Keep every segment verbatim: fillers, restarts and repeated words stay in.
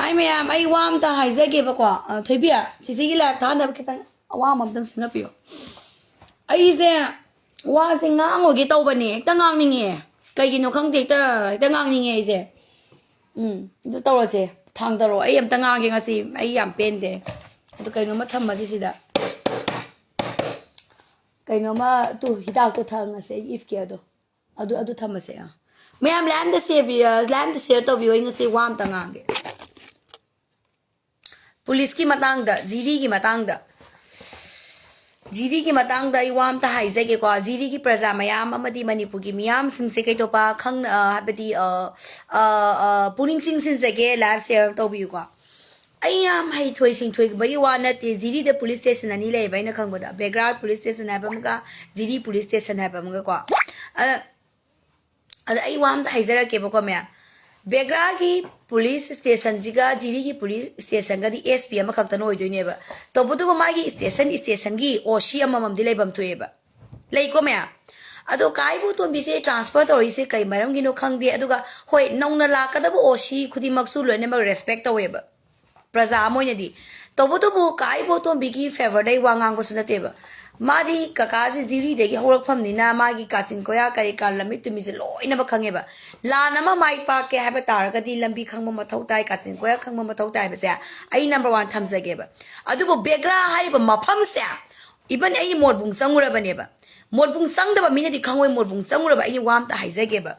ꯑꯩ ꯃꯌꯥꯝ, ꯑꯩ ꯋꯥ ꯑꯝꯇ ꯍꯥꯏꯖꯒꯦꯕꯀꯣ꯫ ꯑ, ꯊꯣꯏꯕꯤ, ꯆꯤꯆꯦꯒꯤ ꯂꯥꯏꯞ ꯊꯥꯅꯕ ꯈꯤꯇꯪ ꯑꯋꯥꯡꯕ ꯑꯝꯇꯪ ꯁꯦꯝꯒꯠꯄꯤꯌꯣ꯫ ꯑꯩꯁꯦ ꯋꯥꯁꯦ ꯉꯥꯡꯉꯣꯏꯒꯦ ꯇꯧꯕꯅꯦ, ꯍꯦꯛꯇ ꯉꯥꯡꯅꯤꯡꯉꯦ꯫ ꯀꯩꯒꯤꯅꯣ ꯈꯪꯗꯦ, ꯍꯦꯛꯇ, ꯍꯦꯛꯇ ꯉꯥꯡꯅꯤꯡꯉꯦ ꯑꯩꯁꯦ꯫ ꯎꯝ, ꯑꯗꯨ ꯇꯧꯔꯁꯦ, ꯊꯥꯡꯗꯔꯣ꯫ ꯑꯩ ꯑꯝꯇ ꯉꯥꯡꯒꯦ ꯉꯁꯤ, ꯑꯩ ꯌꯥꯝ ꯄꯦꯟꯗꯦ꯫ ꯑꯗꯨ ꯀꯩꯅꯣꯝꯃ ꯊꯝꯃꯁꯤ ꯁꯤꯗ꯫ ꯀꯩꯅꯣꯝꯃ, ꯇꯨ, ꯍꯤꯗꯥꯛꯇꯣ ꯊꯝꯃꯁꯦ, ꯑꯩ ꯏꯐꯀꯦꯗꯣ꯫ ꯑꯗꯨ, ꯑꯗꯨ ꯊꯝꯃꯁꯦ꯫ ꯑꯥ, ꯃꯌꯥꯝ ꯂꯥꯏꯝꯗ ꯁꯦꯕꯤ-, ꯑ, ꯂꯥꯏꯝꯗ ꯁꯤꯌꯔ ꯇꯧꯕꯤꯌꯣ, ꯑꯩ ꯉꯁꯤ ꯋꯥ ꯑꯝꯇ ꯉꯥꯡꯒꯦ꯫ ꯄꯨꯂꯤꯁꯀꯤ ꯃꯇꯥꯡꯗ, ꯖꯤꯔꯤꯒꯤ ꯃꯇꯥꯡꯗ, ꯖꯤꯔꯤꯒꯤ ꯃꯇꯥꯡꯗ ꯑꯩ ꯋꯥ ꯑꯝꯇ ꯍꯥꯏꯖꯒꯦꯀꯣ꯫ ꯖꯤꯔꯤꯒꯤ ꯄ꯭ꯔꯖꯥ ꯃꯌꯥꯝ ꯑꯃꯗꯤ ꯃꯅꯤꯄꯨꯔꯒꯤ ꯃꯤꯌꯥꯝꯁꯤꯡꯁꯦ ꯀꯩꯗꯧꯕ ꯈꯪꯅ-, ꯑ, ꯍꯥꯏꯕꯗꯤ, ꯑ, ꯑ, ꯑ, ꯄꯨꯛꯅꯤꯡ ꯆꯤꯡꯁꯤꯟꯖꯒꯦ, ꯂꯥꯏꯐ ꯁꯤꯌꯔ ꯇꯧꯕꯤꯌꯨꯀꯣ꯫ ꯑꯩ ꯌꯥꯝ ꯍꯩꯊꯣꯏ ꯁꯤꯡꯊꯣꯏꯕꯒꯤ ꯋꯥ ꯅꯠꯇꯦ꯫ ꯖꯤꯔꯤꯗ ꯄꯨꯂꯤꯁ ꯁ꯭ꯇꯦꯁꯟ ꯑꯅꯤ ꯂꯩꯌꯦꯕ, ꯑꯩꯅ ꯈꯪꯕꯗ, ꯕꯦꯒ꯭ꯔꯥ ꯄꯨꯂꯤꯁ ꯁ꯭ꯇꯦꯁꯟ ꯍꯥꯏꯕ ꯑꯃꯒ ꯖꯤꯔꯤ ꯄꯨꯂꯤꯁ ꯁ꯭ꯇꯦꯁꯟ ꯍꯥꯏꯕ ꯑꯃꯒꯀꯣ꯫ ꯑꯗ, ꯑꯗ ꯑꯩ ꯋꯥ ꯑꯝꯇ ꯍꯥꯏꯖꯔꯛꯀꯦꯕꯀꯣ, ꯃꯌꯥꯝ꯫ ꯕꯦꯒ꯭ꯔꯥꯒꯤ ꯄꯨꯂꯤꯁ ꯁ꯭ꯇꯦꯁꯟꯁꯤꯒ ꯖꯤꯔꯤꯒꯤ ꯄꯨꯂꯤꯁ ꯁ꯭ꯇꯦꯁꯟꯒꯗꯤ ꯑꯦꯁ ꯄꯤ ꯑꯃꯈꯛꯇꯅ ꯑꯣꯏꯗꯣꯏꯅꯦꯕ꯫ ꯇꯧꯕꯇꯕꯨ ꯃꯥꯒꯤ ꯁ꯭ꯇꯦꯁꯟ, ꯁ꯭ꯇꯦꯁꯟꯒꯤ ꯑꯣ ꯁꯤ ꯑꯃꯃꯝꯗꯤ ꯂꯩꯐꯝ ꯊꯣꯛꯑꯦꯕ꯫ ꯂꯩꯀꯣ ꯃꯌꯥꯝ? ꯑꯗꯣ ꯀꯥ ꯏꯕꯣꯇꯣꯝꯕꯤꯁꯦ ꯇ꯭ꯔꯥꯟꯁꯐꯔ ꯇꯧꯔꯤꯁꯦ ꯀꯩ ꯃꯔꯝꯒꯤꯅꯣ ꯈꯪꯗꯦ꯫ ꯑꯗꯨꯒ ꯍꯣꯏ, ꯅꯧꯅ ꯂꯥꯛꯀꯗꯕ ꯑꯣ ꯁꯤ ꯈꯨꯗꯤꯡꯃꯛꯁꯨ ꯂꯣꯏꯅꯃꯛ ꯔꯦꯁꯄꯦꯛ ꯇꯧꯋꯦꯕ, ꯄ꯭ꯔꯖꯥ ꯑꯃ ꯑꯣꯏꯅꯗꯤ꯫ ꯇꯧꯕꯇꯕꯨ ꯀꯥ ꯏꯕꯣꯇꯣꯝꯕꯤꯒꯤ ꯐꯦꯚꯔꯗ ꯑꯩ ꯋꯥ ꯉꯥꯡꯕꯁꯨ ꯅꯠꯇꯦꯕ꯫ ꯃꯥꯗꯤ ꯀꯀꯥꯁꯦ ꯖꯤꯔꯤꯗꯒꯤ ꯍꯧꯔꯛꯐꯝꯅꯤꯅ ꯃꯥꯒꯤ ꯀꯥꯆꯤꯟ ꯀꯣꯌꯥ ꯀꯔꯤ ꯀꯔꯥ ꯂꯝꯃꯤꯠ ꯇꯨꯃꯤꯠꯁꯦ ꯂꯣꯏꯅꯃꯛ ꯈꯪꯉꯦꯕ꯫ ꯂꯥꯟ ꯑꯃ ꯃꯥꯏ ꯄꯥꯛꯀꯦ ꯍꯥꯏꯕ ꯇꯥꯔꯒꯗꯤ ꯂꯝꯕꯤ ꯈꯪꯕ ꯃꯊꯧ ꯇꯥꯏ, ꯀꯥꯆꯤꯟ ꯀꯣꯌꯥ ꯈꯪꯕ ꯃꯊꯧ ꯇꯥꯏ ꯍꯥꯏꯕꯁꯦ ꯑꯩ ꯅꯝꯕꯔ ꯋꯥꯟ ꯊꯝꯖꯒꯦꯕ꯫ ꯑꯗꯨꯕꯨ ꯕꯦꯒ꯭ꯔꯥ ꯍꯥꯏꯔꯤꯕ ꯃꯐꯝꯁꯦ, ꯏꯚꯟ ꯑꯩ ꯃꯣꯠꯕꯨꯡ ꯆꯪꯉꯨꯔꯕꯅꯦꯕ꯫ ꯃꯣꯠꯕꯨꯡ ꯆꯪꯗꯕ ꯃꯤꯅꯗꯤ ꯈꯪꯉꯣꯏ, ꯃꯣꯠꯕꯨꯡ ꯆꯪꯉꯨꯔꯕ꯫ ꯑꯩ ꯋꯥ ꯑꯝꯇ ꯍꯥꯏꯖꯒꯦꯕ꯫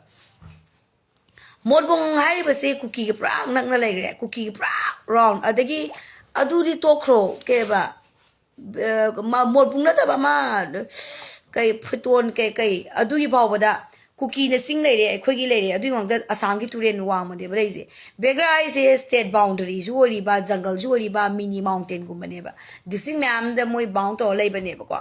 ꯃꯣꯠꯕꯨꯡ ꯍꯥꯏꯔꯤꯕꯁꯦ ꯀꯨꯀꯤꯒ ꯄꯨꯔꯥ ꯅꯛꯅ ꯂꯩꯈ꯭ꯔꯦ, ꯀꯨꯀꯤꯒ ꯄꯨꯔꯥ ꯔꯥꯎꯟ꯫ ꯑꯗꯒꯤ ꯑꯗꯨꯗꯤ ꯇꯣꯛꯈ꯭ꯔꯣ, ꯀꯩꯕ, ꯑ, ꯃ-, ꯃꯣꯠꯕꯨꯡ ꯅꯠꯇꯕ ꯑꯃ, ꯀꯩ, ꯐꯨꯇꯣꯟ, ꯀꯩ, ꯀꯩ, ꯑꯗꯨꯒꯤ ꯐꯥꯎꯕꯗ ꯀꯨꯀꯤꯅ ꯆꯤꯡ ꯂꯩꯔꯦ, ꯑꯩꯈꯣꯏꯒꯤ ꯂꯩꯔꯦ, ꯑꯗꯨꯒꯤ ꯃꯉꯛꯇ ꯑꯁꯥꯝꯒꯤ ꯇꯨꯔꯦꯟ ꯋꯥꯡꯃꯅꯦꯕ ꯂꯩꯔꯤꯁꯦ꯫ ꯕꯦꯒ꯭ꯔꯥ ꯍꯥꯏꯁꯦ ꯁ꯭ꯇꯦꯠ ꯕꯥꯎꯟꯗꯔꯤꯁꯨ ꯑꯣꯏꯔꯤꯕ, ꯖꯪꯒꯜꯁꯨ ꯑꯣꯏꯔꯤꯕ, ꯃꯤꯅꯤ ꯃꯥꯎꯟꯇꯦꯟꯒꯨꯝꯕꯅꯦꯕ꯫ ꯗꯤꯁꯇ꯭ꯔꯤꯛ ꯃꯌꯥꯝꯗ ꯃꯣꯏ ꯕꯥꯎꯟ ꯇꯧꯔ ꯂꯩꯕꯅꯦꯕꯀꯣ꯫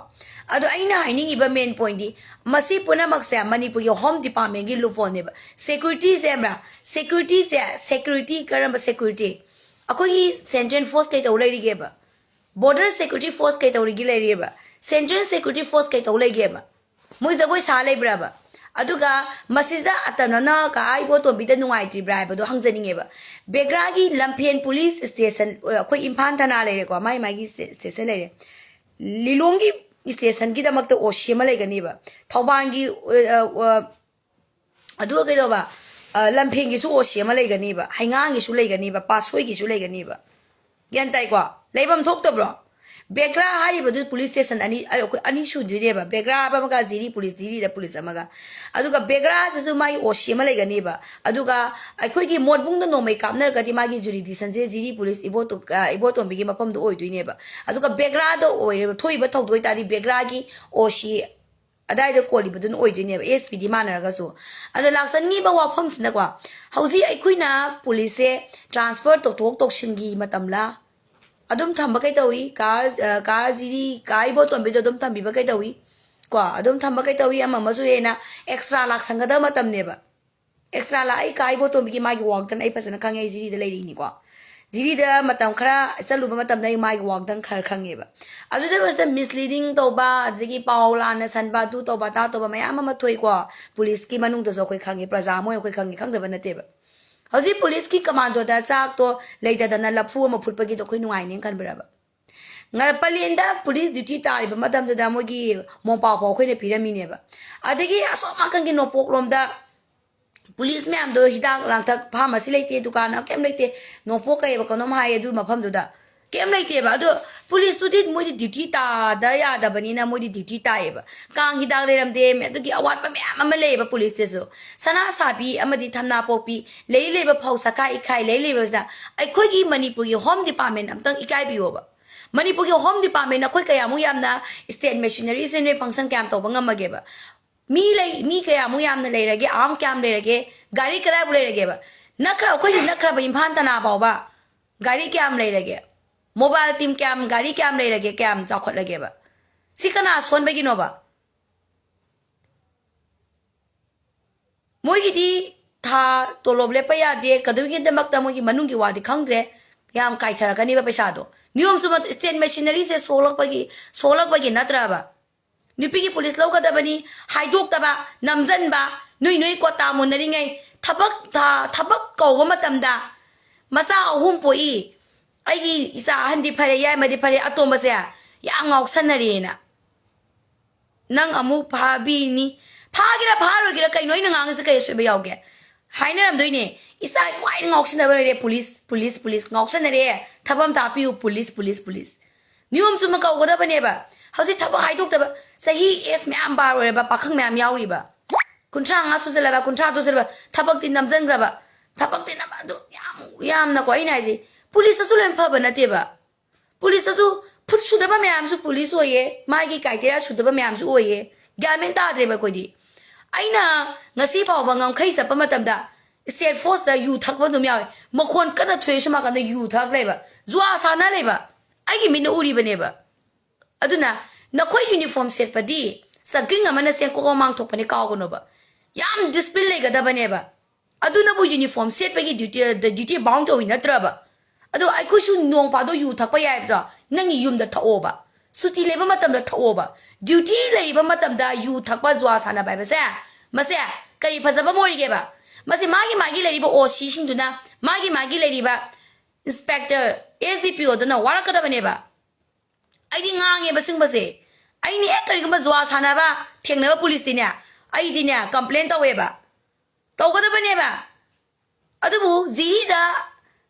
ꯑꯗꯣ ꯑꯩꯅ ꯍꯥꯏꯅꯤꯡꯉꯤꯕ ꯃꯦꯟ ꯄꯣꯏꯟꯗꯤ, ꯃꯁꯤ ꯄꯨꯝꯅꯃꯛꯁꯦ ꯃꯅꯤꯄꯨꯔꯒꯤ ꯍꯣꯝ ꯗꯤꯄꯥꯔꯠꯃꯦꯟꯒꯤ ꯂꯨꯐꯣꯟꯅꯦꯕ꯫ ꯁꯦꯀ꯭ꯌꯨꯔꯤꯇꯤꯁꯦ ꯈꯪꯕ꯭ꯔꯥ? ꯁꯦꯀ꯭ꯌꯨꯔꯤꯇꯤꯁꯦ, ꯁꯦꯀ꯭ꯌꯨꯔꯤꯇꯤ, ꯀꯔꯝꯕ ꯁꯦꯀ꯭ꯌꯨꯔꯤꯇꯤ? ꯑꯩꯈꯣꯏꯒꯤ ꯁꯦꯟꯇ꯭ꯔꯦꯜ ꯐꯣꯔꯁ ꯀꯩ ꯇꯧ ꯂꯩꯔꯤꯒꯦꯕ? ꯕꯣꯔꯗꯔ ꯁꯦꯀ꯭ꯌꯨꯔꯤꯇꯤ ꯐꯣꯔꯁ ꯀꯩ ꯇꯧꯔꯤꯒꯦ ꯂꯩꯔꯤꯑꯕ? ꯁꯦꯟꯇ꯭ꯔꯦꯜ ꯁꯦꯀ꯭ꯌꯨꯔꯤꯇꯤ ꯐꯣꯔꯁ ꯀꯩ ꯇꯧ ꯂꯩꯒꯦꯕ? ꯃꯣꯏ ꯖꯒꯣꯏ ꯁꯥ ꯂꯩꯕ꯭ꯔꯕ? ꯑꯗꯨꯒ ꯃꯁꯤꯗ ꯑꯇꯅꯅ ꯀꯥ ꯏꯕꯣꯇꯣꯝꯕꯤꯗ ꯅꯨꯡꯉꯥꯏꯇ꯭ꯔꯤꯕ꯭ꯔꯥ ꯍꯥꯏꯕꯗꯣ ꯍꯪꯖꯅꯤꯡꯉꯦꯕ꯫ ꯕꯦꯒ꯭ꯔꯥꯒꯤ ꯂꯝꯐꯦꯟ ꯄꯨꯂꯤꯁ ꯁ꯭ꯇꯦꯁꯟ, ꯑꯩꯈꯣꯏ ꯏꯝꯐꯥꯜ ꯊꯅꯥ ꯂꯩꯔꯦꯀꯣ, ꯃꯥꯏ ꯃꯥꯒꯤ ꯁ꯭ꯇꯦ-, ꯁ꯭ꯇꯦꯁꯟ ꯂꯩꯔꯦ꯫ ꯂꯤꯂꯣꯡꯒꯤ ꯁ꯭ꯇꯦꯁꯟꯒꯤꯗꯃꯛꯇ ꯑꯣ ꯁꯤ ꯑꯃ ꯂꯩꯒꯅꯤꯕ꯫ ꯊꯧꯕꯥꯜꯒꯤ, ꯑ, ꯑ, ꯑꯗꯨꯒ ꯀꯩꯗꯧꯕ? ꯑ, ꯂꯝꯐꯦꯟꯒꯤꯁꯨ ꯑꯣ ꯁꯤ ꯑꯃ ꯂꯩꯒꯅꯤꯕ, ꯍꯩꯉꯥꯡꯒꯤꯁꯨ ꯂꯩꯒꯅꯤꯕ, ꯄꯥꯠꯁꯣꯏꯒꯤꯁꯨ ꯂꯩꯒꯅꯤꯕ꯫ ꯒ꯭ꯌꯥꯟ ꯇꯥꯏꯀꯣ? ꯂꯩꯐꯝ ꯊꯣꯛꯇꯕ꯭ꯔꯣ? ꯕꯦꯒ꯭ꯔꯥ ꯍꯥꯏꯔꯤꯕꯗꯨ ꯄꯨꯂꯤꯁ ꯁ꯭ꯇꯦꯁꯟ ꯑꯅꯤ, ꯑ, ꯑꯩꯈꯣꯏ ꯑꯅꯤ ꯁꯨꯗꯣꯏꯅꯦꯕ꯫ ꯕꯦꯒ꯭ꯔꯥ ꯑꯃꯒ ꯖꯤꯔꯤ ꯄꯨꯂꯤꯁ, ꯖꯤꯔꯤꯗ ꯄꯨꯂꯤꯁ ꯑꯃꯒ꯫ ꯑꯗꯨꯒ ꯕꯦꯒ꯭ꯔꯥꯁꯤꯁꯨ ꯃꯥꯒꯤ ꯑꯣ ꯁꯤ ꯑꯃ ꯂꯩꯒꯅꯤꯕ꯫ ꯑꯗꯨꯒ ꯑꯩꯈꯣꯏꯒꯤ ꯃꯣꯠꯕꯨꯡꯗ ꯅꯣꯡꯃꯩ ꯀꯥꯞꯅꯔꯒꯗꯤ ꯃꯥꯒꯤ ꯖꯨꯔꯤꯗꯤꯛꯁꯟꯁꯦ ꯖꯤꯔꯤ ꯄꯨꯂꯤꯁ ꯏꯕꯣꯇꯣ-, ꯑ, ꯏꯕꯣꯇꯣꯝꯕꯤꯒꯤ ꯃꯐꯝꯗꯣ ꯑꯣꯏꯗꯣꯏꯅꯦꯕ꯫ ꯑꯗꯨꯒ ꯕꯦꯒ꯭ꯔꯥꯗ ꯑꯣꯏꯔꯤꯕ ꯊꯣꯛꯏꯕ ꯊꯧꯗꯣꯛ ꯑꯣꯏꯇꯥꯔꯗꯤ ꯕꯦꯒ꯭ꯔꯥꯒꯤ ꯑꯣ ꯁꯤ ꯑꯗꯥꯏꯗ ꯀꯣꯜꯂꯤꯕꯗꯨꯅ ꯑꯣꯏꯗꯣꯏꯅꯦꯕ, ꯑꯦꯁ ꯄꯤꯗꯤ ꯃꯥꯟꯅꯔꯒꯁꯨ꯫ ꯑꯗꯣ ꯂꯥꯛꯆꯅꯤꯡꯉꯤꯕ ꯋꯥꯐꯝꯁꯤꯅꯀꯣ, ꯍꯧꯖꯤꯛ ꯑꯩꯈꯣꯏꯅ ꯄꯨꯂꯤꯁꯁꯦ ꯇ꯭ꯔꯥꯟꯁꯐꯔ ꯇꯧꯊꯣꯛ ꯇꯧꯁꯤꯟꯒꯤ ꯃꯇꯝꯂ? ꯑꯗꯨꯝ ꯊꯝꯕ ꯀꯩꯗꯧꯏ? ꯀꯥ, ꯑ, ꯀꯥ ꯖꯤꯔꯤ, ꯀꯥ ꯏꯕꯣꯇꯣꯝꯕꯤꯗꯣ ꯑꯗꯨꯝ ꯊꯝꯕꯤꯕ ꯀꯩꯗꯧꯏ? ꯀꯣ, ꯑꯗꯨꯝ ꯊꯝꯕ ꯀꯩꯗꯧꯏ? ꯑꯃ ꯑꯃꯁꯨ ꯍꯦꯟꯅ ꯑꯦꯛꯁꯇ꯭ꯔꯥ ꯂꯥꯛꯁꯟꯒꯗꯕ ꯃꯇꯝꯅꯦꯕ꯫ ꯑꯦꯛꯁꯇ꯭ꯔꯥ ꯂꯥꯛ-, ꯑꯩ ꯀꯥ ꯏꯕꯣꯇꯣꯝꯕꯤꯒꯤ ꯃꯥꯒꯤ ꯋꯥꯛꯇꯅ ꯑꯩ ꯐꯖꯅ ꯈꯪꯉꯦ, ꯑꯩ ꯖꯤꯔꯤꯗ ꯂꯩꯔꯤꯅꯤꯀꯣ꯫ ꯖꯤꯔꯤꯗ ꯃꯇꯝ ꯈꯔ ꯆꯠꯂꯨꯕ ꯃꯇꯝꯗ ꯑꯩ ꯃꯥꯒꯤ ꯋꯥꯛꯇꯪ ꯈꯔ ꯈꯪꯉꯦꯕ꯫ ꯑꯗꯨꯗ ꯃꯁꯤꯗ ꯃꯤꯁꯂꯤꯗꯤꯡ ꯇꯧꯕ, ꯑꯗꯨꯗꯒꯤ ꯄꯥꯎ ꯂꯥꯟꯅ ꯁꯟꯕ, ꯑꯗꯨ ꯇꯧꯕ, ꯑꯗꯥ ꯇꯧꯕ ꯃꯌꯥꯝ ꯑꯃ ꯊꯣꯛꯏꯀꯣ꯫ ꯄꯨꯂꯤꯁꯀꯤ ꯃꯅꯨꯡꯗꯁꯨ ꯑꯩꯈꯣꯏ ꯈꯪꯉꯤ, ꯄ꯭ꯔꯖꯥ ꯑꯃ ꯑꯣꯏꯅ ꯑꯩꯈꯣꯏ ꯈꯪꯉꯤ, ꯈꯪꯗꯕ ꯅꯠꯇꯦꯕ꯫ ꯍꯧꯖꯤꯛ ꯄꯨꯂꯤꯁꯀꯤ ꯀꯃꯥꯟꯗꯣꯗ ꯆꯥꯛꯇꯣ ꯂꯩꯇꯗꯅ ꯂꯐꯨ ꯑꯃ ꯐꯨꯠꯄꯒꯤꯗꯣ ꯑꯩꯈꯣꯏ ꯅꯨꯡꯉꯥꯏꯅꯦꯅ ꯈꯟꯕ꯭ꯔꯕ? ꯉ-, ꯄꯂꯦꯟꯗ ꯄꯨꯂꯤꯁ ꯗ꯭ꯌꯨꯇꯤ ꯇꯥꯔꯤꯕ ꯃꯇꯝꯗꯨꯗ ꯃꯣꯏꯒꯤ ꯃꯣꯝꯄꯥꯛ ꯐꯥꯎ ꯑꯩꯈꯣꯏꯅ ꯄꯤꯔꯝꯃꯤꯅꯦꯕ꯫ ꯑꯗꯒꯤ ꯑꯁꯣꯝ ꯅꯥꯀꯟꯒꯤ ꯅꯣꯡꯄꯣꯛꯂꯣꯝꯗ ꯄꯨꯂꯤꯁ ꯃꯌꯥꯝꯗꯣ ꯍꯤꯗꯥꯛ ꯂꯥꯡꯊꯛ ꯐꯥꯔꯃꯥꯁꯤ ꯂꯩꯇꯦ, ꯗꯨꯀꯥꯟ ꯑꯃ ꯀꯩꯝ ꯂꯩꯇꯦ, ꯅꯣꯡꯄꯣꯛ ꯀꯩꯕ ꯀꯩꯅꯣꯝ ꯍꯥꯏꯌꯦ ꯑꯗꯨ ꯃꯐꯝꯗꯨꯗ꯫ ꯀꯩꯝ ꯂꯩꯇꯦꯕ꯫ ꯑꯗꯣ ꯄꯨꯂꯤꯁꯇꯨꯗꯤ ꯃꯣꯏꯗꯤ ꯗ꯭ꯌꯨꯇꯤ ꯇꯥꯗ ꯌꯥꯗꯕꯅꯤꯅ ꯃꯣꯏꯗꯤ ꯗ꯭ꯌꯨꯇꯤ ꯇꯥꯏꯌꯦꯕ꯫ ꯀꯥꯡ ꯍꯤꯗꯥꯛ ꯂꯩꯔꯝꯗꯦ, ꯑꯗꯨꯒꯤ ꯑꯋꯥꯠꯄ ꯃꯌꯥꯝ ꯑꯃ ꯂꯩꯌꯦꯕ ꯄꯨꯂꯤꯁꯇꯁꯨ꯫ ꯁꯅꯥ ꯁꯥꯕꯤ ꯑꯃꯗꯤ ꯊꯝꯅꯥ ꯄꯣꯛꯄꯤ, ꯂꯩꯔꯤ ꯂꯩꯔꯤꯕ ꯐꯧ ꯁꯈꯥꯏ ꯏꯈꯥꯏ ꯂꯩꯔꯤ ꯂꯩꯔꯤꯕꯁꯤꯗ ꯑꯩꯈꯣꯏꯒꯤ ꯃꯅꯤꯄꯨꯔꯒꯤ ꯍꯣꯝ ꯗꯤꯄꯥꯔꯠꯃꯦꯟ ꯑꯝꯇꯪ ꯏꯀꯥꯏꯕꯤꯌꯣꯕ꯫ ꯃꯅꯤꯄꯨꯔꯒꯤ ꯍꯣꯝ ꯗꯤꯄꯥꯔꯠꯃꯦꯟ ꯑꯩꯈꯣꯏ ꯀꯌꯥꯃꯨꯛ ꯌꯥꯝꯅ ꯁ꯭ꯇꯦꯠ ꯃꯦꯁꯤꯅꯔꯤꯁꯦ ꯅꯣꯏ ꯐꯪꯁꯟ ꯀꯌꯥꯝ ꯇꯧꯕ ꯉꯝꯃꯒꯦꯕ? ꯃꯤ ꯂꯩ, ꯃꯤ ꯀꯌꯥꯃꯨꯛ ꯌꯥꯝꯅ ꯂꯩꯔꯒꯦ, ꯑꯥꯔꯝ ꯀꯌꯥꯝ ꯂꯩꯔꯒꯦ, ꯒꯥꯔꯤ ꯀꯗꯥꯏꯕꯨ ꯂꯩꯔꯒꯦꯕ? ꯅꯛꯈ꯭ꯔ-, ꯑꯩꯈꯣꯏꯒꯤ ꯅꯛꯈ꯭ꯔꯕ ꯏꯝꯐꯥꯜ ꯇꯅꯥ ꯐꯥꯎꯕ ꯒꯥꯔꯤ ꯀꯌꯥꯝ ꯂꯩꯔꯒꯦ? ꯃꯣꯕꯥꯏꯜ ꯇꯤꯝ ꯀꯌꯥꯝ, ꯒꯥꯔꯤ ꯀꯌꯥꯝ ꯂꯩꯔꯒꯦ, ꯀꯌꯥꯝ ꯆꯥꯎꯈꯠꯂꯒꯦꯕ? ꯁꯤ ꯀꯅꯥ ꯁꯣꯟꯕꯒꯤꯅꯣꯕ? ꯃꯣꯏꯒꯤꯗꯤ ꯊꯥ ꯇꯣꯂꯣꯞ ꯂꯦꯞꯄ ꯌꯥꯗꯦ, ꯀꯩꯗꯧꯕꯒꯤꯗꯃꯛꯇ ꯃꯣꯏꯒꯤ ꯃꯅꯨꯡꯒꯤ ꯋꯥꯗꯤ ꯈꯪꯗ꯭ꯔꯦ, ꯌꯥꯝ ꯀꯥꯏꯊꯔꯛꯀꯅꯤꯕ ꯄꯩꯁꯥꯗꯣ꯫ ꯅꯤꯌꯣꯝ ꯆꯨꯝꯅ ꯁ꯭ꯇꯦꯠ ꯃꯦꯁꯤꯅꯔꯤꯁꯦ ꯁꯣꯛꯂꯛꯄꯒꯤ, ꯁꯣꯛꯂꯛꯄꯒꯤ ꯅꯠꯇ꯭ꯔꯕ? ꯅꯨꯄꯤꯒꯤ ꯄꯨꯂꯤꯁ ꯂꯧꯒꯗꯕꯅꯤ꯫ ꯍꯥꯏꯗꯣꯛꯇꯕ, ꯅꯝꯖꯟꯕ, ꯅꯣꯏ ꯅꯣꯏ ꯀꯣꯇꯥ ꯃꯨꯟꯅꯔꯤꯉꯩ ꯊꯕꯛ ꯊ- ꯊꯕꯛ ꯀꯧꯕ ꯃꯇꯝꯗ ꯃꯆꯥ ꯑꯍꯨꯝ ꯄꯣꯛꯏ, ꯑꯩꯒꯤ ꯏꯆꯥ ꯑꯍꯟꯗꯤ ꯐꯔꯦ, ꯌꯥꯏꯃꯗꯤ ꯐꯔꯦ, ꯑꯇꯣꯝꯕꯁꯦ ꯌꯥꯝ ꯉꯥꯎꯁꯟꯅꯔꯦꯅ꯫ ꯅꯪ ꯑꯃꯨꯛ ꯐꯥꯕꯤꯅꯤ꯫ ꯐꯥꯒꯦꯔꯥ ꯐꯥꯔꯣꯏꯒꯦꯔꯥ, ꯀꯩꯅꯣ ꯑꯩꯅ ꯉꯥꯡꯉꯤꯁꯦ ꯀꯩ ꯑꯁꯣꯏꯕ ꯌꯥꯎꯒꯦ? ꯍꯥꯏꯅꯔꯝꯗꯣꯏꯅꯦ꯫ ꯏꯆꯥ ꯈ꯭ꯋꯥꯏꯗꯒꯤ ꯉꯥꯎꯁꯤꯟꯅꯕ ꯂꯩꯔꯦ, ꯄꯨꯂꯤꯁ, ꯄꯨꯂꯤꯁ, ꯄꯨꯂꯤꯁ꯫ ꯉꯥꯎꯁꯟꯅꯔꯦ, ꯊꯕꯛ ꯑꯃ ꯇꯥꯛꯄꯤꯌꯨ, ꯄꯨꯂꯤꯁ, ꯄꯨꯂꯤꯁ, ꯄꯨꯂꯤꯁ꯫ ꯅꯤꯌꯣꯝ ꯆꯨꯝꯅ ꯀꯧꯒꯗꯕꯅꯦꯕ꯫ ꯍꯧꯖꯤꯛ ꯊꯕꯛ ꯍꯥꯏꯗꯣꯛꯇꯕ, ꯆꯍꯤ ꯑꯦꯁ ꯃꯌꯥꯝ ꯕꯥꯔ ꯑꯣꯏꯔꯕ ꯄꯥꯈꯪ ꯃꯌꯥꯝ ꯌꯥꯎꯔꯤꯕ꯫ ꯀꯨꯟꯊ꯭ꯔꯥ ꯃꯉꯥ ꯁꯨꯖꯜꯂꯕ, ꯀꯨꯟꯊ꯭ꯔꯥ ꯇꯔꯨꯛ ꯁꯨꯖꯜꯂꯕ, ꯊꯕꯛꯇꯤ ꯅꯝꯖꯟꯈ꯭ꯔꯕ꯫ ꯊꯕꯛꯇꯤ ꯅꯝ-, ꯑꯗꯨ ꯌꯥꯝ, ꯌꯥꯝꯅꯀꯣ ꯑꯩꯅ ꯍꯥꯏꯁꯦ, ꯄꯨꯂꯤꯁꯇꯁꯨ ꯂꯣꯏꯅ ꯐꯕ ꯅꯠꯇꯦꯕ꯫ ꯄꯨꯂꯤꯁꯇꯁꯨ ꯐꯨꯠ ꯁꯨꯗꯕ ꯃꯌꯥꯝꯁꯨ ꯄꯨꯂꯤꯁ ꯑꯣꯏꯌꯦ, ꯃꯥꯒꯤ ꯀ꯭ꯔꯥꯏꯇꯦꯔꯤꯌꯥ ꯁꯨꯗꯕ ꯃꯌꯥꯝꯁꯨ ꯑꯣꯏꯌꯦ꯫ ꯒ꯭ꯌꯥꯟ ꯃꯦꯟ ꯇꯥꯗ꯭ꯔꯦꯕ ꯑꯩꯈꯣꯏꯗꯤ꯫ ꯑꯩꯅ ꯉꯁꯤ ꯐꯥꯎꯕ ꯉꯝꯈꯩ ꯆꯠꯄ ꯃꯇꯝꯗ ꯁ꯭ꯇꯦꯠ ꯐꯣꯔꯁꯇ ꯌꯨ ꯊꯛꯄ ꯑꯗꯨꯝ ꯌꯥꯎꯋꯦ꯫ ꯃꯈꯣꯟ ꯀꯟꯅ ꯊꯣꯛꯑꯦ, ꯁꯣꯝ ꯅꯥꯀꯟꯗ ꯌꯨ ꯊꯛ ꯂꯩꯕ, ꯖꯨꯋꯥ ꯁꯥꯟꯅ ꯂꯩꯕ, ꯑꯩꯒꯤ ꯃꯤꯠꯅ ꯎꯔꯤꯕꯅꯦꯕ꯫ ꯑꯗꯨꯅ ꯅꯈꯣꯏ ꯌꯨꯅꯤꯐꯣꯔꯝ ꯁꯦꯠꯄꯗꯤ ꯆꯒ꯭ꯔꯤꯡ ꯑꯃꯅ ꯆꯦꯡꯀꯣꯛ ꯑꯃ ꯃꯥꯡꯊꯣꯛꯄꯅꯦ, ꯀꯥꯎꯒꯅꯣꯕ꯫ ꯌꯥꯝ ꯗꯤꯁꯤꯄ꯭ꯂꯤꯟ ꯂꯩꯒꯗꯕꯅꯦꯕ꯫ ꯑꯗꯨꯅꯕꯨ ꯌꯨꯅꯤꯐꯣꯔꯝ ꯁꯦꯠꯄꯒꯤ ꯗ꯭ꯌꯨꯇꯤ, ꯗ꯭ꯌꯨꯇꯤ ꯕꯥꯎꯟ ꯇꯧꯏ ꯅꯠꯇ꯭ꯔꯕ? ꯑꯗꯣ ꯑꯩꯈꯣꯏꯁꯨ ꯅꯣꯡ ꯐꯥꯗꯣꯛ ꯌꯨ ꯊꯛꯄ ꯌꯥꯏꯕꯗꯣ, ꯅꯪꯒꯤ ꯌꯨꯝꯗ ꯊꯛꯑꯣꯕ, ꯁꯨꯇꯤ ꯂꯩꯕ ꯃꯇꯝꯗ ꯊꯛꯑꯣꯕ꯫ ꯗ꯭ꯌꯨꯇꯤ ꯂꯩꯔꯤꯕ ꯃꯇꯝꯗ ꯌꯨ ꯊꯛꯄ, ꯖꯨꯋꯥ ꯁꯥꯟꯅꯕ ꯍꯥꯏꯕꯁꯦ, ꯃꯁꯦ ꯀꯔꯤ ꯐꯖꯕ ꯑꯃ ꯑꯣꯏꯔꯤꯒꯦꯕ? ꯃꯁꯤ ꯃꯥꯒꯤ ꯃꯥꯒꯤ ꯂꯩꯔꯤꯕ ꯑꯣ ꯁꯤꯁꯤꯡꯗꯨꯅ, ꯃꯥꯒꯤ ꯃꯥꯒꯤ ꯂꯩꯔꯤꯕ ꯏꯟꯁꯄꯦꯛꯇꯔ, ꯑꯦꯁ ꯗꯤ ꯄꯤ ꯑꯣꯗꯨꯅ ꯋꯥꯔꯛꯀꯗꯕꯅꯦꯕ꯫ ꯑꯩꯗꯤ ꯉꯥꯡꯉꯦꯕ ꯁꯤꯒꯨꯝꯕꯁꯦ꯫ ꯑꯩꯅ ꯍꯦꯛ ꯀꯔꯤꯒꯨꯝꯕ ꯖꯨꯋꯥ ꯁꯥꯟꯅꯕ ꯊꯦꯡꯅꯕ ꯄꯨꯂꯤꯁꯇꯤꯅꯦ, ꯑꯩꯗꯤꯅꯦ ꯀꯝꯄ꯭ꯂꯦꯟ ꯇꯧꯋꯦꯕ, ꯇꯧꯒꯗꯕꯅꯦꯕ꯫ ꯑꯗꯨꯕꯨ ꯖꯤꯔꯤꯗ,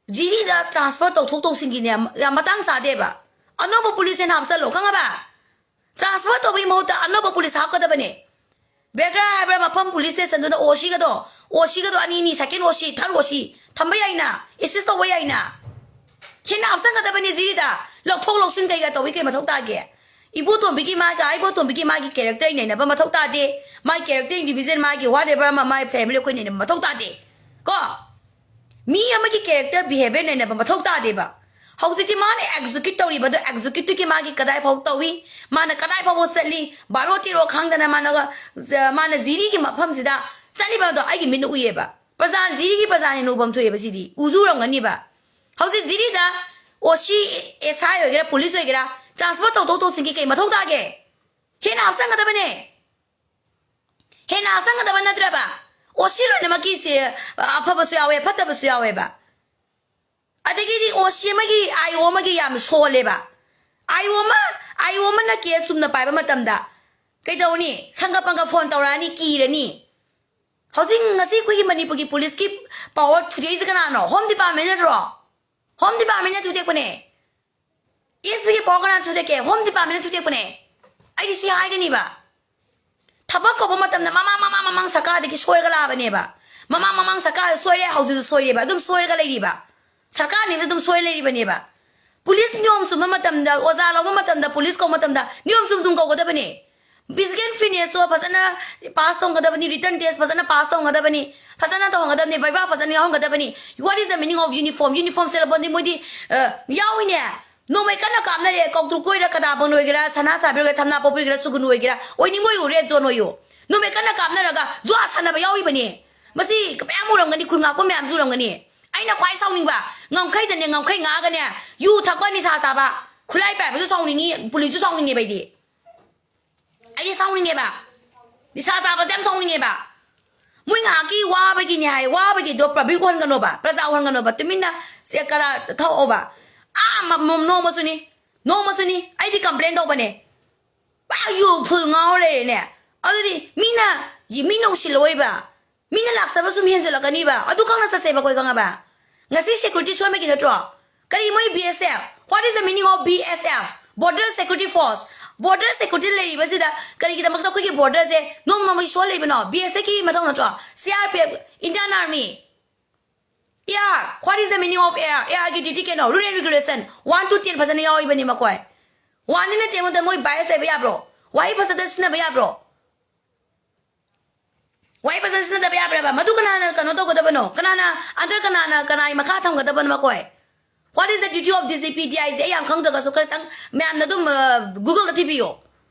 ꯖꯤꯔꯤꯗ ꯇ꯭ꯔꯥꯟꯁꯐꯔ ꯇꯧꯊꯣꯛ ꯇꯧꯁꯤꯟꯒꯤꯅꯦ ꯌꯥꯝ ꯃꯇꯥꯡ ꯆꯥꯗꯦꯕ꯫ ꯑꯅꯧꯕ ꯄꯨꯂꯤꯁ ꯍꯦꯟꯅ ꯍꯥꯞꯆꯜꯂꯣ, ꯈꯪꯉꯕ? ꯇ꯭ꯔꯥꯟꯁꯐꯔ ꯇꯧꯕꯒꯤ ꯃꯍꯨꯠꯇ ꯑꯅꯧꯕ ꯄꯨꯂꯤꯁ ꯍꯥꯞꯀꯗꯕꯅꯦ꯫ ꯕꯦꯒ꯭ꯔꯥ ꯍꯥꯏꯕ꯭ꯔꯥ ꯃꯐꯝ ꯄꯨꯂꯤꯁ ꯁ꯭ꯇꯦꯁꯟꯗꯨꯗ ꯑꯣ ꯁꯤꯒꯗꯣ, ꯑꯣ ꯁꯤꯒꯗꯣ ꯑꯅꯤ ꯑꯅꯤ, ꯁꯦꯀꯦꯟ ꯑꯣ ꯁꯤ, ꯊꯥꯔꯠ ꯑꯣ ꯁꯤ ꯊꯝꯕ ꯌꯥꯏꯅ, ꯑꯦꯁꯤꯁ ꯇꯧꯕ ꯌꯥꯏꯅ꯫ ꯍꯦꯟꯅ ꯍꯥꯞꯆꯟꯒꯗꯕꯅꯦ ꯖꯤꯔꯤꯗ꯫ ꯂꯧꯊꯣꯛ ꯂꯧꯁꯤꯟ ꯀꯩꯀꯥ ꯇꯧꯕꯒꯤ ꯀꯩ ꯃꯊꯧ ꯇꯥꯒꯦ? ꯏꯕꯣꯇꯣꯝꯕꯤꯒꯤ ꯃꯥꯒ, ꯏꯕꯣꯇꯣꯝꯕꯤꯒꯤ ꯃꯥꯒꯤ ꯀꯦꯔꯦꯛꯇꯔ ꯅꯩꯅꯕ ꯃꯊꯧ ꯇꯥꯗꯦ꯫ ꯃꯥꯒꯤ ꯀꯦꯔꯦꯛꯇꯔ ꯏꯟꯗꯤꯕꯤꯖꯨꯋꯦꯜ, ꯃꯥꯒꯤ ꯋꯥꯠ ꯑꯦꯚꯔ ꯑꯃ, ꯃꯥꯒꯤ ꯐꯦꯃꯤꯂꯤ ꯑꯩꯈꯣꯏ ꯅꯩꯅꯕ ꯃꯊꯧ ꯇꯥꯗꯦ꯫ ꯀꯣ? ꯃꯤ ꯑꯃꯒꯤ ꯀꯦꯔꯦꯛꯇꯔ ꯕꯤꯍꯦꯕꯤꯌꯔ ꯅꯩꯅꯕ ꯃꯊꯧ ꯇꯥꯗꯦꯕ꯫ ꯍꯧꯖꯤꯛꯇꯤ ꯃꯥꯅ ꯑꯦꯛꯖꯤꯀ꯭ꯌꯨꯠ ꯇꯧꯔꯤꯕꯗꯣ, ꯑꯦꯛꯖꯤꯀ꯭ꯌꯨꯇꯤꯚꯀꯤ ꯃꯥꯒꯤ ꯀꯗꯥꯏ ꯐꯥꯎ ꯇꯧꯏ, ꯃꯥꯅ ꯀꯗꯥꯏ ꯐꯥꯎꯕ ꯆꯠꯂꯤ, ꯕꯥꯔꯣ ꯇꯦꯔꯣ ꯈꯪꯗꯅ ꯃꯥꯅꯒ, ꯖ-, ꯃꯥꯅ ꯖꯤꯔꯤꯒꯤ ꯃꯐꯝꯁꯤꯗ ꯆꯠꯂꯤꯕꯗꯣ ꯑꯩꯒꯤ ꯃꯤꯠꯅ ꯎꯏꯌꯦꯕ꯫ ꯄ꯭ꯔꯖꯥ, ꯖꯤꯔꯤꯒꯤ ꯄ꯭ꯔꯖꯥꯅ ꯎꯐꯝ ꯊꯣꯛꯑꯦꯕ ꯁꯤꯗꯤ꯫ ꯎꯁꯨ ꯎꯔꯝꯒꯅꯤꯕ꯫ ꯍꯧꯖꯤꯛ ꯖꯤꯔꯤꯗ ꯑꯣ ꯁꯤ, ꯑꯦꯁ ꯑꯥꯏ ꯑꯣꯏꯒꯦꯔꯥ, ꯄꯨꯂꯤꯁ ꯑꯣꯏꯒꯦꯔꯥ, ꯇ꯭ꯔꯥꯟꯁꯐꯔ ꯇꯧꯊꯣꯛ ꯇꯧꯁꯤꯟꯒꯤ ꯀꯩ ꯃꯊꯧ ꯇꯥꯒꯦ? ꯍꯦꯟꯅ ꯍꯥꯞꯆꯟꯒꯗꯕꯅꯦ꯫ ꯍꯦꯟꯅ ꯍꯥꯞꯆꯟꯒꯗꯕ ꯅꯠꯇ꯭ꯔꯕ? ꯑꯣ, ꯁꯤ ꯂꯣꯏꯅꯃꯛꯀꯤꯁꯦ ꯑꯐꯕꯁꯨ ꯌꯥꯎꯋꯦ, ꯐꯠꯇꯕꯁꯨ ꯌꯥꯎꯋꯦꯕ꯫ ꯑꯗꯒꯤꯗꯤ ꯑꯣ ꯁꯤ ꯑꯃꯒꯤ, ꯑꯥꯏ ꯑꯣ ꯑꯃꯒꯤ ꯌꯥꯝ ꯁꯣꯜꯂꯦꯕ꯫ ꯑꯥꯏ ꯑꯣ ꯑꯃ, ꯑꯥꯏ ꯑꯣ ꯑꯃꯅ ꯀꯦꯁ ꯆꯨꯝꯅ ꯄꯥꯏꯕ ꯃꯇꯝꯗ ꯀꯩꯗꯧꯅꯤ? ꯁꯪꯒ ꯄꯪꯒ ꯐꯣꯟ ꯇꯧꯔꯛꯑꯅꯤ, ꯀꯤꯔꯅꯤ꯫ ꯍꯧꯖꯤꯛ ꯉꯁꯤ ꯑꯩꯈꯣꯏꯒꯤ ꯃꯅꯤꯄꯨꯔꯒꯤ ꯄꯨꯂꯤꯁꯀꯤ ꯄꯥꯋꯔ ꯊꯨꯗꯦꯛꯏꯁꯦ ꯀꯅꯥꯅꯣ? ꯍꯣꯝ ꯗꯤꯄꯥꯔꯠꯃꯦꯟ ꯅꯠꯇ꯭ꯔꯣ? ꯍꯣꯝ ꯗꯤꯄꯥꯔꯠꯃꯦꯟꯅ ꯊꯨꯗꯦꯛꯄꯅꯦ꯫ ꯑꯦꯁ ꯄꯤꯒꯤ ꯄꯥꯋꯔ ꯀꯅꯥꯅ ꯊꯨꯗꯦꯛꯀꯦ? ꯍꯣꯝ ꯗꯤꯄꯥꯔꯠꯃꯦꯟꯅ ꯊꯨꯗꯦꯛꯄꯅꯦ꯫ ꯑꯩꯗꯤ ꯁꯤ ꯍꯥꯏꯒꯅꯤꯕ꯫ ꯊꯕꯛ ꯀꯧꯕ ꯃꯇꯝꯗ ꯃꯃꯥꯡ, ꯃꯃꯥꯡ, ꯃꯃꯥꯡ ꯁꯔꯀꯥꯔꯗꯒꯤ ꯁꯣꯏꯔꯒ ꯂꯥꯛꯑꯕꯅꯦꯕ꯫ ꯃꯃꯥꯡ, ꯃꯃꯥꯡ ꯁꯔꯀꯥꯔ ꯁꯣꯏꯔꯦ, ꯍꯧꯖꯤꯛꯁꯨ ꯁꯣꯏꯔꯦꯕ, ꯑꯗꯨꯝ ꯁꯣꯏꯔꯒ ꯂꯩꯔꯤꯕ꯫ ꯁꯔꯀꯥꯔꯅꯤꯁꯨ ꯑꯗꯨꯝ ꯁꯣꯏ ꯂꯩꯔꯤꯕꯅꯦꯕ꯫ ꯄꯨꯂꯤꯁ ꯅꯤꯌꯣꯝ ꯆꯨꯝꯕ ꯃꯇꯝꯗ, ꯑꯣꯖꯥ ꯂꯧꯕ ꯃꯇꯝꯗ, ꯄꯨꯂꯤꯁ ꯀꯧꯕ ꯃꯇꯝꯗ ꯅꯤꯌꯣꯝ ꯆꯨꯝ ꯆꯨꯝ ꯀꯧꯒꯗꯕꯅꯦ꯫ ꯐꯤꯖꯤꯀꯦꯜ ꯐꯤꯠꯅꯦꯁꯇꯣ ꯐꯖꯅ ꯄꯥꯁ ꯇꯧꯒꯗꯕꯅꯤ, ꯔꯤꯇꯟ ꯇꯦꯁ ꯐꯖꯅ ꯄꯥꯁ ꯇꯧꯒꯗꯕꯅꯤ, ꯐꯖꯅ ꯇꯧꯍꯟꯒꯗꯕꯅꯤ, ꯚꯩꯚꯥ ꯐꯖꯅ ꯌꯥꯎꯍꯟꯒꯗꯕꯅꯤ꯫ What is the meaning of uniform? Uniform ꯁꯦꯠꯂꯕꯣꯗꯤ ꯃꯣꯏꯗꯤ, ꯑ, ꯌꯥꯎꯏꯅꯦ꯫ ꯅꯣꯡꯃꯩ ꯀꯟꯅ ꯀꯥꯞꯅꯔꯦ, ꯀꯧꯇ꯭ꯔꯨꯛ ꯑꯣꯏꯒꯦꯔꯥ, ꯀꯗꯥꯕꯪ ꯑꯣꯏꯒꯦꯔꯥ, ꯁꯅꯥ ꯁꯥꯕꯤ ꯑꯣꯏꯒꯦꯔꯥ, ꯊꯝꯅꯥ ꯄꯣꯛꯄꯤ ꯑꯣꯏꯒꯦꯔꯥ, ꯁꯨꯒꯨꯅꯨ ꯑꯣꯏꯒꯦꯔꯥ, ꯑꯣꯏꯅꯤꯡꯕ ꯑꯣꯏꯌꯨ, ꯔꯦꯗ ꯖꯣꯟ ꯑꯣꯏꯌꯨ꯫ ꯅꯣꯡꯃꯩ ꯀꯟꯅ ꯀꯥꯞꯅꯔꯒ ꯖꯨꯋꯥ ꯁꯥꯟꯅꯕ ꯌꯥꯎꯔꯤꯕꯅꯤ꯫ ꯃꯁꯤ ꯃꯌꯥꯝ ꯎꯔꯝꯒꯅꯤ, ꯈꯨꯟ ꯉꯥꯛꯄ ꯃꯌꯥꯝꯁꯨ ꯎꯔꯝꯒꯅꯤ꯫ ꯑꯩꯅ ꯈ꯭ꯋꯥꯏ ꯁꯥꯎꯅꯤꯡꯕ, ꯉꯝꯈꯩꯗꯅꯦ, ꯉꯝꯈꯩ ꯉꯥꯛꯑꯒꯅꯦ, ꯌꯨ ꯊꯛꯄ, ꯅꯤꯁꯥ ꯆꯥꯕ, ꯈꯨꯠꯂꯥꯏ ꯄꯥꯏꯕꯁꯨ ꯁꯥꯎꯅꯤꯡꯉꯤ, ꯄꯨꯂꯤꯁꯁꯨ ꯁꯥꯎꯅꯤꯡꯉꯦꯕ ꯑꯩꯗꯤ꯫ ꯑꯩꯗꯤ ꯁꯥꯎꯅꯤꯡꯉꯦꯕ꯫ ꯅꯤꯁꯥ ꯆꯥꯕꯁꯦ ꯌꯥꯝ ꯁꯥꯎꯅꯤꯡꯉꯦꯕ꯫ ꯃꯣꯏ ꯉꯥꯏꯍꯥꯛꯀꯤ ꯋꯥꯕꯒꯤꯅꯦ ꯍꯥꯏ, ꯋꯥꯕꯒꯤꯗꯣ ꯄꯕ꯭ꯂꯤꯛ ꯎꯍꯟꯒꯅꯣꯕ, ꯄ꯭ꯔꯖꯥ ꯎꯍꯟꯒꯅꯣꯕ, ꯇꯨꯃꯤꯟꯅ ꯁꯦ ꯀꯔꯥ ꯊꯛꯑꯣꯕ꯫ ꯑꯥ, ꯃ-, ꯃ-, ꯅꯣꯡꯃꯁꯨꯅꯤ, ꯅꯣꯡꯃꯁꯨꯅꯤ, ꯑꯩꯗꯤ ꯀꯝꯄ꯭ꯂꯦꯟ ꯇꯧꯕꯅꯦ꯫ ꯄꯨꯔꯥ ꯌꯨ ꯐꯨꯜ ꯉꯥꯎꯔ ꯂꯩꯔꯦꯅꯦ꯫ ꯑꯗꯨꯗꯤ ꯃꯤꯅ, ꯃꯤꯅ ꯎꯁꯤꯜꯂꯛꯑꯣꯏꯕ꯫ ꯃꯤꯅ ꯂꯥꯛꯆꯕ ꯁꯨꯝ ꯍꯦꯟꯖꯜꯂꯛꯀꯅꯤꯕ꯫ ꯑꯗꯨ ꯈꯪꯅ ꯆꯠꯁꯦꯕ ꯑꯩꯈꯣꯏ, ꯈꯪꯉꯕ? ꯉꯁꯤ ꯁꯦꯀ꯭ꯌꯨꯔꯤꯇꯤ ꯁꯣꯟꯕꯒꯤ ꯅꯠꯇ꯭ꯔꯣ? ꯀꯔꯤ ꯃꯣꯏ B S F? What is the meaning of B S F? Border Security Force꯫ Border security ꯂꯩꯔꯤꯕꯁꯤꯗ ꯀꯔꯤꯒꯤꯗꯃꯛꯇ ꯑꯩꯈꯣꯏꯒꯤ ꯕꯣꯔꯗꯔꯁꯦ ꯅꯣꯡꯃ ꯅꯣꯡꯃꯒꯤ ꯁꯣꯜꯂꯤꯕꯅꯣ? ꯕꯤ ꯑꯦꯁ ꯑꯦꯐꯀꯤ ꯃꯊꯧ ꯅꯠꯇ꯭ꯔꯣ? C R P F, Indian Army꯫ Air, what is the meaning of air? Airꯒꯤ duty ꯀꯩꯅꯣ? Rule and regulation one to ten ꯐꯖꯅ ꯌꯥꯎꯔꯤꯕꯅꯤ ꯃꯈꯣꯏ꯫ One ꯅꯠꯇꯦ ꯑꯩꯉꯣꯟꯗ ꯃꯣꯏ bias ꯂꯩꯕ ꯌꯥꯕ꯭ꯔꯣ? ꯋꯥꯍꯩ ꯐꯖꯗ ꯁꯤꯖꯤꯟꯅꯕ ꯌꯥꯕ꯭ꯔꯣ? ꯋꯥꯍꯩ ꯐꯖꯅ ꯁꯤꯖꯤꯟꯅꯗꯕ ꯌꯥꯕ꯭ꯔꯕ? ꯃꯗꯨ ꯀꯅꯥꯅ ꯀꯩꯅꯣ ꯇꯧꯒꯗꯕꯅꯣ? ꯀꯅꯥꯅ under, ꯀꯅꯥꯅ ꯀꯅꯥꯒꯤ ꯃꯈꯥ ꯊꯝꯒꯗꯕꯅꯣ ꯃꯈꯣꯏ? What is the duty of D G P, D I G? ꯑꯩ ꯌꯥꯝ ꯈꯪꯗ꯭ꯔꯒꯁꯨ ꯈꯔꯇꯪ ꯃꯌꯥꯝꯅ ꯑꯗꯨꯝ, ꯑ, Google-ꯗ ꯊꯤꯕꯤꯌꯣ꯫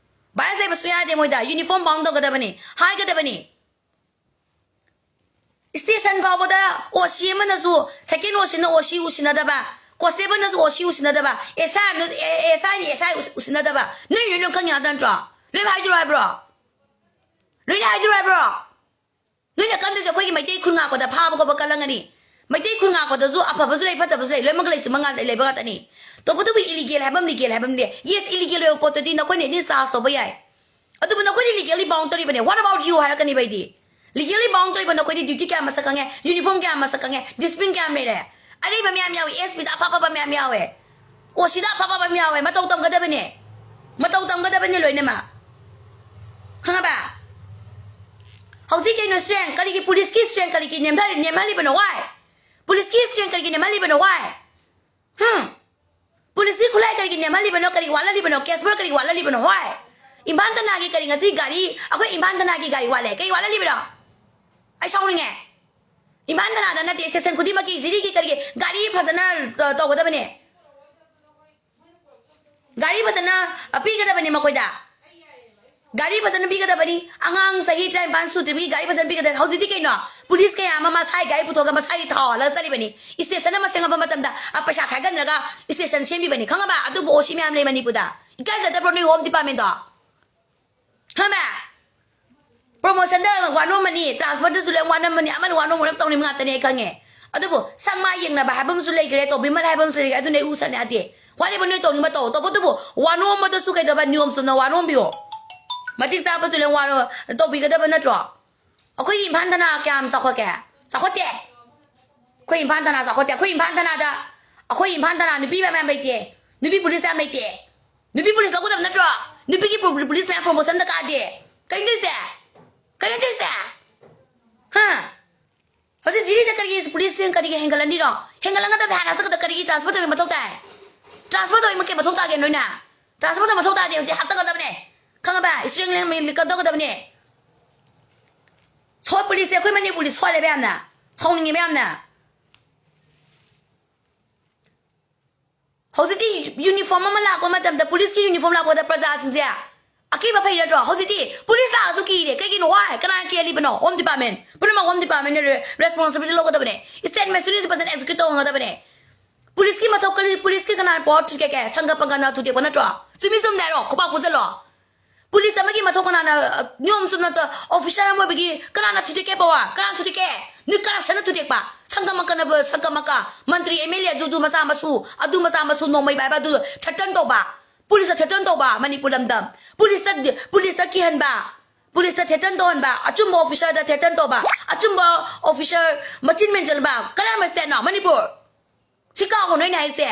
Bias ꯂꯩꯕ ꯁꯨꯡꯌꯥ ꯌꯥꯗꯦ ꯃꯣꯏꯗ꯫ Uniform bound ꯇꯧꯒꯗꯕꯅꯤ, ꯍꯥꯏꯒꯗꯕꯅꯤ꯫ ꯁ꯭ꯇꯦꯁꯟ ꯐꯥꯎꯕꯗ ꯑꯣ ꯁꯤ ꯑꯃꯅꯁꯨ, ꯁꯦꯀꯦꯟ ꯑꯣ ꯁꯤꯅ ꯑꯣ ꯁꯤ ꯎꯁꯤꯟꯅꯗꯕ, ꯀꯣꯟꯁꯇꯦꯕꯜꯅꯁꯨ ꯑꯣ ꯁꯤ ꯎꯁꯤꯟꯅꯗꯕ, ꯑꯦꯁ ꯑꯥꯏ ꯑꯃꯅ, ꯑꯦ-, ꯑꯦꯁ ꯑꯥꯏꯅ ꯑꯦꯁ ꯑꯥꯏ ꯎꯁꯤꯟꯅꯗꯕ, ꯅꯣꯏ ꯂꯣꯏꯅ ꯈꯪꯉꯤ ꯉꯥꯛꯇ ꯅꯠꯇ꯭ꯔꯣ? ꯂꯣꯏꯅ ꯍꯥꯏꯗꯣꯔꯣ ꯍꯥꯏꯕ꯭ꯔꯣ? ꯂꯣꯏꯅ ꯍꯥꯏꯗꯣꯔꯣ ꯍꯥꯏꯕ꯭ꯔꯣ? ꯅꯣꯏꯅ ꯀꯟꯗꯣꯏꯁꯦ ꯑꯩꯈꯣꯏꯒꯤ ꯃꯩꯇꯩ ꯈꯨꯟ ꯉꯥꯛꯄꯗ ꯐꯥꯕ ꯈꯣꯠꯄ ꯀꯜꯂꯝꯒꯅꯤ꯫ ꯃꯩꯇꯩ ꯈꯨꯟ ꯉꯥꯛꯄꯗꯁꯨ ꯑꯐꯕꯁꯨ ꯂꯩ, ꯐꯠꯇꯕꯁꯨ ꯂꯩ, ꯂꯣꯏꯅꯃꯛ ꯂꯩꯁꯨ ꯃꯉꯥꯜ ꯂꯩꯕ ꯉꯥꯛꯇꯅꯤ꯫ ꯇꯧꯕꯇꯕꯨ illegal ꯍꯥꯏꯕ ꯑꯃ, legal ꯍꯥꯏꯕ ꯑꯃ ꯂꯩ꯫ Yes, illegal ꯑꯣꯏꯕ ꯄꯣꯠꯇꯨꯗꯤ ꯅꯈꯣꯏꯅ ꯑꯗꯨꯝ charge ꯇꯧꯕ ꯌꯥꯏ꯫ ꯑꯗꯨꯕꯨ ꯅꯈꯣꯏꯗꯤ legally bound ꯇꯧꯔꯤꯕꯅꯦ꯫ What about you ꯍꯥꯏꯔꯛꯀꯅꯤꯕ ꯑꯩꯗꯤ꯫ Legally bound ꯇꯧꯔꯤꯕ ꯅꯈꯣꯏꯗꯤ duty ꯀꯌꯥ ꯃꯁꯛ ꯈꯪꯉꯦ, uniform ꯀꯌꯥ ꯃꯁꯛ ꯈꯪꯉꯦ, discipline ꯀꯌꯥꯝ ꯂꯩꯔꯦ꯫ ꯑꯔꯤꯕ ꯃꯌꯥꯝ ꯌꯥꯎꯏ, S P ꯗ ꯑꯐ ꯑꯐꯕ ꯃꯌꯥꯝ ꯌꯥꯎꯋꯦ꯫ ꯑꯣ ꯁꯤꯗ ꯑꯐ ꯑꯐꯕ ꯃꯌꯥꯝ ꯌꯥꯎꯋꯦ꯫ ꯃꯇꯧ ꯇꯝꯒꯗꯕꯅꯦ꯫ ꯃꯇꯧ ꯇꯝꯒꯗꯕꯅꯦ ꯂꯣꯏꯅꯃꯛ꯫ ꯈꯪꯉꯕ? ꯍꯧꯖꯤꯛ ꯀꯩꯅꯣ strength? ꯀꯔꯤꯒꯤ police ꯀꯤ strength ꯀꯔꯤꯒꯤ ꯅꯦꯝꯊꯔꯤ, ꯅꯦꯝꯍꯜꯂꯤꯕꯅꯣ? Why? Police ꯀꯤ strength ꯀꯔꯤꯒꯤ ꯅꯦꯝꯍꯜꯂꯤꯕꯅꯣ? Why? ꯍꯝ? Police ꯀꯤ ꯈꯨꯠꯂꯥꯏ ꯀꯔꯤꯒꯤ ꯅꯦꯝꯍꯜꯂꯤꯕꯅꯣ? ꯀꯔꯤꯒꯤ ꯋꯥꯠꯍꯜꯂꯤꯕꯅꯣ? Cash bar ꯀꯔꯤꯒꯤ ꯋꯥꯠꯍꯜꯂꯤꯕꯅꯣ? Why? ꯏꯝꯐꯥꯜ ꯇꯅꯥꯒꯤ ꯀꯔꯤ ꯉꯁꯤ ꯒꯥꯔꯤ, ꯑꯩꯈꯣꯏ ꯏꯝꯐꯥꯜ ꯇꯅꯥꯒꯤ ꯒꯥꯔꯤ ꯋꯥꯠꯂꯦ? ꯀꯔꯤ ꯋꯥꯠꯍꯜꯂꯤꯕꯅꯣ? ꯑꯩ ꯁꯥꯎꯅꯤꯡꯉꯦ꯫ ꯏꯝꯐꯥꯜ ꯇꯅꯥꯗ ꯅꯠꯇꯦ, station ꯈꯨꯗꯤꯡꯃꯛꯀꯤ ꯖꯤꯔꯤꯒꯤ ꯀꯔꯤꯒꯤ ꯒꯥꯔꯤ ꯐꯖꯅ ꯇ-, ꯇꯧꯒꯗꯕꯅꯦ꯫ ꯒꯥꯔꯤ ꯐꯖꯅ, ꯑ, ꯄꯤꯒꯗꯕꯅꯤ ꯃꯈꯣꯏꯗ꯫ ꯒꯥꯔꯤ ꯐꯖꯅ ꯄꯤꯒꯗꯕꯅꯤ꯫ ꯑꯉꯥꯡ ꯆꯍꯤ ꯇꯔꯥꯅꯤꯄꯥꯟ ꯁꯨꯗ꯭ꯔꯤꯕꯒꯤ ꯒꯥꯔꯤ ꯐꯖꯅ ꯄꯤꯒꯗꯕꯅꯤ꯫ ꯍꯧꯖꯤꯛꯇꯤ ꯀꯩꯅꯣ? Police ꯀꯌꯥ ꯑꯃ ꯃꯁꯥꯒꯤ ꯒꯥꯔꯤ ꯄꯨꯊꯣꯛꯑꯒ ꯃꯁꯥꯒꯤ ꯊꯥꯎ ꯍꯥꯜꯂꯒ ꯆꯠꯂꯤꯕꯅꯤ꯫ Station ꯑꯃ ꯁꯦꯝꯒꯠꯄ ꯃꯇꯝꯗ, ꯑ, ꯄꯩꯁꯥ ꯈꯥꯏꯒꯠꯅꯔꯒ station ꯁꯦꯝꯃꯤꯕꯅꯤ꯫ ꯈꯪꯉꯕ? ꯑꯗꯨꯕꯨ O C ꯃꯌꯥꯝ ꯂꯩ ꯃꯅꯤꯄꯨꯔꯗ꯫ ꯏꯀꯥꯏꯖꯗꯕ꯭ꯔꯣ ꯅꯣꯏ Home Department ꯗꯣ? ꯈꯪꯉꯕ? Promotion ꯗ ꯋꯥꯅꯣꯝꯃꯅꯤ, transfer ꯗꯁꯨ ꯂꯣꯏ ꯋꯥꯅꯝꯃꯅꯤ, ꯑꯃꯅ ꯋꯥꯅꯣꯝ ꯋꯥꯅꯣꯝ ꯇꯧꯅꯤꯡꯕ ꯉꯥꯛꯇꯅꯤ, ꯑꯩ ꯈꯪꯉꯦ꯫ ꯑꯗꯨꯕꯨ ꯁꯛ ꯃꯥꯏ ꯌꯦꯡꯅꯕ ꯍꯥꯏꯕ ꯑꯃꯁꯨ ꯂꯩꯈ꯭ꯔꯦ, ꯇꯧꯕꯤꯃꯜ ꯍꯥꯏꯕ ꯑꯃꯁꯨ ꯂꯩꯈ꯭ꯔꯦ, ꯑꯗꯨꯅ ꯑꯩ ꯎ ꯁꯟ ꯌꯥꯗꯦ꯫ ꯋꯥꯔꯤꯕ ꯅꯣꯏ ꯇꯧꯅꯤꯡꯕ ꯇꯧ, ꯇꯧꯕꯇꯕꯨ ꯋꯥꯅꯣꯝꯕꯗꯁꯨ ꯀꯩꯗꯧꯕ, ꯅꯤꯌꯣꯝ ꯆꯨꯝꯅ ꯋꯥꯅꯣꯝꯕꯤꯌꯣ꯫ ꯃꯇꯤꯛ ꯆꯥꯕꯁꯨ ꯂꯣꯏ ꯋꯥꯅꯣ-, ꯇꯧꯕꯤꯒꯗꯕ ꯅꯠꯇ꯭ꯔꯣ? ꯑꯩꯈꯣꯏꯒꯤ ꯏꯝꯐꯥꯜ ꯊꯅꯥ ꯀꯌꯥꯝ ꯆꯥꯎꯈꯠꯀꯦ? ꯆꯥꯎꯈꯠꯇꯦ꯫ ꯑꯩꯈꯣꯏ ꯏꯝꯐꯥꯜ ꯊꯅꯥ ꯆꯥꯎꯈꯠꯇꯦ꯫ ꯑꯩꯈꯣꯏ ꯏꯝꯐꯥꯜ ꯊꯅꯥꯗ, ꯑꯩꯈꯣꯏ ꯏꯝꯐꯥꯜ ꯊꯅꯥ ꯅꯨꯄꯤ ꯃꯌꯥꯝ ꯂꯩꯇꯦ, ꯅꯨꯄꯤ police ꯌꯥꯝ ꯂꯩꯇꯦ꯫ ꯅꯨꯄꯤ police ꯂꯧꯒꯗꯕ ꯅꯠꯇ꯭ꯔꯣ? ꯅꯨꯄꯤꯒꯤ ꯄꯨ-, police ꯃꯌꯥꯝ promotion ꯗ ꯀꯥꯗꯦ꯫ ꯀꯩꯅꯣ ꯇꯧꯔꯤꯁꯦ? ꯀꯩꯅꯣ ꯇꯧꯔꯤꯁꯦ? ꯍꯥ? ꯍꯧꯖꯤꯛ ꯖꯤꯔꯤꯗ ꯀꯔꯤꯒꯤ police ꯁꯤꯡ ꯀꯔꯤꯒꯤ ꯍꯦꯟꯒꯠꯂꯟꯗ꯭ꯔꯤꯅꯣ? ꯍꯦꯟꯒꯠꯂꯟꯒꯗꯕ ꯍꯥꯟꯅ ꯍꯥꯞꯆꯒꯗꯕ ꯀꯔꯤꯒꯤ transfer ꯇꯧꯕꯒꯤ ꯃꯊꯧ ꯇꯥꯏ? Transfer ꯇꯧꯕꯒꯤ ꯀꯩ ꯃꯊꯧ ꯇꯥꯒꯦ ꯅꯣꯏꯅ? Transfer ꯇꯧꯕ ꯃꯊꯧ ꯇꯥꯗꯦ, ꯍꯧꯖꯤꯛ ꯍꯥꯞꯆꯒꯗꯕꯅꯦ꯫ ꯈꯪꯉꯕ? Strength ꯂꯦꯡ-, ꯀꯩꯅꯣ ꯇꯧꯒꯗꯕꯅꯦ꯫ ꯁꯣ-, police ꯁꯦ ꯑꯩꯈꯣꯏ ꯃꯅꯤꯄꯨꯔꯗꯤ ꯁꯣꯜꯂꯦꯕ ꯌꯥꯝꯅ꯫ ꯁꯥꯎꯅꯤꯡꯉꯦꯕ ꯌꯥꯝꯅ꯫ ꯍꯧꯖꯤꯛꯇꯤ uniform ꯑꯃ ꯂꯥꯛꯄ ꯃꯇꯝꯗ, police ꯀꯤ uniform ꯂꯥꯛꯄꯗ ꯄ꯭ꯔꯖꯥꯁꯤꯡꯁꯦ ꯑꯀꯤꯕ ꯐꯩ ꯅꯠꯇ꯭ꯔꯣ? ꯍꯧꯖꯤꯛꯇꯤ police ꯂꯥꯛꯑꯁꯨ ꯀꯤꯔꯦ꯫ ꯀꯩꯒꯤꯅꯣ? Why? ꯀꯅꯥꯅ ꯀꯤꯍꯜꯂꯤꯕꯅꯣ? Home Department꯫ ꯄꯨꯝꯅꯃꯛ Home Department ꯅ re-, responsibility ꯂꯧꯒꯗꯕꯅꯦ꯫ State machinery ꯁꯦ ꯐꯖꯅ execute ꯇꯧꯍꯟꯒꯗꯕꯅꯦ꯫ Police ꯀꯤ ꯃꯊꯧ ꯀꯔꯤ? Police ꯀꯤ ꯀꯅꯥꯅ power ꯊꯨꯗꯦꯛꯀꯦ? ꯁꯪꯒ ꯄꯪꯒꯅ ꯊꯨꯗꯦꯛꯄ ꯅꯠꯇ꯭ꯔꯣ? ꯆꯨꯝꯃꯤ ꯆꯨꯝꯗꯦ ꯍꯥꯏꯔꯣ? ꯈꯨꯄꯥꯛ ꯄꯨꯁꯜꯂꯣ꯫ Police ꯑꯃꯒꯤ ꯃꯊꯧ ꯀꯅꯥꯅ, ꯑ, ꯅꯤꯌꯣꯝ ꯆꯨꯝꯅ ꯇ-, officer ꯑꯃ ꯑꯣꯏꯕꯒꯤ ꯀꯅꯥꯅ ꯊꯨꯗꯦꯛꯀꯦ power? ꯀꯅꯥꯅ ꯊꯨꯗꯦꯛꯀꯦ? ꯅꯣꯏ corruption ꯅ ꯊꯨꯗꯦꯛꯄ꯫ ꯁꯪꯒ ꯃꯪꯒꯅꯕ, ꯁꯪꯒ ꯃꯪꯒ, ꯃꯟꯇ꯭ꯔꯤ, M L A ꯑꯗꯨꯗꯨ ꯃꯆꯥ ꯃꯁꯨ, ꯑꯗꯨ ꯃꯆꯥ ꯃꯁꯨ ꯅꯣꯡꯃꯩ ꯄꯥꯏꯕ ꯑꯗꯨ threaten ꯇꯧꯕ꯫ Police ꯇ threaten ꯇꯧꯕ ꯃꯅꯤꯄꯨꯔ ꯂꯝꯗꯝ꯫ Police ꯇ, police ꯇ ꯀꯤꯍꯟꯕ꯫ Police ꯇ threaten ꯇꯧꯍꯟꯕ꯫ ꯑꯆꯨꯝꯕ officer ꯗ threaten ꯇꯧꯕ꯫ ꯑꯆꯨꯝꯕ officer ꯃꯆꯤꯟ ꯃꯦꯟꯁꯤꯟꯕ꯫ ꯀꯔꯝꯕ state ꯅꯣ? ꯃꯅꯤꯄꯨꯔ꯫ ꯁꯤ ꯀꯥꯎꯒꯅꯨ ꯑꯩꯅ ꯍꯥꯏꯁꯦ꯫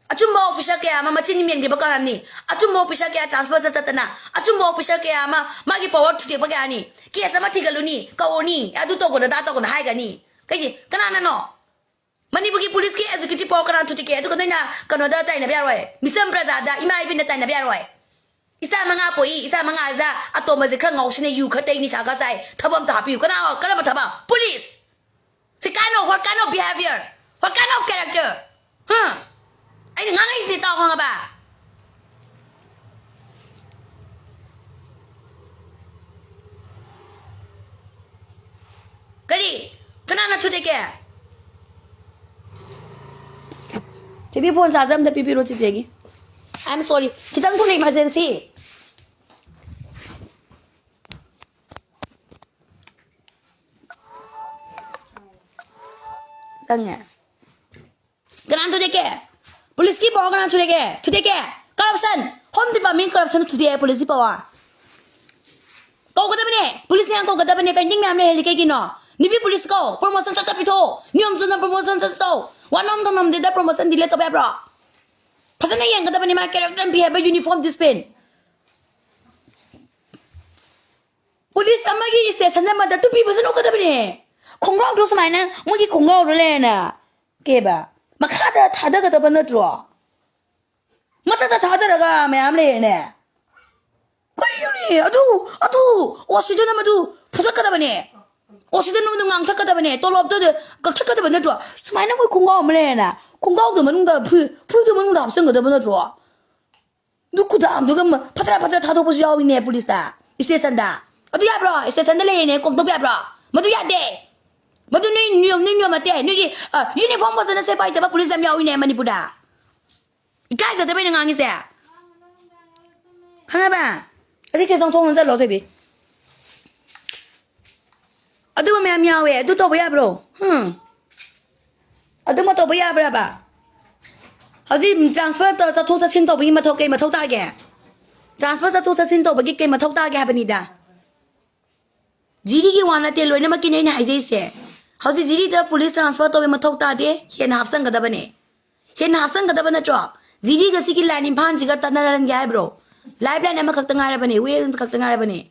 ꯑꯆꯨꯝꯕ officer ꯀꯌꯥ ꯑꯃ ꯃꯆꯤꯟ ꯃꯦꯟꯈꯤꯕ ꯀꯅꯥꯅꯤ? ꯑꯆꯨꯝꯕ officer ꯀꯌꯥ transfer ꯆꯠ ꯆꯠꯇꯅ, ꯑꯆꯨꯝꯕ officer ꯀꯌꯥ ꯑꯃ ꯃꯥꯒꯤ power ꯊꯨꯗꯦꯛꯄ ꯀꯌꯥꯅꯤ? Case ꯑꯃ ꯊꯤꯒꯠꯂꯨꯅꯤ, ꯀꯧꯔꯨꯅꯤ, ꯑꯗꯨ ꯇꯧꯒꯅꯨ, ꯑꯗꯥ ꯇꯧꯒꯅꯨ ꯍꯥꯏꯒꯅꯤ꯫ ꯀꯩꯁꯤ ꯀꯅꯥꯅꯅꯣ? ꯃꯅꯤꯄꯨꯔꯒꯤ police ꯀꯤ executive power ꯀꯅꯥ ꯊꯨꯗꯦꯛꯀꯦ? ꯑꯗꯨꯒ ꯅꯣꯏꯅ ꯀꯩꯅꯣꯗ ꯇꯥꯏꯅꯕ ꯌꯥꯔꯣꯏ, ꯃꯤꯆꯝ ꯄ꯭ꯔꯖꯥꯗ, ꯏꯃꯥ ꯏꯕꯦꯟꯗ ꯇꯥꯏꯅꯕ ꯌꯥꯔꯣꯏ꯫ ꯏꯆꯥ ꯃꯉꯥ ꯄꯣꯛꯏ, ꯏꯆꯥ ꯃꯉꯥꯁꯤꯗ ꯑꯇꯣꯝꯕꯁꯦ ꯈꯔ ꯉꯥꯎꯁꯤꯟꯅꯩ, ꯌꯨ ꯈꯔ ꯇꯩ, ꯅꯤꯁꯥ ꯈꯔ ꯆꯥꯏ, ꯊꯕꯛ ꯑꯝꯇ ꯍꯥꯞꯄꯤꯌꯨ꯫ ꯀꯅꯥ, ꯀꯔꯝꯕ ꯊꯕꯛ? Police! ꯁꯤ kind of, what kind of behavior? What kind of character? Huh? ꯑꯩꯅ ꯉꯥꯡꯉꯛꯏꯁꯤꯗꯤ ꯇꯥꯎ, ꯈꯪꯉꯕ? ꯀꯔꯤ? ꯀꯅꯥꯅ ꯊꯨꯗꯦꯛꯀꯦ? ꯆꯦꯕꯤ, phone charge ꯑꯝꯇ ꯄꯤꯕꯤꯔꯣ ꯆꯤꯆꯦꯒꯤ꯫ I'm sorry. ꯈꯤꯇꯪ ꯊꯨꯅ emergency꯫ ꯆꯪꯉꯦ꯫ ꯀꯅꯥꯅ ꯊꯨꯗꯦꯛꯀꯦ? Police ꯀꯤ power ꯀꯅꯥꯅ ꯊꯨꯗꯦꯛꯀꯦ? ꯊꯨꯗꯦꯛꯀꯦ? Corruption! Home Department corruption ꯊꯨꯗꯦꯛꯑꯦ police ꯀꯤ power꯫ ꯀꯧꯒꯗꯕꯅꯦ꯫ Police ꯃꯌꯥꯝ ꯀꯧꯒꯗꯕꯅꯦ꯫ Pending ꯃꯌꯥꯝ ꯂꯩꯍꯜꯂꯤ ꯀꯩꯒꯤꯅꯣ? ꯅꯨꯄꯤ police ꯀꯧ꯫ Promotion ꯁꯠ ꯁꯠ ꯄꯤꯊꯣꯛꯑꯣ꯫ ꯅꯤꯌꯣꯝ ꯆꯨꯝꯅ promotion ꯁꯠ ꯁꯠ ꯇꯧ꯫ ꯋꯥ ꯅꯣꯝ ꯇꯧꯅꯝꯗꯦꯗ promotion delay ꯇꯧꯕ ꯌꯥꯕ꯭ꯔꯣ? ꯐꯖꯅ ꯌꯦꯡꯒꯗꯕꯅꯤ ꯃꯥ character and behavior, uniform discipline꯫ Police ꯑꯃꯒꯤ station ꯑꯃꯗ ꯇꯨꯄꯤ ꯐꯖꯅ ꯎꯞꯀꯗꯕꯅꯦ꯫ ꯈꯣꯡꯒ꯭ꯔꯥꯎꯗꯣ ꯁꯨꯃꯥꯏꯅ ꯃꯣꯏꯒꯤ ꯈꯣꯡꯒ꯭ꯔꯥꯎꯗꯣ ꯂꯩꯔꯦꯅ꯫ ꯀꯦꯕ? ꯃꯈꯥꯗ ꯊꯥꯗꯒꯗꯕ ꯅꯠꯇ꯭ꯔꯣ? ꯃꯊꯛꯇ ꯊꯥꯗꯔꯒ ꯃꯌꯥꯝ ꯂꯩꯔꯦꯅꯦ꯫ ꯀꯔꯤꯅꯣꯅꯦ? ꯑꯗꯨ, ꯑꯗꯨ, ꯑꯣ ꯁꯤꯗꯅ ꯃꯗꯨ ꯐꯨꯗꯠꯀꯗꯕꯅꯦ꯫ ꯑꯣ ꯁꯤꯗꯅ ꯃꯗꯨ ꯉꯥꯡꯊꯠꯀꯗꯕꯅꯦ꯫ ꯇꯣꯂꯣꯞꯇꯣ ꯀꯛꯊꯠꯀꯗꯕ ꯅꯠꯇ꯭ꯔꯣ? ꯁꯨꯃꯥꯏꯅ ꯃꯣꯏ ꯈꯣꯡꯒ꯭ꯔꯥꯎ ꯑꯃ ꯂꯩꯔꯦꯅ꯫ ꯈꯣꯡꯒ꯭ꯔꯥꯎꯗꯨ ꯃꯅꯨꯡꯗ ꯐꯨ-, ꯐꯨꯔꯤꯠꯇꯨ ꯃꯅꯨꯡꯗ ꯍꯥꯞꯆꯤꯟꯒꯗꯕ ꯅꯠꯇ꯭ꯔꯣ? ꯑꯗꯨ ꯈꯨꯗꯥꯡꯗꯨꯒ ꯃ-, ꯐꯠꯇ꯭ꯔꯥ ꯐꯠꯇ꯭ꯔꯥ ꯊꯥꯗꯣꯛꯄꯁꯨ ꯌꯥꯎꯔꯤꯅꯦ police ꯇ, station ꯗ꯫ ꯑꯗꯨ ꯌꯥꯕ꯭ꯔꯣ? Station ꯗ ꯂꯩꯔꯦꯅꯦ, ꯀꯣꯝꯊꯣꯛꯄ ꯌꯥꯕ꯭ꯔꯣ? ꯃꯗꯨ ꯌꯥꯗꯦ꯫ ꯃꯗꯨ ꯅꯣꯏ ꯅꯤꯌꯣꯝ, ꯅꯣꯏ ꯅꯤꯌꯣꯝ ꯅꯠꯇꯦ꯫ ꯅꯣꯏꯒꯤ, ꯑ, uniform ꯐꯖꯅ ꯁꯦꯠꯄ ꯍꯩꯇꯕ police ꯌꯥꯝ ꯌꯥꯎꯔꯤꯅꯦ ꯃꯅꯤꯄꯨꯔꯗ꯫ ꯏꯀꯥꯏꯖꯗꯕꯩꯅꯦ ꯉꯥꯡꯉꯤꯁꯦ꯫ ꯈꯪꯉꯕ? ꯑꯁꯤ ꯈꯤꯇꯪ ꯊꯣꯡ ꯂꯣꯟꯁꯤꯜꯂꯣ, ꯊꯣꯏꯕꯤ꯫ ꯑꯗꯨꯒ ꯃꯌꯥꯝ ꯌꯥꯎꯋꯦ꯫ ꯑꯗꯨ ꯇꯧꯕ ꯌꯥꯕ꯭ꯔꯣ? ꯍꯝ? ꯑꯗꯨꯃ ꯇꯧꯕ ꯌꯥꯕ꯭ꯔꯕ? ꯍꯧꯖꯤꯛ transfer ꯇ-, ꯆꯠꯊꯣꯛ ꯆꯠꯁꯤꯟ ꯇꯧꯕꯒꯤ ꯃꯊꯧ ꯀꯩ ꯃꯊꯧ ꯇꯥꯒꯦ? Transfer ꯆꯠꯊꯣꯛ ꯆꯠꯁꯤꯟ ꯇꯧꯕꯒꯤ ꯀꯩ ꯃꯊꯧ ꯇꯥꯒꯦ ꯍꯥꯏꯕꯅꯤꯗ? ꯖꯤꯔꯤꯒꯤ ꯋꯥ ꯅꯠꯇꯦ, ꯂꯣꯏꯅꯃꯛꯀꯤꯅꯦ ꯑꯩꯅ ꯍꯥꯏꯖꯩꯁꯦ꯫ ꯍꯧꯖꯤꯛ ꯖꯤꯔꯤꯗ police transfer ꯇꯧꯕꯒꯤ ꯃꯊꯧ ꯇꯥꯗꯦ, ꯍꯦꯟꯅ ꯍꯥꯞꯆꯟꯒꯗꯕꯅꯦ꯫ ꯍꯦꯟꯅ ꯍꯥꯞꯆꯟꯒꯗꯕ ꯅꯠꯇ꯭ꯔꯣ? ꯖꯤꯔꯤꯒ ꯁꯤꯒꯤ line ꯏꯝꯐꯥꯜꯁꯤꯒ ꯇꯠꯅꯔꯟꯒꯦ ꯍꯥꯏꯕ꯭ꯔꯣ? Lifeline ꯑꯃꯈꯛꯇ ꯉꯥꯏꯔꯕꯅꯦ, way ꯑꯃꯈꯛꯇ ꯉꯥꯏꯔꯕꯅꯦ꯫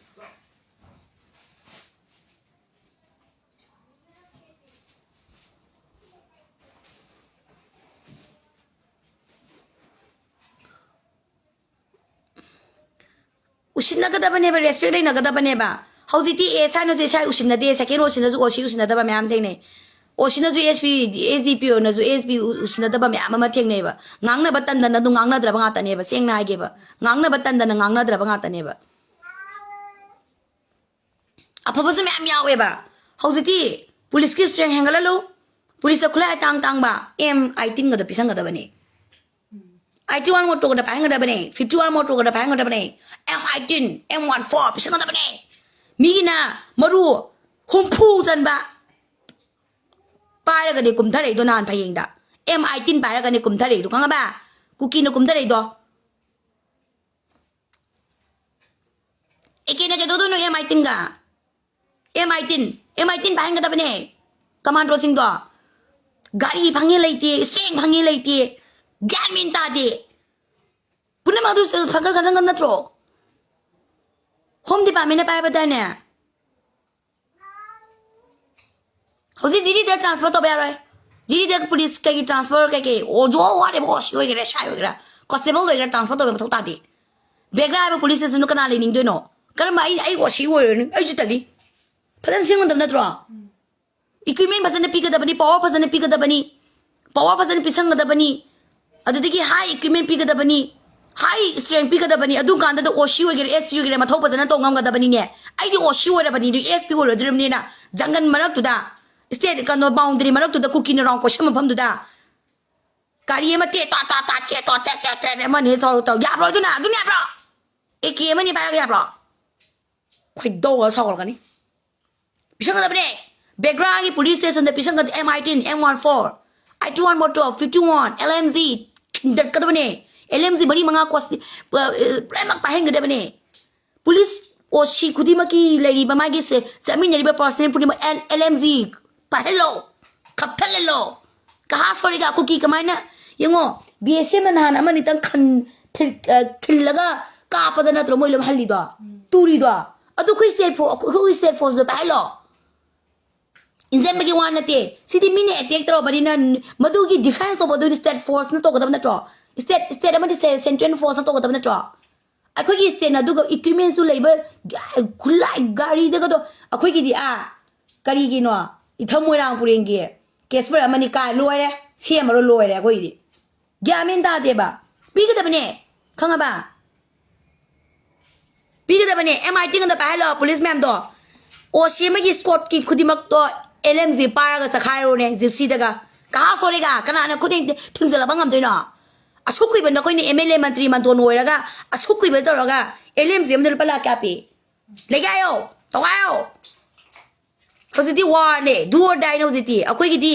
ꯎꯁꯤꯟꯅꯒꯗꯕꯅꯦꯕ, respect ꯂꯩꯅꯒꯗꯕꯅꯦꯕ꯫ ꯍꯧꯖꯤꯛꯇꯤ ꯑꯦ ꯁꯥꯏꯅꯁꯨ ꯑꯦ ꯁꯥꯏ ꯎꯁꯤꯟꯅꯗꯦ, second ꯑꯣꯁꯤꯅꯁꯨ ꯑꯣꯁꯤ ꯎꯁꯤꯟꯅꯗꯕ ꯃꯌꯥꯝ ꯊꯦꯡꯅꯩ꯫ ꯑꯣꯁꯤꯅꯁꯨ ꯑꯦꯁ ꯄꯤ, ꯑꯦꯁ ꯗꯤ ꯄꯤ ꯑꯣꯅꯁꯨ ꯑꯦꯁ ꯄꯤ ꯎ-, ꯎꯁꯤꯟꯅꯗꯕ ꯃꯌꯥꯝ ꯑꯃ ꯊꯦꯡꯅꯩꯕ꯫ ꯉꯥꯡꯅꯕ ꯇꯟꯗꯅ ꯑꯗꯨꯝ ꯉꯥꯡꯅꯗ꯭ꯔꯕ ꯉꯥꯛꯇꯅꯦꯕ, ꯁꯦꯡꯅ ꯍꯥꯏꯒꯦꯕ꯫ ꯉꯥꯡꯅꯕ ꯇꯟꯗꯅ ꯉꯥꯡꯅꯗ꯭ꯔꯕ ꯉꯥꯛꯇꯅꯦꯕ꯫ ꯑꯐꯕꯁꯨ ꯃꯌꯥꯝ ꯌꯥꯎꯋꯦꯕ꯫ ꯍꯧꯖꯤꯛꯇꯤ police ꯀꯤ strength ꯍꯦꯟꯒꯠꯍꯜꯂꯨ꯫ Police ꯇ ꯈꯨꯠꯂꯥꯏ ꯑꯇꯥꯡ ꯇꯥꯡꯕ M eighteen ꯒꯗꯣ ꯄꯤꯁꯟꯒꯗꯕꯅꯦ꯫ Eighty one motor ꯒꯗ ꯄꯥꯏꯍꯟꯒꯗꯕꯅꯦ, fifty one motor ꯒꯗ ꯄꯥꯏꯍꯟꯒꯗꯕꯅꯦ, M eighteen, M one four ꯄꯤꯁꯟꯒꯗꯕꯅꯦ꯫ ꯃꯤꯒꯤꯅ ꯃꯔꯨ ꯍꯨꯝꯐꯨ ꯆꯟꯕ ꯄꯥꯏꯔꯒꯅꯦ ꯀꯨꯝꯊꯔꯛꯏꯗꯣ ꯅꯍꯥꯟ ꯐꯌꯦꯡꯗ꯫ M eighteen ꯄꯥꯏꯔꯒꯅꯦ ꯀꯨꯝꯊꯔꯛꯏꯗꯣ, ꯈꯪꯉꯕ? ꯀꯨꯀꯤꯅ ꯀꯨꯝꯊꯔꯛꯏꯗꯣ꯫ ꯑꯦ ꯀꯦꯅ ꯀꯩꯗꯧꯗꯣꯏꯅꯣ M eighteen ꯒ? M eighteen, M eighteen ꯄꯥꯏꯍꯟꯒꯗꯕꯅꯦ꯫ Commando ꯁꯤꯡꯗꯣ꯫ ꯒꯥꯔꯤ ꯐꯪꯉꯦ ꯂꯩꯇꯦ, strength ꯐꯪꯉꯦ ꯂꯩꯇꯦ, ꯒ꯭ꯌꯥꯟ ꯃꯦꯟ ꯇꯥꯗꯦ꯫ ꯄꯨꯝꯅꯃꯛ ꯑꯗꯨ ꯐꯒꯠꯀꯗꯕ ꯅꯠꯇ꯭ꯔꯣ? Home Department ꯅ ꯄꯥꯏꯕꯗꯥꯏꯅꯦ? ꯍꯧꯖꯤꯛ ꯖꯤꯔꯤꯗ transfer ꯇꯧꯕ ꯌꯥꯔꯣꯏ꯫ ꯖꯤꯔꯤꯗ police ꯀꯩꯒꯤ transfer ꯀꯩꯀꯩ, ꯑꯣ, ꯖꯣ ꯋꯥꯔꯦꯕ, ꯑꯣ, ꯁꯤ ꯑꯣꯏꯒꯦꯔꯥ, ꯁꯥꯏ ꯑꯣꯏꯒꯦꯔꯥ, constable ꯑꯣꯏꯒꯦꯔꯥ, transfer ꯇꯧꯕ ꯃꯊꯧ ꯇꯥꯗꯦ꯫ ꯕꯦꯒ꯭ꯔꯥ ꯍꯥꯏꯕ police station ꯗꯨ ꯀꯅꯥ ꯂꯩꯅꯤꯡꯗꯣꯏꯅꯣ? ꯀꯔꯝꯕ, ꯑꯩ, ꯑꯩ ꯑꯣ ꯁꯤ ꯑꯣꯏꯔꯅꯤ, ꯑꯩꯁꯨ ꯇꯜꯂꯤ꯫ ꯐꯖꯅ ꯁꯦꯝꯒꯗꯕ ꯅꯠꯇ꯭ꯔꯣ? Equipment ꯐꯖꯅ ꯄꯤꯒꯗꯕꯅꯤ, power ꯐꯖꯅ ꯄꯤꯒꯗꯕꯅꯤ, power ꯐꯖꯅ ꯄꯤꯁꯟꯒꯗꯕꯅꯤ꯫ ꯑꯗꯨꯗꯒꯤ high equipment ꯄꯤꯒꯗꯕꯅꯤ, high strength ꯄꯤꯒꯗꯕꯅꯤ꯫ ꯑꯗꯨ ꯀꯥꯟꯗꯗ ꯑꯣ ꯁꯤ ꯑꯣꯏꯒꯦꯔꯥ, ꯑꯦꯁ ꯄꯤ ꯑꯣꯏꯒꯦꯔꯥ, ꯃꯊꯧ ꯐꯖꯅ ꯇꯧ ꯉꯝꯒꯗꯕꯅꯤꯅꯦ꯫ ꯑꯩꯗꯤ ꯑꯣ ꯁꯤ ꯑꯣꯏꯔꯕꯅꯤ, ꯑꯗꯨ ꯑꯦꯁ ꯄꯤ ꯑꯣꯏꯔꯣꯏꯗ꯭ꯔꯤꯕꯅꯤꯅ, ꯖꯪꯒꯜ ꯃꯔꯛꯇꯨꯗ, state, ꯀꯩꯅꯣ, boundary ꯃꯔꯛꯇꯨꯗ ꯀꯨꯀꯤꯅ round ꯀꯣꯏꯁꯟ ꯃꯐꯝꯗꯨꯗ ꯒꯥꯔꯤ ꯑꯃ ꯇꯦ ꯇꯥ ꯇꯥ ꯇꯥ ꯇꯦ ꯇꯣ ꯇꯦ ꯇꯦ ꯇꯦ ꯑꯃ ꯑꯅꯤ ꯊꯧꯔ ꯇꯧ ꯌꯥꯕ꯭ꯔꯣ? ꯑꯗꯨꯅ ꯑꯗꯨꯝ ꯌꯥꯕ꯭ꯔꯣ? ꯑꯦ ꯀꯦ ꯑꯃꯅꯤ ꯄꯥꯏꯔꯒ ꯌꯥꯕ꯭ꯔꯣ? ꯈꯣꯏꯗꯧꯒ ꯁꯥꯎꯒꯠꯂꯛꯀꯅꯤ꯫ ꯄꯤꯁꯟꯒꯗꯕꯅꯦ꯫ ꯕꯦꯒ꯭ꯔꯥꯒꯤ ꯄꯨꯂꯤꯁ ꯁ꯭ꯇꯦꯁꯟꯗ ꯄꯤꯁꯟꯒꯗ M I ten, M one four, eighty one mortar, fifty one, L M G ꯈꯤꯟꯗꯠꯀꯗꯕꯅꯦ꯫ ꯑꯦꯜ ꯑꯦꯝ ꯖꯤ ꯃꯔꯤ ꯃꯉꯥ ꯀꯣꯁ-, ꯑ, ꯑ, ꯂꯣꯏꯅꯃꯛ ꯄꯥꯏꯍꯟꯒꯗꯕꯅꯦ꯫ ꯄꯨꯂꯤꯁ ꯑꯣ ꯁꯤ ꯈꯨꯗꯤꯡꯃꯛꯀꯤ ꯂꯩꯔꯤꯕ ꯃꯥꯒꯤ ꯁꯦ-, ꯆꯠꯃꯤꯟꯅꯔꯤꯕ ꯄꯥꯔꯁꯅꯦꯜ ꯈꯨꯗꯤꯡꯃꯛ ꯑꯦꯜ ꯑꯦꯝ ꯖꯤ ꯄꯥꯏꯍꯜꯂꯣ, ꯀꯞꯊꯠꯍꯜꯂꯣ꯫ ꯀꯍꯥ ꯁꯣꯔꯤꯒ ꯀꯨꯀꯤ ꯀꯃꯥꯏꯅ? ꯌꯦꯡꯉꯣ, ꯕꯤ ꯑꯦꯁ ꯑꯦꯐꯅ ꯅꯍꯥꯟ ꯑꯃ ꯑꯅꯤꯇꯪ ꯈꯟ-, ꯊꯤꯜ-, ꯑ, ꯊꯤꯜꯂꯒ ꯀꯥꯞꯄꯗ ꯅꯠꯇ꯭ꯔꯣ ꯃꯣꯏ ꯂꯣꯏ ꯍꯜꯂꯤꯗꯣ, ꯇꯨꯔꯤꯗꯣ? ꯑꯗꯨ ꯑꯩꯈꯣꯏ ꯁ꯭ꯇꯦꯠ ꯐꯣ-, ꯑꯩꯈꯣꯏ ꯁ꯭ꯇꯦꯠ ꯐꯣꯔꯁꯇꯣ ꯄꯥꯏꯍꯜꯂꯣ꯫ ꯏꯟꯖꯟꯕꯒꯤ ꯋꯥ ꯅꯠꯇꯦ꯫ ꯁꯤꯗꯤ ꯃꯤꯅ ꯑꯦꯇꯦꯛ ꯇꯧꯔꯕꯅꯤꯅ ꯃꯗꯨꯒꯤ ꯗꯤꯐꯦꯟꯁ ꯇꯧꯕ ꯑꯗꯨꯗꯤ ꯁ꯭ꯇꯦꯠ ꯐꯣꯔꯁꯅ ꯇꯧꯒꯗꯕ ꯅꯠꯇ꯭ꯔꯣ? ꯁ꯭ꯇꯦꯠ, ꯁ꯭ꯇꯦꯠ ꯑꯃꯗꯤ ꯁꯦ-, ꯁꯦꯟꯇ꯭ꯔꯦꯜ ꯐꯣꯔꯁꯅ ꯇꯧꯒꯗꯕ ꯅꯠꯇ꯭ꯔꯣ? ꯑꯩꯈꯣꯏꯒꯤ ꯁ꯭ꯇꯦꯠꯅ ꯑꯗꯨꯒ ꯏꯀ꯭ꯋꯤꯞꯃꯦꯟꯁꯨ ꯂꯩꯕ, ꯈꯨꯠꯂꯥꯏ, ꯒꯥꯔꯤꯗꯒꯗꯣ ꯑꯩꯈꯣꯏꯒꯤꯗꯤ, ꯑꯥ, ꯀꯔꯤꯒꯤꯅꯣ? ꯏꯊꯝ ꯃꯣꯏꯔꯥꯡ ꯄꯨꯔꯦꯟꯒꯤ ꯀꯦꯁꯄꯔ ꯑꯃꯅꯤ ꯀꯥꯏ ꯂꯣꯏꯔꯦ, ꯁꯦꯝꯃꯔꯣꯏ ꯂꯣꯏꯔꯦ ꯑꯩꯈꯣꯏꯒꯤꯗꯤ꯫ ꯒ꯭ꯌꯥꯟ ꯃꯦꯟ ꯇꯥꯗꯦꯕ꯫ ꯄꯤꯒꯗꯕꯅꯦ, ꯈꯪꯉꯕ? ꯄꯤꯒꯗꯕꯅꯦ꯫ ꯑꯦꯝ ꯑꯥꯏ ꯇꯤ ꯉꯟꯗ ꯄꯥꯏꯍꯜꯂꯣ ꯄꯨꯂꯤꯁ ꯃꯌꯥꯝꯗꯣ꯫ ꯑꯣ ꯁꯤ ꯑꯃꯒꯤ ꯁ꯭ꯀꯣꯠꯀꯤ ꯈꯨꯗꯤꯡꯃꯛꯇꯣ ꯑꯦꯜ ꯑꯦꯝ ꯖꯤ ꯄꯥꯏꯔꯒ ꯆꯈꯥꯏꯔꯣꯅꯦ ꯖꯤꯞꯁꯤꯗꯒ꯫ ꯀꯍꯥ ꯁꯣꯔꯤꯒ ꯀꯅꯥꯅ ꯈꯨꯗꯤꯡ ꯊꯤꯡꯖꯤꯜꯂꯛꯄ ꯉꯝꯗꯣꯏꯅꯣ? ꯑꯁꯨꯛ ꯀꯨꯏꯕ ꯅꯈꯣꯏꯅ ꯑꯦꯝ ꯑꯦꯜ ꯑꯦ ꯃꯟꯇ꯭ꯔꯤ ꯃꯟꯗꯣꯟ ꯑꯣꯏꯔꯒ ꯑꯁꯨꯛ ꯀꯨꯏꯕ ꯇꯧꯔꯒ ꯑꯦꯜ ꯑꯦꯝ ꯖꯤ ꯑꯃꯗ ꯂꯨꯄꯥ ꯂꯥꯛ ꯀꯌꯥ ꯄꯤ? ꯂꯩꯒꯥꯏꯌꯣ, ꯇꯧꯒꯥꯏꯌꯣ꯫ ꯍꯧꯖꯤꯛꯇꯤ ꯋꯥꯔꯅꯦ, ꯗꯨ ꯑꯣꯔ ꯗꯥꯏꯅꯦ ꯍꯧꯖꯤꯛꯇꯤ꯫ ꯑꯩꯈꯣꯏꯒꯤꯗꯤ,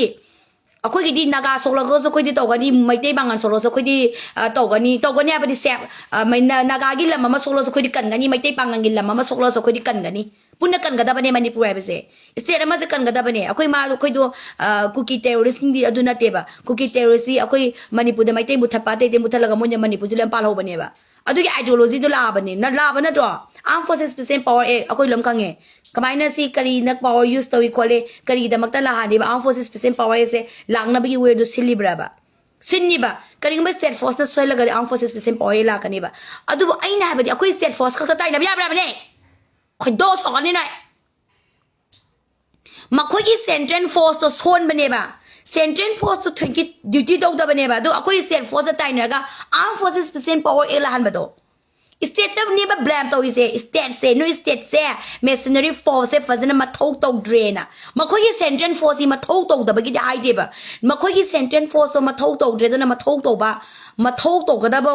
ꯑꯩꯈꯣꯏꯒꯤꯗꯤ ꯅꯥꯒꯥ ꯁꯣꯛꯂꯒꯁꯨ ꯑꯩꯈꯣꯏꯗꯤ ꯇꯧꯒꯅꯤ, ꯃꯩꯇꯩ ꯄꯥꯡꯒꯜ ꯁꯣꯛꯂꯁꯨ ꯑꯩꯈꯣꯏꯗꯤ, ꯑ, ꯇꯧꯒꯅꯤ, ꯇꯧꯒꯅꯤ ꯍꯥꯏꯕꯗꯤ ꯁꯦ, ꯑ, ꯃꯩ-, ꯅ-, ꯅꯥꯒꯥꯒꯤ ꯂꯝ ꯑꯃ ꯁꯣꯛꯂꯁꯨ ꯑꯩꯈꯣꯏꯗꯤ ꯀꯟꯒꯅꯤ, ꯃꯩꯇꯩ ꯄꯥꯡꯒꯜꯒꯤ ꯂꯝ ꯑꯃ ꯁꯣꯛꯂꯁꯨ ꯑꯩꯈꯣꯏꯗꯤ ꯀꯟꯒꯅꯤ꯫ ꯄꯨꯟꯅ ꯀꯟꯒꯗꯕꯅꯦ ꯃꯅꯤꯄꯨꯔ ꯍꯥꯏꯕꯁꯦ꯫ ꯁ꯭ꯇꯦꯠ ꯑꯃꯁꯦ ꯀꯟꯒꯗꯕꯅꯦ꯫ ꯑꯩꯈꯣꯏ ꯃꯥ, ꯑꯩꯈꯣꯏꯗꯣ, ꯑ, ꯀꯨꯀꯤ ꯇꯦꯔꯣꯔꯤꯁ꯭ꯠꯁꯤꯡꯗꯤ ꯑꯗꯨ ꯅꯠꯇꯦꯕ꯫ ꯀꯨꯀꯤ ꯇꯦꯔꯣꯔꯤꯁ꯭ꯠꯇꯤ ꯑꯩꯈꯣꯏ ꯃꯅꯤꯄꯨꯔꯗ ꯃꯩꯇꯩ ꯃꯨꯊꯠꯄ, ꯑꯇꯩ ꯑꯇꯩ ꯃꯨꯊꯠꯂꯒ ꯃꯣꯏꯅ ꯃꯅꯤꯄꯨꯔꯁꯤ ꯂꯣꯏ ꯄꯥꯜꯍꯧꯕꯅꯦꯕ꯫ ꯑꯗꯨꯒꯤ ideologyꯗꯣ ꯂꯥꯛꯑꯕꯅꯦ꯫ ꯅ-, ꯂꯥꯛꯑꯕ ꯅꯠꯇ꯭ꯔꯣ? Armed Forces Special Power Act ꯑꯩꯈꯣꯏ ꯂꯣꯏ ꯈꯪꯉꯦ꯫ ꯀꯃꯥꯏꯅ ꯁꯤ ꯀꯔꯤꯅ power use ꯇꯧꯏ ꯈꯣꯠꯂꯤ, ꯀꯔꯤꯒꯤꯗꯃꯛꯇ ꯂꯥꯛꯍꯜꯂꯤꯕ Armed Forces Special Power Actꯁꯦ ꯂꯥꯛꯅꯕꯒꯤ wayꯗꯣ ꯁꯤꯜꯂꯤꯕ꯭ꯔꯕ? ꯁꯤꯟꯅꯤꯕ꯫ ꯀꯔꯤꯒꯨꯝꯕ state forceꯅ ꯁꯣꯏꯍꯜꯂꯒꯗꯤ Armed Forces Special Power Act ꯂꯥꯛꯀꯅꯤꯕ꯫ ꯑꯗꯨꯕꯨ ꯑꯩꯅ ꯍꯥꯏꯕꯗꯤ ꯑꯩꯈꯣꯏ state force ꯈꯛꯇ ꯇꯥꯏꯅꯕ ꯌꯥꯕ꯭ꯔꯕꯅꯦ? ꯈꯣꯏꯗꯧ ꯁꯥꯎꯒꯠꯅꯤ ꯅꯣꯏ꯫ ꯃꯈꯣꯏꯒꯤ central forceꯇꯣ ꯁꯣꯟꯕꯅꯦꯕ꯫ Central forceꯇꯣ ꯊꯣꯏꯀꯤ duty ꯇꯧꯗꯕꯅꯦꯕ꯫ ꯑꯗꯣ ꯑꯩꯈꯣꯏ state forceꯇ ꯇꯥꯏꯅꯔꯒ Armed Forces Special Power Act ꯂꯥꯛꯍꯟꯕꯗꯣ꯫ Stateꯇꯅꯦꯕ blame ꯇꯧꯔꯤꯁꯦ꯫ Stateꯁꯦ, ꯅꯣꯏ stateꯁꯦ, machinery forceꯁꯦ ꯐꯖꯅ ꯃꯊꯧ ꯇꯧꯗ꯭ꯔꯦꯅ꯫ ꯃꯈꯣꯏꯒꯤ central forceꯁꯤ ꯃꯊꯧ ꯇꯧꯗꯕꯒꯤꯗꯤ ꯍꯥꯏꯗꯦꯕ꯫ ꯃꯈꯣꯏꯒꯤ central forceꯇꯣ ꯃꯊꯧ ꯇꯧꯗ꯭ꯔꯦ, ꯑꯗꯨꯅ ꯃꯊꯧ ꯇꯧꯕ, ꯃꯊꯧ ꯇꯧꯒꯗꯕ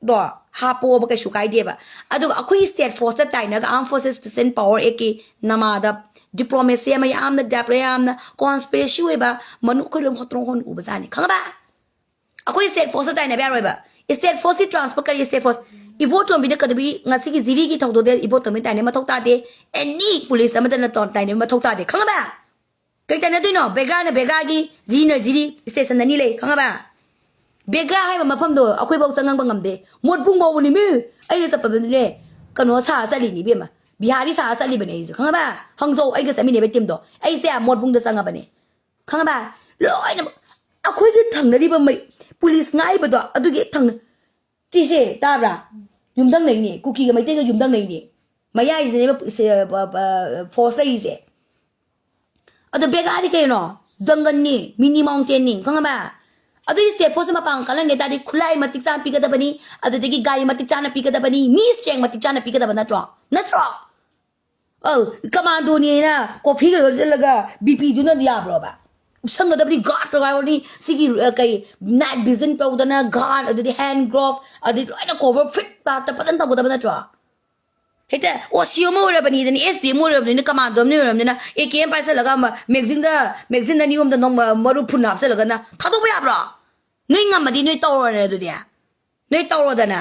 ꯗꯣ ꯍꯥꯞꯄꯣꯕ, ꯀꯩꯁꯨ ꯀꯥꯏꯗꯦꯕ꯫ ꯑꯗꯨꯒ ꯑꯩꯈꯣꯏ state force ꯇꯥꯏꯅꯒ Armed Forces Special Power Act ꯀꯤ ꯅꯃꯥꯗ diplomacy ꯑꯃ ꯌꯥꯝꯅ ꯗꯦꯞ ꯌꯥꯝꯅ conspiracy ꯑꯣꯏꯕ, ꯃꯅꯨꯡ ꯑꯩꯈꯣꯏ ꯂꯣꯏ ꯍꯣꯠꯇ꯭ꯔꯣꯡ ꯍꯣꯟ ꯎꯕꯖꯥꯠꯅꯤ, ꯈꯪꯉꯕ? ꯑꯩꯈꯣꯏ state force ꯇꯥꯏꯅꯕ ꯌꯥꯔꯣꯏꯕ꯫ State force ꯀꯤ transfer ꯀꯔꯤ state force? ꯏꯕꯣꯇꯣꯝꯕꯤꯗ ꯀꯩꯗꯧꯕꯤ ꯉꯁꯤꯒꯤ ꯖꯤꯔꯤꯒꯤ ꯊꯧꯗꯣꯛꯇ ꯏꯕꯣꯇꯣꯝꯕꯤ ꯇꯥꯏꯅꯕ ꯃꯊꯧ ꯇꯥꯗꯦ꯫ Any police ꯑꯃꯗꯅ ꯇꯣ-, ꯇꯥꯏꯅꯕ ꯃꯊꯧ ꯇꯥꯗꯦ, ꯈꯪꯉꯕ? ꯀꯩ ꯇꯥꯏꯅꯗꯣꯏꯅꯣ? ꯕꯦꯒ꯭ꯔꯥꯅ ꯕꯦꯒ꯭ꯔꯥꯒꯤ, ꯖꯤꯅ ꯖꯤꯔꯤ, station ꯑꯅꯤ ꯂꯩ, ꯈꯪꯉꯕ? ꯕꯦꯒ꯭ꯔꯥ ꯍꯥꯏꯕ ꯃꯐꯝꯗꯣ ꯑꯩꯈꯣꯏꯐꯧ ꯆꯪꯉꯛꯄ ꯉꯝꯗꯦ꯫ ꯃꯣꯠꯕꯨꯡ ꯐꯥꯎꯕꯅꯤ ꯃꯤ꯫ ꯑꯩꯅ ꯆꯠꯄꯗꯅꯦ, ꯀꯩꯅꯣ ꯁꯥ ꯆꯠꯂꯤꯅꯤ ꯏꯕꯦꯝꯃ, ꯕꯤꯍꯥꯔꯤ ꯁꯥ ꯆꯠꯂꯤꯕꯅꯦ ꯑꯩꯁꯨ, ꯈꯪꯉꯕ? ꯍꯪꯖꯧ, ꯑꯩꯒ ꯆꯠꯃꯤꯟꯅꯕ team ꯗꯣ, ꯑꯩꯁꯦ ꯃꯣꯠꯕꯨꯡꯗ ꯆꯪꯉꯕꯅꯦ, ꯈꯪꯉꯕ? ꯂꯣꯏꯅꯃꯛ ꯑꯩꯈꯣꯏꯒꯤ ꯊꯪꯅꯔꯤꯕ ꯃꯩ-, ꯄꯨꯂꯤꯁ ꯉꯥꯛꯏꯕꯗꯣ ꯑꯗꯨꯒꯤ ꯍꯦꯛ ꯊꯪꯅ-, ꯇꯤꯁꯦ ꯇꯥꯕ꯭ꯔꯥ? ꯌꯨꯝꯊꯪꯅꯩꯅꯦ, ꯀꯨꯀꯤꯒ ꯃꯩꯇꯩꯒ ꯌꯨꯝꯊꯪꯅꯩꯅꯦ, ꯃꯌꯥꯏꯁꯤꯗꯅꯦꯕ ꯁꯦ-, ꯕ-, ꯕ-, force ꯂꯩꯔꯤꯁꯦ꯫ ꯑꯗꯣ ꯕꯦꯒ꯭ꯔꯥꯗꯤ ꯀꯩꯅꯣ? ꯖꯪꯒꯜꯅꯤ, mini mountain ꯅꯤ, ꯈꯪꯉꯕ? ꯑꯗꯨꯒꯤ state force ꯁꯦ ꯃꯄꯥꯡ ꯀꯜꯍꯟꯒꯦ ꯇꯥꯔꯗꯤ ꯈꯨꯠꯂꯥꯏ ꯃꯇꯤꯛ ꯆꯥꯅ ꯄꯤꯒꯗꯕꯅꯤ, ꯑꯗꯨꯗꯒꯤ ꯒꯥꯔꯤ ꯃꯇꯤꯛ ꯆꯥꯅ ꯄꯤꯒꯗꯕꯅꯤ, ꯃꯤ strength ꯃꯇꯤꯛ ꯆꯥꯅ ꯄꯤꯒꯗꯕ ꯅꯠꯇ꯭ꯔꯣ? ꯅꯠꯇ꯭ꯔꯣ? ꯑꯧ, commando ꯅꯤꯅ ꯀꯣꯐꯤꯒ ꯂꯣꯏꯁꯤꯜꯂꯒ ꯕꯤ ꯄꯤꯗꯨꯅ ꯌꯥꯕ꯭ꯔꯣꯕ? ꯎꯞꯁꯟꯒꯗꯕꯅꯤ, guard ꯇꯧꯒꯗꯕꯅꯤ, ꯁꯤꯒꯤ, ꯑ, ꯀꯩ, night vision ꯇꯧꯗꯅ guard, ꯑꯗꯨꯗꯤ hand glove, ꯑꯗꯨꯗꯤ ꯂꯣꯏꯅ cover fit ꯉꯥꯛꯇ ꯐꯖꯅ ꯇꯧꯒꯗꯕ ꯅꯠꯇ꯭ꯔꯣ? ꯍꯦꯛꯇ ꯑꯣ ꯁꯤ ꯑꯃ ꯑꯣꯏꯔꯕꯅꯤꯗꯅ, ꯑꯦꯁ ꯄꯤ ꯑꯃ ꯑꯣꯏꯔꯕꯅꯤꯅ, commando ꯑꯃ ꯑꯣꯏꯔꯕꯅꯤꯅ, ꯑꯦ ꯀꯦ ꯑꯃ ꯄꯥꯏꯁꯜꯂꯒ ꯑꯃ magazine ꯗ, magazine ꯑꯅꯤ ꯑꯍꯨꯝꯗ ꯅꯣꯡꯃ ꯃꯔꯨ ꯐꯨꯟ ꯍꯥꯞꯆꯜꯂꯒꯅ ꯊꯥꯗꯣꯛꯄ ꯌꯥꯕ꯭ꯔꯣ? ꯅꯣꯏ ꯉꯝꯃꯗꯤ ꯅꯣꯏ ꯇꯧꯔꯣꯅꯦ ꯑꯗꯨꯗꯤ꯫ ꯅꯣꯏ ꯇꯧꯔꯣꯗꯅ꯫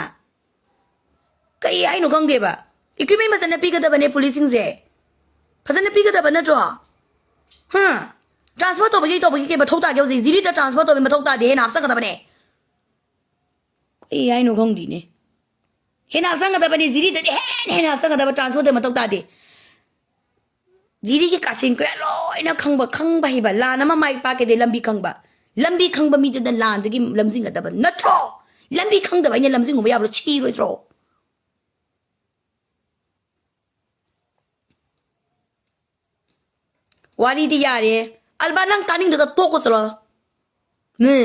ꯀꯩ ꯍꯥꯏꯅꯣ ꯈꯪꯗꯦꯕ꯫ Equipment ꯐꯖꯅ ꯄꯤꯒꯗꯕꯅꯦ ꯄꯨꯂꯤꯁꯁꯤꯡꯁꯦ꯫ ꯐꯖꯅ ꯄꯤꯒꯗꯕ ꯅꯠꯇ꯭ꯔꯣ? ꯍꯥ? Transfer ꯇꯧꯕꯒꯤ ꯇꯧꯕꯒꯤ ꯀꯩ ꯃꯊꯧ ꯇꯥꯒꯦ ꯍꯧꯖꯤꯛ? ꯖꯤꯔꯤꯗ transfer ꯇꯧꯕꯒꯤ ꯃꯊꯧ ꯇꯥꯗꯦ, ꯍꯦꯟꯅ ꯍꯥꯞꯆꯟꯒꯗꯕꯅꯦ꯫ ꯀꯩ ꯍꯥꯏꯅꯣ ꯈꯪꯗꯦꯅꯦ꯫ ꯍꯦꯟꯅ ꯍꯥꯞꯆꯟꯒꯗꯕꯅꯤ, ꯖꯤꯔꯤꯗꯗꯤ ꯍꯦꯟꯅ ꯍꯦꯟꯅ ꯍꯥꯞꯆꯟꯒꯗꯕ, transfer ꯇꯧꯕꯒꯤ ꯃꯊꯧ ꯇꯥꯗꯦ꯫ ꯖꯤꯔꯤꯒꯤ ꯀꯥꯆꯤꯟ ꯀꯣꯌꯥ ꯂꯣꯏꯅ ꯈꯪꯕ, ꯈꯪꯕ ꯍꯩꯕ, ꯂꯥꯟ ꯑꯃ ꯃꯥꯏ ꯄꯥꯛꯀꯦꯗꯤ ꯂꯝꯕꯤ ꯈꯪꯕ, ꯂꯝꯕꯤ ꯈꯪꯕ ꯃꯤꯗꯨꯅ ꯂꯥꯟꯗꯒꯤ ꯂꯝꯖꯤꯡꯒꯗꯕ ꯅꯠꯇ꯭ꯔꯣ? ꯂꯝꯕꯤ ꯈꯪꯗꯕ ꯑꯩꯅ ꯂꯝꯖꯤꯡꯉꯨꯕ ꯌꯥꯕ꯭ꯔꯣ? ꯁꯤꯔꯣꯏꯗ꯭ꯔꯣ? ꯋꯥꯔꯤꯗꯤ ꯌꯥꯔꯦ꯫ ꯑꯜꯕꯥ, ꯅꯪ ꯇꯥꯅꯤꯡꯗ꯭ꯔꯒ ꯇꯣꯛꯈꯣ ꯆꯠꯂꯣ꯫ ꯅꯦ꯫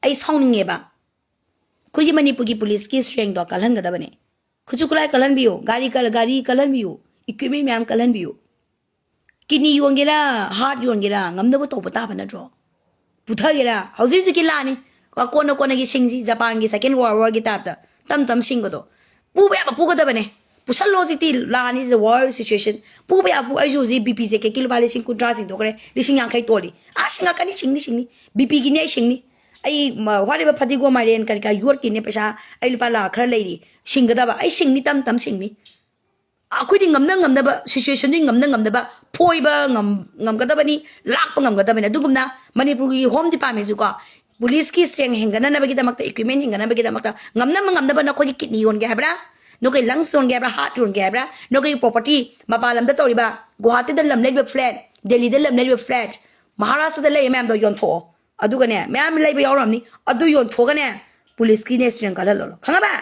ꯑꯩ ꯁꯥꯎꯅꯤꯡꯉꯦꯕ꯫ ꯑꯩꯈꯣꯏꯒꯤ ꯃꯅꯤꯄꯨꯔꯒꯤ ꯄꯨꯂꯤꯁꯀꯤ strength ꯗꯣ ꯀꯜꯍꯟꯒꯗꯕꯅꯦ꯫ ꯈꯨꯠꯁꯨ ꯈꯨꯠꯂꯥꯏ ꯀꯜꯍꯟꯕꯤꯌꯨ, ꯒꯥꯔꯤ ꯀꯜ-, ꯒꯥꯔꯤ ꯀꯜꯍꯟꯕꯤꯌꯨ, equipment ꯃꯌꯥꯝ ꯀꯜꯍꯟꯕꯤꯌꯨ꯫ Kidney ꯌꯣꯟꯒꯦꯔꯥ, heart ꯌꯣꯟꯒꯦꯔꯥ, ꯉꯝꯅꯕ ꯇꯧꯕ ꯇꯥꯕ ꯅꯠꯇ꯭ꯔꯣ? ꯄꯨꯊꯒꯦꯔꯥ? ꯍꯧꯖꯤꯛ ꯍꯧꯖꯤꯛꯀꯤ ꯂꯥꯟꯅꯤ꯫ ꯀꯣꯟꯅ ꯀꯣꯟꯅꯒꯤ ꯁꯤꯡꯁꯤ ꯖꯄꯥꯟꯒꯤ second world war ꯒꯤ type ꯇ ꯇꯝ ꯇꯝ ꯁꯤꯡꯕꯗꯣ꯫ ꯄꯨꯕ ꯌꯥꯕ ꯄꯨꯒꯗꯕꯅꯦ꯫ ꯄꯨꯁꯜꯂꯣ ꯍꯧꯖꯤꯛꯇꯤ꯫ ꯂꯥꯟꯅꯤ, is the world situation꯫ ꯄꯨꯕ ꯌꯥꯕ ꯄꯨ-, ꯑꯩꯁꯨ ꯍꯧꯖꯤꯛ ꯕꯤ ꯄꯤ ꯖꯦꯀꯦꯠꯀꯤ ꯂꯨꯄꯥ ꯂꯤꯁꯤꯡ ꯀꯨꯟꯊ꯭ꯔꯥ ꯁꯤꯡꯗꯣꯛꯈ꯭ꯔꯦ, ꯂꯤꯁꯤꯡ ꯌꯥꯡꯈꯩ ꯇꯣꯜꯂꯤ꯫ ꯑꯥ, ꯁꯤꯡꯉꯛꯀꯅꯤ, ꯁꯤꯡꯅꯤ, ꯁꯤꯡꯅꯤ꯫ ꯕꯤ ꯄꯤꯒꯤꯅꯦ ꯑꯩ ꯁꯤꯡꯅꯤ꯫ ꯑꯩ, ꯃ-, what ever, ꯐꯗꯤꯒꯣꯝ, ꯃꯥꯏꯔꯦꯟ, ꯀꯔꯤ ꯀꯔꯥ ꯌꯣꯠꯀꯤꯅꯦ ꯄꯩꯁꯥ ꯑꯩ ꯂꯨꯄꯥ ꯂꯥꯛ ꯈꯔ ꯂꯩꯔꯤ, ꯁꯤꯡꯒꯗꯕ꯫ ꯑꯩ ꯁꯤꯡꯅꯤ, ꯇꯝ ꯇꯝ ꯁꯤꯡꯅꯤ꯫ ꯑꯩꯈꯣꯏꯗꯤ ꯉꯝꯅ ꯉꯝꯅꯕ, situation ꯗꯨꯒꯤ ꯉꯝꯅ ꯉꯝꯅꯕ ꯐꯣꯏꯕ ꯉꯝ-, ꯉꯝꯒꯗꯕꯅꯤ, ꯂꯥꯛꯄ ꯉꯝꯒꯗꯕꯅꯤ꯫ ꯑꯗꯨꯒꯨꯝꯅ ꯃꯅꯤꯄꯨꯔꯒꯤ Home Department ꯁꯨꯀꯣ, police ꯀꯤ strength ꯍꯦꯟꯒꯠꯅꯅꯕꯒꯤꯗꯃꯛꯇ, equipment ꯍꯦꯟꯒꯠꯅꯕꯒꯤꯗꯃꯛꯇ ꯉꯝꯅ ꯉꯝꯅꯕ ꯅꯈꯣꯏꯒꯤ kidney ꯌꯣꯟꯒꯦ ꯍꯥꯏꯕ꯭ꯔꯥ, ꯅꯈꯣꯏꯒꯤ lungs ꯌꯣꯟꯒꯦ ꯍꯥꯏꯕ꯭ꯔꯥ, heart ꯌꯣꯟꯒꯦ ꯍꯥꯏꯕ꯭ꯔꯥ, ꯅꯈꯣꯏꯒꯤ property, ꯃꯄꯥꯟ ꯂꯝꯗ ꯇꯧꯔꯤꯕ, ꯒꯨꯋꯥꯍꯥꯇꯤꯗ ꯂꯝ ꯂꯩꯕ flat, ꯗꯦꯜꯂꯤꯗ ꯂꯝ ꯂꯩꯕ flat, ꯃꯍꯥꯔꯥꯁꯇ꯭ꯔꯗ ꯂꯩꯔꯤ ꯃꯌꯥꯝꯗꯣ ꯌꯣꯟꯊꯣꯛꯑꯣ꯫ ꯑꯗꯨꯒꯅꯦ, ꯃꯌꯥꯝ ꯂꯩꯕ ꯌꯥꯎꯔꯝꯅꯤ, ꯑꯗꯨ ꯌꯣꯟꯊꯣꯛꯑꯒꯅꯦ, police ꯀꯤ strength ꯀꯜꯍꯜꯂꯣ, ꯈꯪꯉꯕ?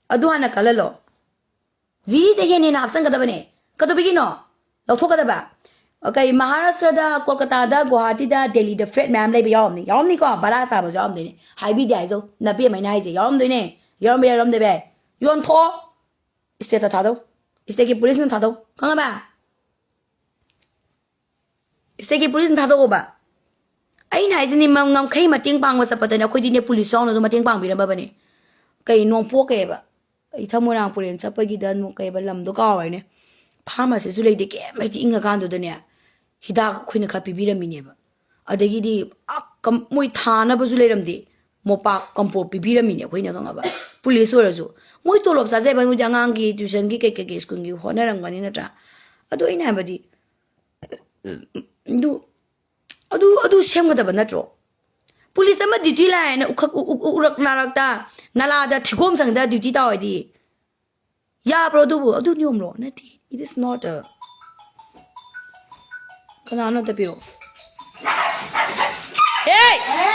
ꯑꯗꯨ ꯍꯥꯟꯅ ꯀꯜꯍꯜꯂꯣ꯫ ꯖꯤꯔꯤꯗ ꯍꯦꯟꯅ ꯍꯦꯟꯅ ꯍꯥꯞꯆꯤꯟꯒꯗꯕꯅꯦ꯫ ꯀꯩꯗꯧꯕꯒꯤꯅꯣ? ꯂꯧꯊꯣꯛꯀꯗꯕ꯫ ꯀꯩ, ꯃꯍꯥꯔꯥꯁꯇ꯭ꯔꯗ, ꯀꯣꯜꯀꯇꯥꯗ, ꯒꯨꯋꯥꯍꯥꯇꯤꯗ, ꯗꯦꯜꯂꯤꯗ flat ꯃꯌꯥꯝ ꯂꯩꯕ ꯌꯥꯎꯔꯝꯅꯤ, ꯌꯥꯎꯔꯝꯅꯤꯀꯣ, ꯚꯔꯥ ꯆꯥꯕꯁꯨ ꯌꯥꯎꯔꯝꯗꯣꯏꯅꯦ꯫ ꯍꯥꯏꯕꯤꯗꯦ ꯍꯥꯏꯖꯧ, ꯅꯕꯦꯝꯃ ꯑꯩꯅ ꯍꯥꯏꯁꯦ, ꯌꯥꯎꯔꯝꯗꯣꯏꯅꯦ꯫ ꯌꯥꯎꯔꯝꯕ ꯌꯥꯏ, ꯌꯥꯎꯔꯝꯗꯕ ꯌꯥꯏ꯫ ꯌꯣꯟꯊꯣꯛꯑꯣ꯫ State ꯇ ꯊꯥꯗꯧ꯫ State ꯀꯤ police ꯅ ꯊꯥꯗꯧ, ꯈꯪꯉꯕ? State ꯀꯤ police ꯅ ꯊꯥꯗꯣꯛꯑꯣꯕ꯫ ꯑꯩꯅ ꯍꯥꯏꯁꯤꯅꯤ, ꯃ-, ꯉꯝꯈꯩ ꯃꯇꯦꯡ ꯄꯥꯡꯕ ꯆꯠꯄꯗꯅꯦ, ꯑꯩꯈꯣꯏꯗꯤꯅꯦ, police ꯌꯥꯎꯅ ꯑꯗꯨꯝ ꯃꯇꯦꯡ ꯄꯥꯡꯕꯤꯔꯝꯃꯕꯅꯦ꯫ ꯀꯩ, ꯅꯣꯡꯄꯣꯛ ꯀꯩꯕ? ꯏꯊ ꯃꯣꯏꯔꯥꯡ ꯄꯨꯔꯦꯟ ꯆꯠꯄꯒꯤꯗ ꯅꯣ-, ꯀꯩꯕ, ꯂꯝꯗꯣ ꯀꯥꯎꯔꯦꯅꯦ꯫ Pharmacy ꯁꯨ ꯂꯩꯇꯦ, ꯀꯩꯝ ꯂꯩꯇꯦ, ꯏꯪꯉꯀꯥꯟꯗꯨꯗꯅꯦ꯫ ꯍꯤꯗꯥꯛ ꯑꯩꯈꯣꯏꯅ ꯈꯔ ꯄꯤꯕꯤꯔꯝꯃꯤꯅꯦꯕ꯫ ꯑꯗꯒꯤꯗꯤ, ꯑ, ꯀꯝ-, ꯃꯣꯏ ꯊꯥꯅꯕꯁꯨ ꯂꯩꯔꯝꯗꯦ꯫ ꯃꯣꯄꯥꯛ ꯀꯝꯄꯣꯛ ꯄꯤꯕꯤꯔꯝꯃꯤꯅꯦ ꯑꯩꯈꯣꯏꯅ, ꯈꯪꯉꯕ? Police ꯑꯣꯏꯔꯁꯨ꯫ ꯃꯣꯏ ꯇꯣꯂꯣꯞ ꯆꯥꯖꯩꯕ, ꯃꯣꯏꯗꯤ ꯑꯉꯥꯡꯒꯤ tuition ꯒꯤ ꯀꯩ ꯀꯩ ꯀꯩ school ꯒꯤ ꯍꯣꯠꯅꯔꯝꯒꯅꯤ, ꯅꯠꯇ꯭ꯔꯥ? ꯑꯗꯣ ꯑꯩꯅ ꯍꯥꯏꯕꯗꯤ, ꯑꯗꯨ, ꯑꯗꯨ, ꯑꯗꯨ ꯁꯦꯝꯒꯗꯕ ꯅꯠꯇ꯭ꯔꯣ? Police ꯑꯃ duty ꯂꯥꯛꯑꯦꯅ ꯎꯈꯛ-, ꯎ-, ꯎ-, ꯎꯔꯛ ꯅꯥꯔꯛꯇ, ꯅꯂꯥꯗ ꯊꯤꯒꯣꯝ ꯁꯪꯗ duty ꯇꯧꯔꯗꯤ ꯌꯥꯕ꯭ꯔꯣ ꯑꯗꯨꯕꯨ? ꯑꯗꯨ ꯅꯤꯌꯣꯝꯔꯣ? ꯅꯠꯇꯦ꯫ It is not a, ꯀꯅꯥꯅꯣ ꯑꯝꯇ ꯄꯤꯔꯛꯑꯣ꯫ ꯍꯦ!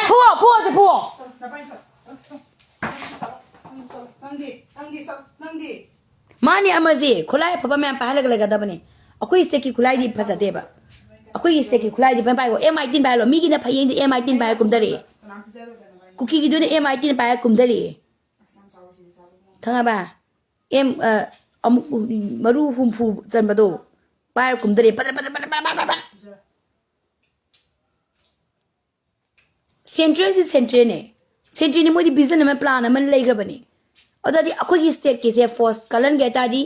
ꯐꯨꯑꯣ, ꯐꯨꯑꯣ, ꯁꯤ ꯐꯨꯑꯣ꯫ ꯅꯪꯗꯤ, ꯅꯪꯗꯤ, ꯅꯪꯗꯤ꯫ ꯃꯥꯅꯦ, ꯑꯃꯁꯦ ꯈꯨꯠꯂꯥꯏ ꯑꯐꯕ ꯃꯌꯥꯝ ꯄꯥꯏꯍꯜꯂꯒ ꯂꯩꯒꯗꯕꯅꯦ꯫ ꯑꯩꯈꯣꯏ state ꯀꯤ ꯈꯨꯠꯂꯥꯏꯗꯤ ꯐꯖꯗꯦꯕ꯫ ꯑꯩꯈꯣꯏꯒꯤ state ꯀꯤ ꯈꯨꯠꯂꯥꯏꯗꯤ ꯐꯖꯅ ꯄꯥꯏꯌꯣ꯫ M eighteen ꯄꯥꯏꯍꯜꯂꯣ꯫ ꯃꯤꯒꯤꯅ ꯐꯌꯦꯡꯗꯤ M eighteen ꯄꯥꯏꯔ ꯀꯨꯝꯗꯔꯛꯑꯦ꯫ ꯀꯨꯀꯤꯒꯤꯗꯨꯅ M eighteen ꯄꯥꯏꯔ ꯀꯨꯝꯗꯔꯛꯑꯦ꯫ ꯈꯪꯉꯕ? M, ꯑ, ꯑꯃꯨꯛ ꯃꯔꯨ ꯍꯨꯝꯐꯨ ꯆꯟꯕꯗꯣ ꯄꯥꯏꯔ ꯀꯨꯝꯗꯔꯛꯑꯦ꯫ ꯄꯗ꯭ꯔ, ꯄꯗ꯭ꯔ, ꯄꯗ꯭ꯔ, ꯄꯗ꯭ꯔ, ꯄꯗ꯭ꯔ, ꯄꯗ꯭ꯔ꯫ ꯁꯦꯟꯇ꯭ꯔꯦꯜꯁꯤ ꯁꯦꯟꯇ꯭ꯔꯦꯜꯅꯦ꯫ ꯁꯦꯟꯇ꯭ꯔꯦꯜꯅꯤ, ꯃꯣꯏꯗꯤ ꯚꯤꯖꯟ ꯑꯃ, ꯄ꯭ꯂꯥꯟ ꯑꯃ ꯂꯩꯈ꯭ꯔꯕꯅꯤ꯫ ꯑꯗꯨꯗꯤ ꯑꯩꯈꯣꯏꯒꯤ ꯁ꯭ꯇꯦꯠꯀꯤꯁꯦ ꯐꯣꯔꯁ ꯀꯜꯍꯟꯒꯦ ꯍꯥꯏ ꯇꯥꯔꯗꯤ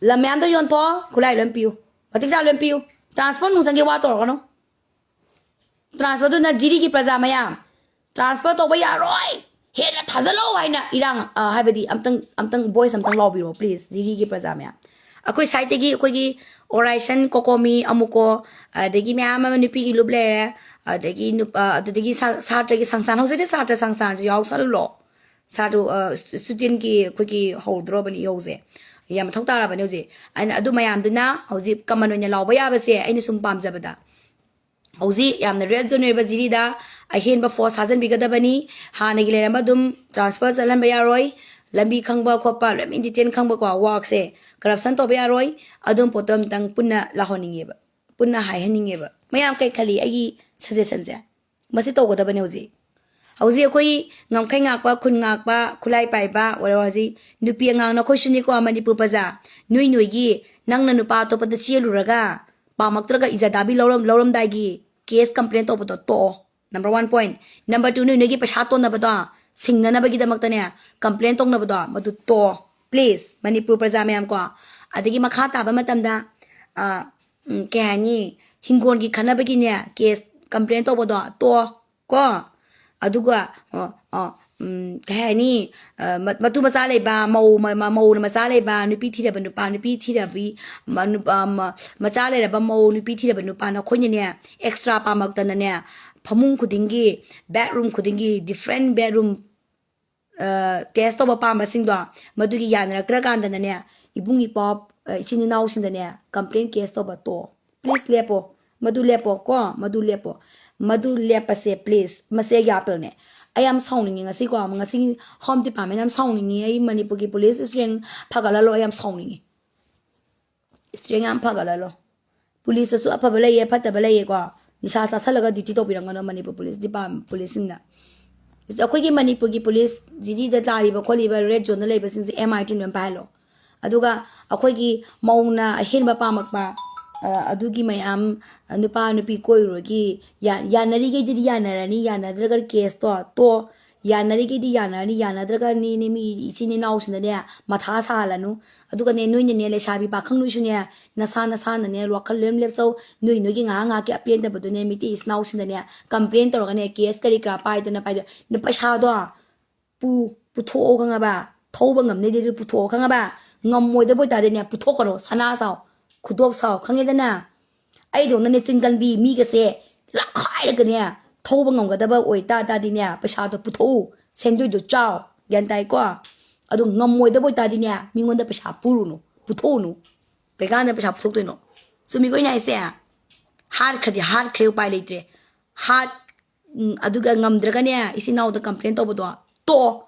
ꯂꯝ ꯃꯌꯥꯝꯗ ꯌꯣꯟꯊꯣꯛꯑꯣ, ꯈꯨꯠꯂꯥꯏ ꯂꯣꯏ ꯄꯤꯌꯨ, ꯃꯇꯤꯛ ꯆꯥ ꯂꯣꯏ ꯄꯤꯌꯨ꯫ ꯇ꯭ꯔꯥꯟꯁꯐꯔ ꯅꯨꯡꯁꯪꯒꯤ ꯋꯥ ꯇꯧꯔꯛꯀꯅꯨ꯫ ꯇ꯭ꯔꯥꯟꯁꯐꯔꯗꯨꯅ ꯖꯤꯔꯤꯒꯤ ꯄ꯭ꯔꯖꯥ ꯃꯌꯥꯝ, ꯇ꯭ꯔꯥꯟꯁꯐꯔ ꯇꯧꯕ ꯌꯥꯔꯣꯏ, ꯍꯦꯟꯅ ꯊꯥꯖꯜꯂꯣ ꯍꯥꯏꯅ ꯏꯔꯥꯡ, ꯑ, ꯍꯥꯏꯕꯗꯤ ꯑꯝꯇꯪ, ꯑꯝꯇꯪ ꯚꯣꯏꯁ ꯑꯝꯇꯪ ꯂꯥꯎꯕꯤꯔꯣ ꯄ꯭ꯂꯤꯖ, ꯖꯤꯔꯤꯒꯤ ꯄ꯭ꯔꯖꯥ ꯃꯌꯥꯝ꯫ ꯑꯩꯈꯣꯏ ꯁꯥꯏꯠꯇꯒꯤ ꯑꯩꯈꯣꯏꯒꯤ ꯑꯣꯔꯥꯏꯁꯟ, ꯀꯣꯀꯣꯃꯤ, ꯑꯃꯨꯀꯣ, ꯑꯗꯒꯤ ꯃꯌꯥꯝ ꯑꯃ ꯅꯨꯄꯤꯒꯤ ꯂꯨꯞ ꯂꯩꯔꯦ, ꯑꯗꯒꯤ ꯅꯨꯄꯥ, ꯑꯗꯨꯗꯒꯤ ꯁꯥ-, ꯁꯥꯇ꯭ꯔꯒꯤ ꯁꯪꯁꯊꯥꯟ, ꯍꯧꯖꯤꯛꯇꯤ ꯁꯥꯇ꯭ꯔ ꯁꯪꯁꯊꯥꯟꯁꯨ ꯌꯥꯎꯁꯜꯂꯣ꯫ ꯁꯥꯇ꯭ꯔ, ꯑ, ꯁ꯭ꯇꯨ-, ꯁ꯭ꯇꯨꯗꯦꯟꯠꯀꯤ ꯑꯩꯈꯣꯏꯒꯤ ꯍꯧꯗ꯭ꯔꯣꯕꯅꯤ ꯏꯍꯧꯁꯦ, ꯌꯥꯝ ꯃꯊꯧ ꯇꯥꯔꯕꯅꯤ ꯍꯧꯖꯤꯛ꯫ ꯑꯩꯅ ꯑꯗꯨ ꯃꯌꯥꯝꯗꯨꯅ ꯍꯧꯖꯤꯛ ꯀꯃꯟ ꯑꯣꯏꯅ ꯂꯥꯎꯕ ꯌꯥꯕꯁꯦ ꯑꯩꯅ ꯁꯨꯝ ꯄꯥꯝꯖꯕꯗ, ꯍꯧꯖꯤꯛ ꯌꯥꯝꯅ ꯔꯦꯗ ꯖꯣꯟ ꯑꯣꯏꯕ ꯖꯤꯔꯤꯗ ꯑꯍꯦꯟꯕ ꯐꯣꯔꯁ ꯊꯥꯖꯤꯟꯕꯤꯒꯗꯕꯅꯤ꯫ ꯍꯥꯟꯅꯒꯤ ꯂꯩꯔꯝꯕ ꯑꯗꯨꯝ ꯇ꯭ꯔꯥꯟꯁꯐꯔ ꯆꯠꯍꯟꯕ ꯌꯥꯔꯣꯏ꯫ ꯂꯝꯕꯤ ꯈꯪꯕ ꯈꯣꯠꯄ ꯂꯣꯏꯅ ꯏꯟ ꯗꯤꯇꯦꯜ ꯈꯪꯕꯀꯣ, ꯋꯥꯛꯁꯦ ꯀꯔꯞꯁꯟ ꯇꯧꯕ ꯌꯥꯔꯣꯏ꯫ ꯑꯗꯨꯝ ꯄꯣꯠꯇꯣ ꯑꯝꯇꯪ ꯄꯨꯟꯅ ꯂꯥꯎꯍꯟꯅꯤꯡꯉꯦꯕ, ꯄꯨꯟꯅ ꯍꯥꯏꯍꯟꯅꯤꯡꯉꯦꯕ꯫ ꯃꯌꯥꯝ ꯀꯩ ꯈꯜꯂꯤ? ꯑꯩꯒꯤ ꯁꯖꯦꯁꯟꯁꯦ ꯃꯁꯤ ꯇꯧꯒꯗꯕꯅꯦ ꯍꯧꯖꯤꯛ꯫ ꯍꯧꯖꯤꯛ ꯑꯩꯈꯣꯏ ꯉꯝꯈꯩ ꯉꯥꯛꯄ, ꯈꯨꯟ ꯉꯥꯛꯄ, ꯈꯨꯠꯂꯥꯏ ꯄꯥꯏꯕ ꯑꯣꯏꯔꯣ, ꯍꯧꯖꯤꯛ ꯅꯨꯄꯤ ꯑꯉꯥꯡ ꯅꯈꯣꯏꯁꯨꯅꯤꯀꯣ ꯃꯅꯤꯄꯨꯔ ꯄ꯭ꯔꯖꯥ, ꯅꯣꯏ ꯅꯣꯏꯒꯤ ꯅꯪꯅ ꯅꯨꯄꯥ ꯑꯇꯣꯞꯄꯗ ꯆꯦꯜꯂꯨꯔꯒ ꯄꯥꯝꯃꯛꯇ꯭ꯔꯒ ꯏꯖꯥ ꯗꯥꯕꯤ ꯂꯧꯔꯝ-, ꯂꯧꯔꯝꯗꯥꯏꯒꯤ ꯀꯦꯁ ꯀꯝꯄ꯭ꯂꯦꯟ ꯇꯧꯕꯗꯣ ꯇꯣꯛꯑꯣ꯫ Number one point. Number two, ꯅꯣꯏ ꯅꯣꯏꯒꯤ ꯄꯩꯁꯥ ꯇꯣꯟꯅꯕꯗꯣ ꯁꯤꯡꯅꯅꯕꯒꯤꯗꯃꯛꯇꯅꯦ ꯀꯝꯄ꯭ꯂꯦꯟ ꯇꯧꯅꯕꯗꯣ ꯃꯗꯨ ꯇꯣꯛꯑꯣ꯫ ꯄ꯭ꯂꯤꯖ, ꯃꯅꯤꯄꯨꯔ ꯄ꯭ꯔꯖꯥ ꯃꯌꯥꯝ ꯀꯣ꯫ ꯑꯗꯒꯤ ꯃꯈꯥ ꯇꯥꯕ ꯃꯇꯝꯗ, ꯑ, ꯎꯝ, ꯀꯩ ꯍꯥꯏꯅꯤ, ꯍꯤꯡꯒꯣꯜꯒꯤ ꯈꯠꯅꯕꯒꯤꯅꯦ ꯀꯦꯁ ꯀꯝꯄ꯭ꯂꯦꯟ ꯇꯧꯕꯗꯣ ꯇꯣꯛꯑꯣ ꯀꯣ꯫ ꯑꯗꯨꯒ, ꯑ, ꯑ, ꯎꯝ, ꯀꯩ ꯍꯥꯏꯅꯤ, ꯑ, ꯃ-, ꯃꯇꯨ ꯃꯆꯥ ꯂꯩꯕ, ꯃꯧ, ꯃ-, ꯃ-, ꯃꯧꯅ ꯃꯆꯥ ꯂꯩꯕ, ꯅꯨꯄꯤ ꯊꯤꯔꯕ ꯅꯨꯄꯥ, ꯅꯨꯄꯤ ꯊꯤꯔꯕꯤ, ꯃ-, ꯅꯨꯄꯥ, ꯃ-, ꯃꯆꯥ ꯂꯩꯔꯕ ꯃꯧ, ꯅꯨꯄꯤ ꯊꯤꯔꯕ ꯅꯨꯄꯥ, ꯅꯈꯣꯏꯅꯅꯦ ꯑꯦꯛꯁꯇ꯭ꯔꯥ ꯄꯥꯝꯃꯛꯇꯅꯅꯦ ꯐꯃꯨꯡ ꯈꯨꯗꯤꯡꯒꯤ, ꯕꯦꯠꯔꯨꯝ ꯈꯨꯗꯤꯡꯒꯤ, ꯗꯤꯐ꯭ꯔꯦꯟ ꯕꯦꯠꯔꯨꯝ, ꯑ, ꯇꯦꯁ ꯇꯧꯕ ꯄꯥꯝꯕꯁꯤꯡꯗꯣ, ꯃꯗꯨꯒꯤ ꯌꯥꯅꯔꯛꯇ꯭ꯔꯀꯥꯟꯗꯅꯅꯦ, ꯏꯕꯨꯡ ꯏꯄ꯭ꯋꯥ, ꯑ, ꯏꯆꯤꯟ ꯏꯅꯥꯎꯁꯤꯡꯗꯅꯦ ꯀꯝꯄ꯭ꯂꯦꯟ ꯀꯦꯁ ꯇꯧꯕ ꯇꯣꯛꯑꯣ꯫ ꯄ꯭ꯂꯤꯖ ꯂꯦꯞꯄꯣ꯫ ꯃꯗꯨ ꯂꯦꯞꯄꯣ ꯀꯣ, ꯃꯗꯨ ꯂꯦꯞꯄꯣ꯫ ꯃꯗꯨ ꯂꯦꯞꯄꯁꯦ ꯄ꯭ꯂꯤꯖ꯫ ꯃꯁꯦ ꯑꯩꯒꯤ ꯑꯄꯤꯜꯅꯦ꯫ ꯑꯩ ꯌꯥꯝ ꯁꯥꯎꯅꯤꯡꯉꯤ ꯉꯁꯤꯀꯣ, ꯉꯁꯤ ꯍꯣꯝ ꯗꯤꯄꯥꯔꯠꯃꯦꯟ ꯌꯥꯝ ꯁꯥꯎꯅꯤꯡꯉꯤ꯫ ꯑꯩ ꯃꯅꯤꯄꯨꯔꯒꯤ ꯄꯨꯂꯤꯁ ꯏꯁꯇ꯭ꯔꯦꯡ ꯐꯒꯠꯍꯜꯂꯣ, ꯑꯩ ꯌꯥꯝ ꯁꯥꯎꯅꯤꯡꯉꯤ꯫ ꯏꯁꯇ꯭ꯔꯦꯡ ꯌꯥꯝ ꯐꯒꯠꯍꯜꯂꯣ꯫ ꯄꯨꯂꯤꯁꯇꯁꯨ ꯑꯐꯕ ꯂꯩꯌꯦ, ꯐꯠꯇꯕ ꯂꯩꯌꯦꯀꯣ꯫ ꯅꯤꯁꯥ ꯆꯥꯁꯜꯂꯒ ꯗ꯭ꯌꯨꯇꯤ ꯇꯧꯕꯤꯔꯝꯒꯅꯣ ꯃꯅꯤꯄꯨꯔ ꯄꯨꯂꯤꯁ ꯗꯤꯄꯥꯔꯠ-, ꯄꯨꯂꯤꯁꯁꯤꯡꯅ꯫ ꯑꯩꯈꯣꯏꯒꯤ ꯃꯅꯤꯄꯨꯔꯒꯤ ꯄꯨꯂꯤꯁ ꯖꯤꯗꯤꯗ ꯇꯥꯔꯤꯕ ꯈꯣꯠꯂꯤꯕ ꯔꯦꯗ ꯖꯣꯟꯗ ꯂꯩꯕꯁꯤꯡꯁꯦ ꯑꯦꯝ ꯑꯥꯏ ꯇꯤ ꯂꯣꯏ ꯄꯥꯏꯍꯜꯂꯣ꯫ ꯑꯗꯨꯒ ꯑꯩꯈꯣꯏꯒꯤ ꯃꯧꯅ ꯑꯍꯦꯟꯕ ꯄꯥꯝꯃꯛꯄ, ꯑ, ꯑꯗꯨꯒꯤ ꯃꯌꯥꯝ, ꯑ, ꯅꯨꯄꯥ ꯅꯨꯄꯤ ꯀꯣꯏꯔꯨꯔꯒꯤ ꯌꯥ-, ꯌꯥꯅꯔꯤꯈꯩꯗꯨꯗꯤ ꯌꯥꯅꯔꯅꯤ, ꯌꯥꯅꯗ꯭ꯔꯒ ꯀꯦꯁꯇꯣ ꯇꯣ, ꯌꯥꯅꯔꯤꯈꯩꯗꯤ ꯌꯥꯅꯔꯅꯤ, ꯌꯥꯅꯗ꯭ꯔꯒꯅꯤꯅꯦ ꯃꯤ ꯏꯆꯤꯟ ꯏꯅꯥꯎꯁꯤꯡꯗꯅꯦ ꯃꯊꯥ ꯁꯥꯍꯜꯂꯅꯨ꯫ ꯑꯗꯨꯒꯅꯦ, ꯅꯣꯏꯅꯅꯦ, ꯂꯩꯁꯥꯕꯤ ꯄꯥꯈꯪ ꯅꯣꯏꯁꯨꯅꯦ, ꯅꯁꯥ ꯅꯁꯥꯅꯅꯦ ꯋꯥꯈꯜ ꯂꯣꯏ ꯂꯦꯞꯆꯧ꯫ ꯅꯣꯏ ꯅꯣꯏꯒꯤ ꯉꯥꯏꯍꯥꯛ ꯉꯥꯏꯍꯥꯛꯀꯤ ꯑꯄꯦꯟꯗꯕꯗꯨꯅꯦ ꯃꯤꯇꯩ ꯏꯆꯤꯟ ꯏꯅꯥꯎꯁꯤꯡꯗꯅꯦ ꯀꯝꯄ꯭ꯂꯦꯟ ꯇꯧꯔꯒꯅꯦ, ꯀꯦꯁ ꯀꯔꯤ ꯀꯔꯥ ꯄꯥꯏꯗꯅ ꯄꯥꯏꯗꯅ, ꯅ-, ꯄꯩꯁꯥꯗꯣ ꯄꯨ-, ꯄꯨꯊꯣꯛꯑꯣ ꯈꯪꯉꯕ? ꯊꯧꯕ ꯉꯝꯅꯤꯗꯤ ꯄꯨꯊꯣꯛꯑꯣ ꯈꯪꯉꯕ? ꯉꯝꯃꯣꯏꯗꯕ ꯑꯣꯏꯇꯥꯔꯗꯤꯅꯦ, ꯄꯨꯊꯣꯛꯀꯅꯣ꯫ ꯁꯅꯥ ꯁꯥꯎ, ꯈꯨꯗꯣꯞ ꯁꯥꯎ, ꯈꯪꯉꯦꯗꯅ? ꯑꯩꯗꯧꯅꯅꯦ ꯆꯤꯟꯒꯟꯕꯤ ꯃꯤꯒꯁꯦ ꯂꯥꯈꯥꯏꯔꯒꯅꯦ ꯊꯧꯕ ꯉꯝꯒꯗꯕ ꯑꯣꯏꯇꯥꯔꯗꯤꯅꯦ, ꯄꯩꯁꯥꯗꯣ ꯄꯨꯊꯣꯛꯎ, ꯁꯦꯟꯗꯣꯏꯗꯣ ꯆꯥꯎ, ꯒ꯭ꯌꯥꯟ ꯇꯥꯏꯀꯣ? ꯑꯗꯨ ꯉꯝꯃꯣꯏꯗꯕ ꯑꯣꯏꯇꯥꯔꯗꯤꯅꯦ, ꯃꯤꯉꯣꯟꯗ ꯄꯩꯁꯥ ꯄꯨꯔꯨꯅꯨ, ꯄꯨꯊꯣꯛꯎꯅꯨ꯫ ꯀꯩꯀꯥꯟꯗ ꯄꯩꯁꯥ ꯄꯨꯊꯣꯛꯇꯣꯏꯅꯣ? ꯆꯨꯝꯃꯤꯀꯣ ꯑꯩꯅ ꯍꯥꯏꯁꯦ? ꯍꯥꯠꯈ꯭ꯔꯗꯤ ꯍꯥꯠꯈ꯭ꯔꯦ, ꯎꯄꯥꯏ ꯂꯩꯇ꯭ꯔꯦ꯫ ꯍꯥꯠ-, ꯎꯝ, ꯑꯗꯨꯒ ꯉꯝꯗ꯭ꯔꯒꯅꯦ, ꯏꯆꯤꯟ ꯏꯅꯥꯎꯗ ꯀꯝꯄ꯭ꯂꯦꯟ ꯇꯧꯕꯗꯣ ꯇꯣꯛꯑꯣ꯫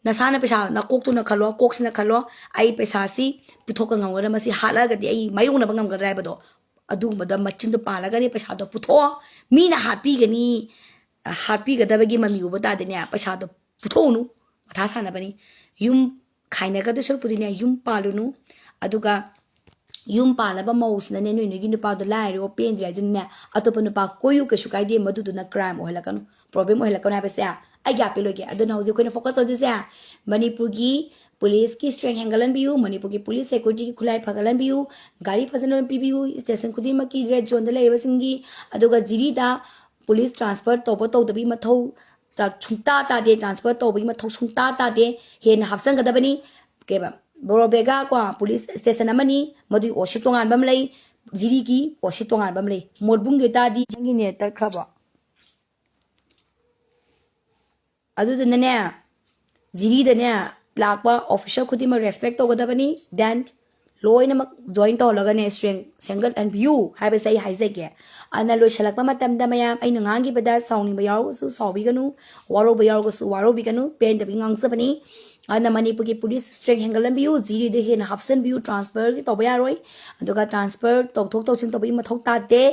ꯅꯁꯥꯅ ꯄꯩꯁꯥ, ꯅꯀꯣꯛꯇꯨꯅ ꯈꯜꯂꯣ, ꯀꯣꯛꯁꯤꯅ ꯈꯜꯂꯣ, "ꯑꯩ ꯄꯩꯁꯥꯁꯤ ꯄꯨꯊꯣꯛꯄ ꯉꯝꯒꯗ꯭ꯔꯥ? ꯃꯁꯤ ꯍꯥꯠꯂꯛꯑꯒꯗꯤ ꯑꯩ ꯃꯥꯌꯣꯛꯅꯕ ꯉꯝꯒꯗ꯭ꯔꯥ?" ꯍꯥꯏꯕꯗꯣ, ꯑꯗꯨꯒꯨꯝꯕꯗ ꯃꯆꯤꯟꯗꯣ ꯄꯥꯜꯂꯒꯅꯦ ꯄꯩꯁꯥꯗꯣ ꯄꯨꯊꯣꯛꯑꯣ꯫ ꯃꯤꯅ ꯍꯥꯠꯄꯤꯒꯅꯤ, ꯍꯥꯠꯄꯤꯒꯗꯕꯒꯤ ꯃꯃꯤ ꯎꯕ ꯇꯥꯔꯗꯤꯅꯦ, ꯄꯩꯁꯥꯗꯣ ꯄꯨꯊꯣꯛꯎꯅꯨ, ꯃꯊꯥ ꯁꯥꯟꯅꯕꯅꯤ꯫ ꯌꯨꯝ ꯈꯥꯏꯅꯒꯗꯣꯏ ꯁꯔꯨꯛꯄꯨꯗꯤꯅꯦ, ꯌꯨꯝ ꯄꯥꯜꯂꯨꯅꯨ꯫ ꯑꯗꯨꯒ ꯌꯨꯝ ꯄꯥꯜꯂꯕ ꯃꯧꯁꯤꯅꯅꯦ, ꯅꯣꯏ ꯅꯣꯏꯒꯤ ꯅꯨꯄꯥꯗꯣ ꯂꯥꯏꯔꯣ, ꯄꯦꯟꯗ꯭ꯔꯦ ꯑꯗꯨꯅꯅꯦ, ꯑꯇꯣꯞꯄ ꯅꯨꯄꯥ ꯀꯣꯏꯌꯨ, ꯀꯩꯁꯨ ꯀꯥꯏꯗꯦ, ꯃꯗꯨꯗꯨꯅ ꯀ꯭ꯔꯥꯏꯝ ꯑꯣꯏꯍꯜꯂꯛꯀꯅꯨ, ꯄ꯭ꯔꯣꯕ꯭ꯂꯦꯝ ꯑꯣꯏꯍꯜꯂꯛꯀꯅꯨ ꯍꯥꯏꯕꯁꯦ ꯑꯩ ꯒ꯭ꯌꯥꯟ ꯄꯤꯂꯣꯏꯒꯦ꯫ ꯑꯗꯨꯅ ꯍꯧꯖꯤꯛ ꯑꯩꯈꯣꯏꯅ ꯐꯣꯀꯁ ꯇꯧꯗꯣꯏꯁꯦ ꯃꯅꯤꯄꯨꯔꯒꯤ ꯄꯨꯂꯤꯁꯀꯤ ꯁ꯭ꯇꯔꯦꯡ ꯍꯦꯟꯒꯠꯍꯟꯕꯤꯌꯨ, ꯃꯅꯤꯄꯨꯔꯒꯤ ꯄꯨꯂꯤꯁ ꯁꯦꯀ꯭ꯌꯨꯔꯤꯇꯤꯒꯤ ꯈꯨꯠꯂꯥꯏ ꯐꯒꯠꯍꯟꯕꯤꯌꯨ, ꯒꯥꯔꯤ ꯐꯖꯅ ꯄꯤꯕꯤꯌꯨ, ꯁ꯭ꯇꯦꯁꯟ ꯈꯨꯗꯤꯡꯃꯛꯀꯤ ꯔꯦꯗ ꯖꯣꯟꯗ ꯂꯩꯔꯤꯕꯁꯤꯡꯒꯤ, ꯑꯗꯨꯒ ꯖꯤꯔꯤꯗ ꯄꯨꯂꯤꯁ ꯇ꯭ꯔꯥꯟꯁꯐꯔ ꯇꯧꯕ ꯇꯧꯗꯕꯒꯤ ꯃꯊꯧ ꯇ-, ꯁꯨꯡꯇꯥ ꯇꯥꯗꯦ, ꯇ꯭ꯔꯥꯟꯁꯐꯔ ꯇꯧꯕꯒꯤ ꯃꯊꯧ ꯁꯨꯡꯇꯥ ꯇꯥꯗꯦ, ꯍꯦꯟꯅ ꯍꯥꯞꯆꯤꯟꯒꯗꯕꯅꯤ꯫ ꯀꯩꯕ, ꯕꯣꯔꯣꯕꯦꯒꯥ ꯀꯣ ꯄꯨꯂꯤꯁ ꯁ꯭ꯇꯦꯁꯟ ꯑꯃꯅꯤ, ꯃꯗꯨꯒꯤ ꯑꯣ ꯁꯤ ꯇꯣꯉꯥꯟꯕ ꯑꯃ ꯂꯩ, ꯖꯤꯔꯤꯒꯤ ꯑꯣ ꯁꯤ ꯇꯣꯉꯥꯟꯕ ꯑꯃ ꯂꯩ꯫ ꯃꯣꯠꯕꯨꯡꯒꯤ ꯑꯣꯏꯇꯥꯔꯗꯤ ꯅꯪꯒꯤ ꯅꯦꯠ ꯇꯠꯈ꯭ꯔꯕꯣ? ꯑꯗꯨꯗꯨꯅꯅꯦ, ꯖꯤꯔꯤꯗꯅꯦ ꯂꯥꯛꯄ ꯑꯣꯐꯤꯁꯔ ꯈꯨꯗꯤꯡꯃꯛ ꯔꯦꯁꯄꯦꯛ ꯇꯧꯒꯗꯕꯅꯤ꯫ ꯗꯦꯟ ꯂꯣꯏꯅꯃꯛ ꯖꯣꯏꯟ ꯇꯧꯍꯜꯂꯒꯅꯦ ꯁ꯭ꯇꯔꯦꯡ ꯁꯦꯝꯒꯠꯍꯟꯕꯤꯌꯨ ꯍꯥꯏꯕꯁꯦ ꯑꯩ ꯍꯥꯏꯖꯒꯦ꯫ ꯑꯗꯨꯅ ꯂꯣꯏꯁꯤꯜꯂꯛꯄ ꯃꯇꯝꯗ ꯃꯌꯥꯝ ꯑꯩꯅ ꯉꯥꯡꯈꯤꯕꯗ ꯁꯥꯎꯅꯤꯡꯕ ꯌꯥꯎꯔꯒꯁꯨ ꯁꯥꯎꯕꯤꯒꯅꯨ, ꯋꯥꯔꯧꯕ ꯌꯥꯎꯔꯒꯁꯨ ꯋꯥꯔꯧꯕꯤꯒꯅꯨ, ꯄꯦꯟꯗꯕꯒꯤ ꯉꯥꯡꯖꯕꯅꯤ꯫ ꯑꯗꯨꯅ ꯃꯅꯤꯄꯨꯔꯒꯤ ꯄꯨꯂꯤꯁ ꯁ꯭ꯇꯔꯦꯡ ꯍꯦꯟꯒꯠꯍꯟꯕꯤꯌꯨ, ꯖꯤꯔꯤꯗ ꯍꯦꯟꯅ ꯍꯥꯞꯆꯤꯟꯕꯤꯌꯨ, ꯇ꯭ꯔꯥꯟꯁꯐꯔ ꯇꯧꯕ ꯌꯥꯔꯣꯏ, ꯑꯗꯨꯒ ꯇ꯭ꯔꯥꯟꯁꯐꯔ ꯇꯧꯊꯣꯛ ꯇꯧꯁꯤꯟ ꯇꯧꯕꯒꯤ ꯃꯊꯧ ꯇꯥꯗꯦ꯫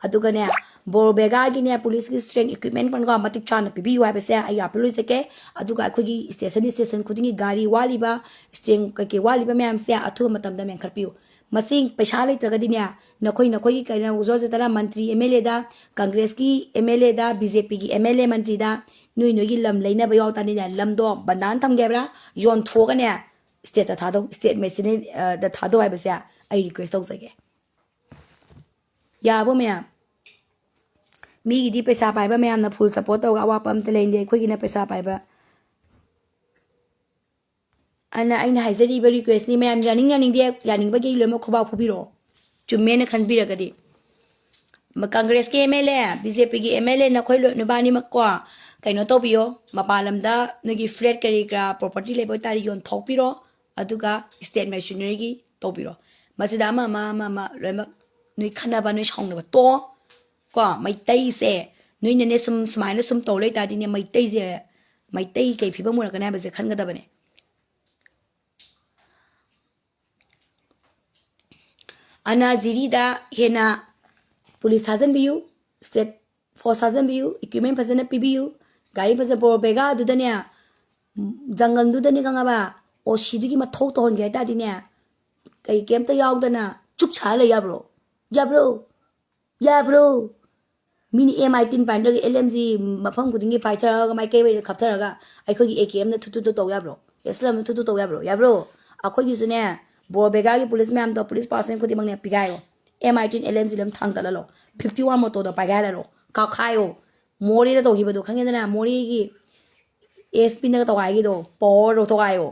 ꯑꯗꯨꯒꯅꯦ, ꯕꯣꯔꯣꯕꯦꯒꯥꯒꯤꯅꯦ ꯄꯨꯂꯤꯁꯀꯤ ꯁ꯭ꯇꯔꯦꯡ ꯏꯀ꯭ꯋꯤꯞꯃꯦꯟ ꯄꯨꯝꯅꯃꯛ ꯃꯇꯤꯛ ꯆꯥꯅ ꯄꯤꯕꯤꯌꯨ ꯍꯥꯏꯕꯁꯦ ꯑꯩ ꯑꯥꯄꯤꯜ ꯂꯣꯏꯖꯒꯦ꯫ ꯑꯗꯨꯒ ꯑꯩꯈꯣꯏꯒꯤ ꯁ꯭ꯇꯦꯁꯟ ꯁ꯭ꯇꯦꯁꯟ ꯈꯨꯗꯤꯡꯒꯤ ꯒꯥꯔꯤ ꯋꯥꯠꯂꯤꯕ, ꯁ꯭ꯇꯔꯦꯡ ꯀꯩꯀꯩ ꯋꯥꯠꯂꯤꯕ ꯃꯌꯥꯝꯁꯦ ꯑꯊꯨꯕ ꯃꯇꯝꯗ ꯃꯦꯟꯈꯠꯄꯤꯌꯨ꯫ ꯃꯁꯤꯡ ꯄꯩꯁꯥ ꯂꯩꯇ꯭ꯔꯒꯗꯤꯅꯦ, ꯅꯈꯣꯏ ꯅꯈꯣꯏꯒꯤ ꯀꯩꯅꯣ ꯎꯖꯣ ꯖꯇꯅ ꯃꯟꯇ꯭ꯔꯤ ꯑꯦꯝ ꯑꯦꯜ ꯑꯦꯗ, ꯀꯪꯒ꯭ꯔꯦꯁꯀꯤ ꯑꯦꯝ ꯑꯦꯜ ꯑꯦꯗ, ꯕꯤ ꯖꯦ ꯄꯤꯒꯤ ꯑꯦꯝ ꯑꯦꯜ ꯑꯦ ꯃꯟꯇ꯭ꯔꯤꯗ ꯅꯣꯏ ꯅꯣꯏꯒꯤ ꯂꯝ ꯂꯩꯅꯕ ꯌꯥꯎ ꯇꯥꯔꯗꯤꯅꯦ, ꯂꯝꯗꯣ ꯕꯟꯗꯥꯟ ꯊꯝꯒꯦ ꯍꯥꯏꯕ꯭ꯔꯥ, ꯌꯣꯟꯊꯣꯛꯑꯒꯅꯦ ꯁ꯭ꯇꯦꯠꯇ ꯊꯥꯗꯧ, ꯁ꯭ꯇꯦꯠ ꯃꯦꯆꯤꯅꯔꯤꯗ ꯊꯥꯗꯧ ꯍꯥꯏꯕꯁꯦ ꯑꯩ ꯔꯤꯀ꯭ꯋꯦꯁ ꯇꯧꯖꯒꯦ꯫ ꯌꯥꯕ꯭ꯔꯣ ꯃꯌꯥꯝ? ꯃꯤꯒꯤꯗꯤ ꯄꯩꯁꯥ ꯄꯥꯏꯕ ꯃꯌꯥꯝꯅ ꯐꯨꯜ ꯁꯞꯄꯣꯔꯠ ꯇꯧꯔꯒ ꯑꯋꯥꯠꯄ ꯑꯝꯇ ꯂꯩꯅꯗꯦ, ꯑꯩꯈꯣꯏꯒꯤꯅ ꯄꯩꯁꯥ ꯄꯥꯏꯕ꯫ ꯑꯗꯨꯅ ꯑꯩꯅ ꯍꯥꯏꯖꯔꯤꯕ ꯔꯤꯀ꯭ꯋꯦꯁꯅꯤ ꯃꯌꯥꯝ, ꯌꯥꯅꯤꯡ ꯌꯥꯅꯤꯡꯗꯦ, ꯌꯥꯅꯤꯡꯕꯒꯤ ꯂꯣꯏꯅꯃꯛ ꯈꯨꯕꯥꯛ ꯈꯨꯕꯤꯔꯛꯑꯣ, ꯆꯨꯝꯃꯦꯅ ꯈꯟꯕꯤꯔꯒꯗꯤ꯫ ꯃ-, ꯀꯪꯒ꯭ꯔꯦꯁꯀꯤ M L A, B J ꯄꯤꯒꯤ ꯑꯦꯝ ꯑꯦꯜ ꯑꯦ ꯅꯈꯣꯏ ꯂꯣꯏ-, ꯅꯕꯥꯅꯤꯃꯛꯀꯣ ꯀꯩꯅꯣ ꯇꯧꯕꯤꯌꯣ, ꯃꯄꯥꯟ ꯂꯝꯗ ꯅꯣꯏꯒꯤ ꯐ꯭ꯂꯦꯠ ꯀꯔꯤ ꯀꯔꯥ ꯄ꯭ꯔꯣꯄꯔꯇꯤ ꯂꯩꯕ ꯑꯣꯏꯇꯥꯔꯗꯤ ꯌꯣꯟꯊꯣꯛꯄꯤꯔꯣ, ꯑꯗꯨꯒ ꯁ꯭ꯇꯦꯠ ꯃꯦꯆꯤꯅꯔꯤꯒꯤ ꯇꯧꯕꯤꯔꯣ꯫ ꯃꯁꯤꯗ ꯑꯃ ꯑꯃ ꯑꯃ ꯑꯃ ꯂꯣꯏꯅꯃꯛ ꯅꯣꯏ ꯈꯠꯅꯕ, ꯅꯣꯏ ꯁꯥꯎꯅꯕ ꯇꯣꯛꯑꯣ꯫ ꯀꯣ, ꯃꯩꯇꯩꯁꯦ ꯅꯣꯏꯅꯅꯦ ꯁꯨꯝ ꯁꯨꯃꯥꯏꯅ ꯁꯨꯝ ꯇꯧ ꯂꯩ ꯇꯥꯔꯗꯤꯅꯦ, ꯃꯩꯇꯩꯁꯦ, ꯃꯩꯇꯩ ꯀꯩ ꯐꯤꯕꯝ ꯑꯣꯏꯔꯛꯀꯅꯤ ꯍꯥꯏꯕꯁꯦ ꯈꯟꯒꯗꯕꯅꯦ꯫ ꯑꯅꯥ ꯖꯤꯔꯤꯗ ꯍꯦꯟꯅ ꯄꯨꯂꯤꯁ ꯊꯥꯖꯟꯕꯤꯌꯨ, ꯁ꯭ꯇꯦꯠ ꯐꯣꯔꯁ ꯊꯥꯖꯟꯕꯤꯌꯨ, ꯏꯀ꯭ꯋꯤꯞꯃꯦꯟ ꯐꯖꯅ ꯄꯤꯕꯤꯌꯨ, ꯒꯥꯔꯤ ꯐꯖ-, ꯕꯣꯔ ꯕꯦꯒꯥꯗꯨꯗꯅꯦ, ꯖꯪꯒꯜꯗꯨꯗꯅꯦ ꯈꯪꯉꯕ, ꯑꯣ ꯁꯤꯗꯨꯒꯤ ꯃꯊꯧ ꯇꯧꯍꯟꯒꯦ ꯍꯥꯏ ꯇꯥꯔꯗꯤꯅꯦ, ꯀꯩ ꯀꯩꯝꯇ ꯌꯥꯎꯗꯅ ꯆꯨꯛ ꯁꯥꯔ ꯂꯩ ꯌꯥꯕ꯭ꯔꯣ? ꯌꯥꯕ꯭ꯔꯣ? ꯌꯥꯕ꯭ꯔꯣ? ꯃꯤꯅ ꯑꯦꯝ ꯑꯥꯏ ꯇꯤꯟ ꯄꯥꯏꯅꯗ꯭ꯔꯒ ꯑꯦꯜ ꯑꯦꯝ ꯖꯤ ꯃꯐꯝ ꯈꯨꯗꯤꯡꯒꯤ ꯄꯥꯏꯊꯔꯒ ꯃꯥꯏꯀꯩ ꯑꯣꯏꯅ ꯈꯞꯊꯔꯒ ꯑꯩꯈꯣꯏꯒꯤ ꯑꯦ ꯀꯦ ꯑꯦꯝꯅ ꯊꯨꯠ ꯊꯨꯠ ꯊꯨꯠ ꯇꯧ ꯌꯥꯕ꯭ꯔꯣ? ꯑꯦꯁ ꯑꯦꯜ ꯑꯦꯝꯅ ꯊꯨꯠ ꯊꯨꯠ ꯇꯧ ꯌꯥꯕ꯭ꯔꯣ? ꯌꯥꯕ꯭ꯔꯣ? ꯑꯩꯈꯣꯏꯒꯤꯁꯨꯅꯦ, ꯕꯣꯔ ꯕꯦꯒꯥꯒꯤ ꯄꯨꯂꯤꯁ ꯃꯌꯥꯝꯗꯣ, ꯄꯨꯂꯤꯁ ꯄꯥꯔꯁꯅꯦꯜ ꯈꯨꯗꯤꯡꯃꯛꯅꯦ ꯄꯤꯒꯥꯏꯌꯣ꯫ ꯑꯦꯝ ꯑꯥꯏ ꯇꯤꯟ ꯑꯦꯜ ꯑꯦꯝ ꯖꯤ ꯂꯣꯏ ꯊꯥꯡꯒꯠꯍꯜꯂꯣ꯫ Fifty one ꯃꯣꯇꯣꯗꯣ ꯄꯥꯏꯒꯥꯏꯍꯜꯂꯣ꯫ ꯀꯥꯞꯈꯥꯏꯌꯣ꯫ ꯃꯣꯔꯦꯗ ꯇꯧꯈꯤꯕꯗꯣ ꯈꯪꯉꯦꯗꯅ, ꯃꯣꯔꯦꯒꯤ ꯑꯦꯁ ꯄꯤꯅꯒ ꯇꯧꯈꯥꯏꯈꯤꯗꯣ, ꯄꯋꯥꯔꯗꯣ ꯊꯨꯒꯥꯏꯌꯣ꯫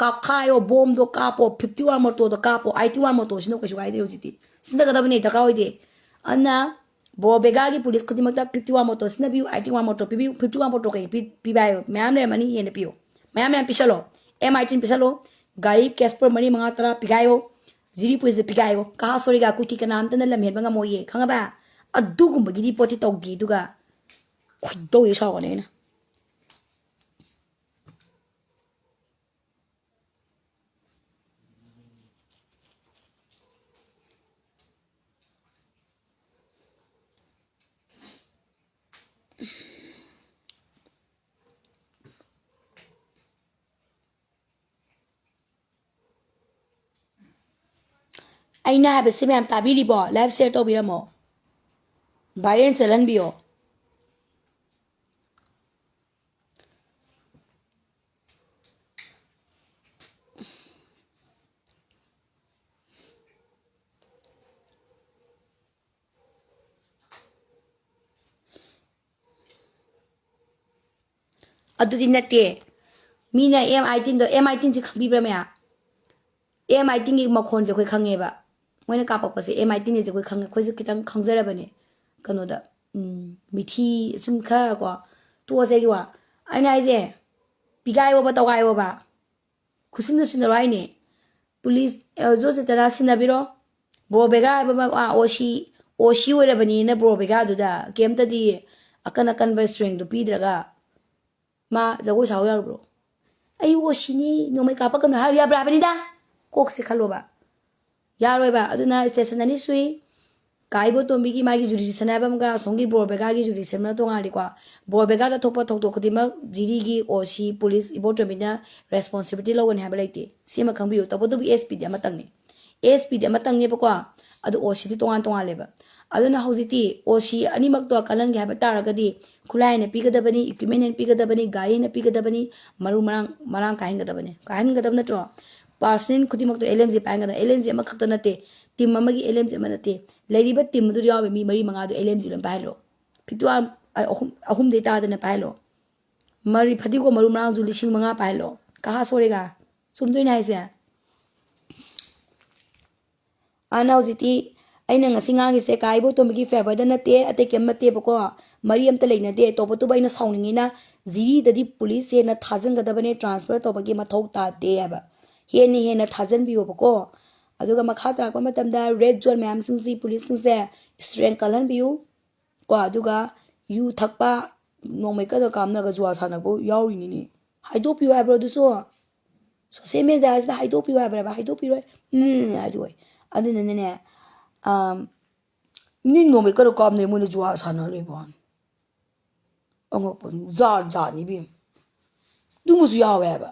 ꯀꯥꯞꯈꯥꯏꯌꯣ, ꯕꯣꯝꯗꯣ ꯀꯥꯞꯄꯣ, ꯐꯤꯐꯇꯤ ꯋꯥꯟ ꯃꯣꯇꯣꯗꯣ ꯀꯥꯞꯄꯣ, ꯑꯥꯏꯇꯤ ꯋꯥꯟ ꯃꯣꯇꯣꯁꯤꯅ ꯀꯩꯁꯨ ꯀꯥꯏꯗꯦ ꯍꯧꯖꯤꯛꯇꯤ꯫ ꯁꯤꯖꯤꯟꯅꯒꯗꯕꯅꯦ, ꯗꯔꯀꯥꯔ ꯑꯣꯏꯗꯦ꯫ ꯑꯗꯨꯅ ꯕꯣꯔ ꯕꯦꯒꯥꯒꯤ ꯄꯨꯂꯤꯁ ꯈꯨꯗꯤꯡꯃꯛꯇ ꯐꯤꯐꯇꯤ ꯋꯥꯟ ꯃꯣꯇꯣ ꯁꯤꯖꯤꯟꯅꯕꯤꯌꯨ, ꯑꯥꯏꯇꯤ ꯋꯥꯟ ꯃꯣꯇꯣ ꯄꯤꯕꯤꯌꯨ, ꯐꯤꯐꯇꯤ ꯋꯥꯟ ꯃꯣꯇꯣ ꯀꯩ ꯄꯤ-, ꯄꯤꯕ ꯍꯥꯏꯌꯣ? ꯃꯌꯥꯝ ꯂꯩꯔꯝꯃꯅꯤ, ꯍꯦꯟꯅ ꯄꯤꯌꯣ꯫ ꯃꯌꯥꯝ ꯃꯌꯥꯝ ꯄꯤꯁꯜꯂꯣ꯫ ꯑꯦꯝ ꯑꯥꯏ ꯇꯤꯟ ꯄꯤꯁꯜꯂꯣ, ꯒꯥꯔꯤ ꯀꯦꯁꯄꯔ ꯃꯔꯤ ꯃꯉꯥ ꯇꯔꯥ ꯄꯤꯒꯥꯏꯌꯣ, ꯖꯤꯔꯤ ꯄꯨꯂꯤꯁꯇ ꯄꯤꯒꯥꯏꯌꯣ꯫ ꯀꯍꯥ ꯁꯣꯔꯤꯒ ꯀꯨꯀꯤ ꯀꯅꯥꯝꯇꯅ ꯂꯝ ꯍꯦꯟꯕ ꯉꯝꯃꯣꯏꯌꯦ, ꯈꯪꯉꯕ? ꯑꯗꯨꯒꯨꯝꯕꯒꯤꯗꯤ ꯄꯣꯠꯇꯤ ꯇꯧꯗꯦ, ꯑꯗꯨꯒ ꯈꯣꯏꯗꯧꯁꯦ ꯁꯥꯎꯒꯠꯂꯦ ꯑꯩꯅ꯫ ꯑꯩꯅ ꯍꯥꯏꯕꯁꯤ ꯃꯌꯥꯝ ꯇꯥꯕꯤꯔꯤꯕꯣ? Live share ꯇꯧꯕꯤꯔꯝꯃꯣ, viral ꯆꯠꯍꯟꯕꯤꯌꯣ꯫ ꯑꯗꯨꯗꯤ ꯅꯠꯇꯦ꯫ ꯃꯤꯅ ꯑꯦꯝ ꯑꯥꯏꯇꯤꯟꯗꯣ, ꯑꯦꯝ ꯑꯥꯏꯇꯤꯟꯁꯦ ꯈꯪꯕꯤꯕ꯭ꯔꯥ ꯃꯌꯥꯝ? ꯑꯦꯝ ꯑꯥꯏꯇꯤꯟꯒꯤ ꯃꯈꯣꯟꯁꯦ ꯑꯩꯈꯣꯏ ꯈꯪꯉꯦꯕ꯫ ꯃꯣꯏꯅ ꯀꯥꯞꯄꯛꯄꯁꯦ ꯑꯦꯝ ꯑꯥꯏꯇꯤꯟꯒꯤꯁꯦ ꯑꯩꯈꯣꯏ ꯈꯪꯉꯦ꯫ ꯑꯩꯈꯣꯏꯁꯨ ꯈꯤꯇꯪ ꯈꯪꯖꯔꯕꯅꯦ꯫ ꯀꯩꯅꯣꯗ, ꯎꯝ, ꯃꯤꯊꯤ ꯁꯨꯝ ꯈꯔ ꯀꯣ, ꯇꯣꯛꯑꯁꯦꯒꯤ ꯋꯥ꯫ ꯑꯩꯅ ꯍꯥꯏꯁꯦ, ꯄꯤꯒꯥꯏꯌꯣꯕ, ꯇꯧꯒꯥꯏꯌꯣꯕ꯫ ꯈꯨꯠꯁꯤꯟꯅ ꯁꯤꯟꯅꯔꯣ ꯍꯥꯏꯅꯦ꯫ ꯄꯨꯂꯤꯁ, ꯑ, ꯖꯣꯁ ꯆꯦꯇꯅꯥ ꯁꯤꯟꯅꯕꯤꯔꯣ꯫ ꯕ꯭ꯔꯣ ꯕꯦꯒꯥ ꯍꯥꯏꯕ ꯑꯃ, ꯑꯥ, ꯑꯣ ꯁꯤ, ꯑꯣ ꯁꯤ ꯑꯣꯏꯔꯕꯅꯤꯅ ꯕ꯭ꯔꯣ ꯕꯦꯒꯥꯗꯨꯗ ꯀꯩꯝꯇꯗꯤ ꯑꯀꯟ ꯑꯀꯟꯕ strengthꯗꯣ ꯄꯤꯗ꯭ꯔꯒ ꯃꯥ ꯖꯒꯣꯏ ꯁꯥꯎ ꯌꯥꯔꯕ꯭ꯔꯣ? "ꯑꯩ ꯑꯣ ꯁꯤꯅꯤ, ꯅꯣꯡꯃꯩ ꯀꯥꯞꯄꯛꯀꯅꯨ" ꯍꯥꯏꯌꯨ ꯌꯥꯕ꯭ꯔꯥ ꯍꯥꯏꯕꯅꯤꯗ? ꯀꯣꯛꯁꯦ ꯈꯜꯂꯣꯕ꯫ ꯌꯥꯔꯣꯏꯕ꯫ ꯑꯗꯨꯅ station ꯑꯅꯤ ꯁꯨꯏ꯫ ꯀꯥ ꯏꯕꯣꯇꯣꯝꯕꯤꯒꯤ ꯃꯥꯒꯤ jurisdiction ꯍꯥꯏꯕ ꯑꯃꯒ ꯑꯁꯣꯝꯒꯤ ꯕ꯭ꯔꯣ ꯕꯦꯒꯥꯒꯤ jurisdiction ꯑꯃ ꯇꯣꯉꯥꯜꯂꯤꯀꯣ꯫ ꯕ꯭ꯔꯣ ꯕꯦꯒꯥꯗ ꯊꯣꯛꯄ ꯊꯧꯗꯣꯛ ꯈꯨꯗꯤꯡꯃꯛ ꯖꯤꯔꯤꯒꯤ ꯑꯣ ꯁꯤ ꯄꯨꯂꯤꯁ ꯏꯕꯣꯇꯣꯝꯕꯤꯅ responsibility ꯂꯧꯒꯅꯤ ꯍꯥꯏꯕ ꯂꯩꯇꯦ꯫ ꯁꯤꯃ ꯈꯪꯕꯤꯌꯨ꯫ ꯇꯧꯕꯇꯕꯨ ꯑꯦꯁ ꯄꯤꯗꯤ ꯑꯃꯇꯪꯅꯤ꯫ ꯑꯦꯁ ꯄꯤꯗꯤ ꯑꯃꯇꯪꯅꯦꯕꯀꯣ꯫ ꯑꯗꯨ ꯑꯣ ꯁꯤꯗꯤ ꯇꯣꯉꯥꯟ ꯇꯣꯉꯥꯜꯂꯦꯕ꯫ ꯑꯗꯨꯅ ꯍꯧꯖꯤꯛꯇꯤ ꯑꯣ ꯁꯤ ꯑꯅꯤꯃꯛꯇꯣ ꯀꯜꯍꯟꯒꯦ ꯍꯥꯏꯕ ꯇꯥꯔꯒꯗꯤ ꯈꯨꯠꯂꯥꯏ ꯍꯦꯟꯅ ꯄꯤꯒꯗꯕꯅꯤ, equipment ꯍꯦꯟꯅ ꯄꯤꯒꯗꯕꯅꯤ, ꯒꯥꯔꯤ ꯍꯦꯟꯅ ꯄꯤꯒꯗꯕꯅꯤ, ꯃꯔꯨ ꯃꯔꯥꯡ ꯃꯔꯥꯡ ꯀꯥꯏꯍꯟꯒꯗꯕꯅꯤ꯫ ꯀꯥꯏꯍꯟꯒꯗꯕ ꯅꯠꯇ꯭ꯔꯣ? Personnel ꯈꯨꯗꯤꯡꯃꯛꯇꯣ ꯑꯦꯜ ꯑꯦꯝ ꯖꯤ ꯄꯥꯏꯍꯟꯒꯗꯕ꯫ ꯑꯦꯜ ꯑꯦꯝ ꯖꯤ ꯑꯃꯈꯛꯇ ꯅꯠꯇꯦ, team ꯑꯃꯒꯤ ꯑꯦꯜ ꯑꯦꯝ ꯖꯤ ꯑꯃ ꯅꯠꯇꯦ꯫ ꯂꯩꯔꯤꯕ team ꯑꯗꯨꯗ ꯌꯥꯎꯔꯤꯕ ꯃꯤ ꯃꯔꯤ ꯃꯉꯥꯗꯣ ꯑꯦꯜ ꯑꯦꯝ ꯖꯤ ꯂꯣꯏ ꯄꯥꯏꯍꯜꯂꯣ꯫ ꯐꯤꯇꯨꯋꯥ ꯑꯍꯨꯝ, ꯑꯍꯨꯝꯗꯩ ꯇꯥꯗꯅ ꯄꯥꯏꯍꯜꯂꯣ꯫ ꯃꯔꯤ ꯐꯗꯤꯒꯣꯝ ꯃꯔꯨ ꯃꯔꯥꯡꯁꯨ ꯂꯤꯁꯤꯡ ꯃꯉꯥ ꯄꯥꯏꯍꯜꯂꯣ꯫ ꯀꯍꯥ ꯁꯣꯔꯦꯒ? ꯆꯨꯝꯗꯣꯏꯅꯦ ꯍꯥꯏꯁꯦ꯫ ꯑꯗꯨꯅ ꯍꯧꯖꯤꯛꯇꯤ ꯑꯩꯅ ꯉꯁꯤ ꯉꯥꯡꯉꯤꯁꯦ ꯀꯥ ꯏꯕꯣꯇꯣꯝꯕꯤꯒꯤ favourꯗ ꯅꯠꯇꯦ, ꯑꯇꯩ ꯀꯩꯝ ꯅꯠꯇꯦꯕꯀꯣ꯫ ꯃꯔꯤ ꯑꯝꯇ ꯂꯩꯅꯗꯦ꯫ ꯇꯧꯕꯇꯕꯨ ꯑꯩꯅ ꯁꯥꯎꯅꯤꯡꯉꯤꯅ ꯖꯤꯔꯤꯗꯗꯤ ꯄꯨꯂꯤꯁ ꯍꯦꯟꯅ ꯊꯥꯖꯤꯟꯒꯗꯕꯅꯦ, transfer ꯇꯧꯕꯒꯤ ꯃꯊꯧ ꯇꯥꯗꯦ ꯍꯥꯏꯕ꯫ ꯍꯦꯟꯅ ꯍꯦꯟꯅ ꯊꯥꯖꯤꯟꯕꯤꯌꯣꯕꯀꯣ꯫ ꯑꯗꯨꯒ ꯃꯈꯥ ꯇꯥꯔꯛꯄ ꯃꯇꯝꯗ red zone ꯃꯌꯥꯝꯁꯤꯡꯁꯤ ꯄꯨꯂꯤꯁꯁꯤꯡꯁꯦ strength ꯀꯜꯍꯟꯕꯤꯌꯨ꯫ ꯀꯣ, ꯑꯗꯨꯒ ꯌꯨ ꯊꯛꯄ, ꯅꯣꯡꯃꯩ ꯀꯟꯅ ꯀꯥꯞꯅꯔꯒ ꯖꯨꯋꯥ ꯁꯥꯟꯅꯕ ꯌꯥꯎꯔꯤꯅꯤꯅꯦ꯫ ꯍꯥꯏꯗꯣꯛꯄꯤꯌꯨ ꯍꯥꯏꯕ꯭ꯔꯣ ꯑꯗꯨꯁꯨ? Social mediaꯁꯤꯗ ꯍꯥꯏꯗꯣꯛꯄꯤꯌꯨ ꯍꯥꯏꯕ꯭ꯔꯕ? ꯍꯥꯏꯗꯣꯛꯄꯤꯔꯣꯏ꯫ ꯎꯝ, ꯍꯥꯏꯗꯣꯛꯑꯣꯏ꯫ ꯑꯗꯨꯅꯅꯦ, ꯑꯝ, ꯃꯤ ꯅꯣꯡꯃꯩ ꯀꯟꯅ ꯀꯥꯞꯅꯩ, ꯃꯣꯏꯅ ꯖꯨꯋꯥ ꯁꯥꯟꯅ ꯂꯩꯕ ꯋꯥꯅꯤ꯫ ꯑꯉꯛꯄ, ꯖꯥꯠ ꯖꯥꯠꯅꯤ ꯏꯕꯦꯝꯃ꯫ ꯑꯗꯨꯝꯕꯁꯨ ꯌꯥꯎꯋꯦ ꯍꯥꯏꯕ꯫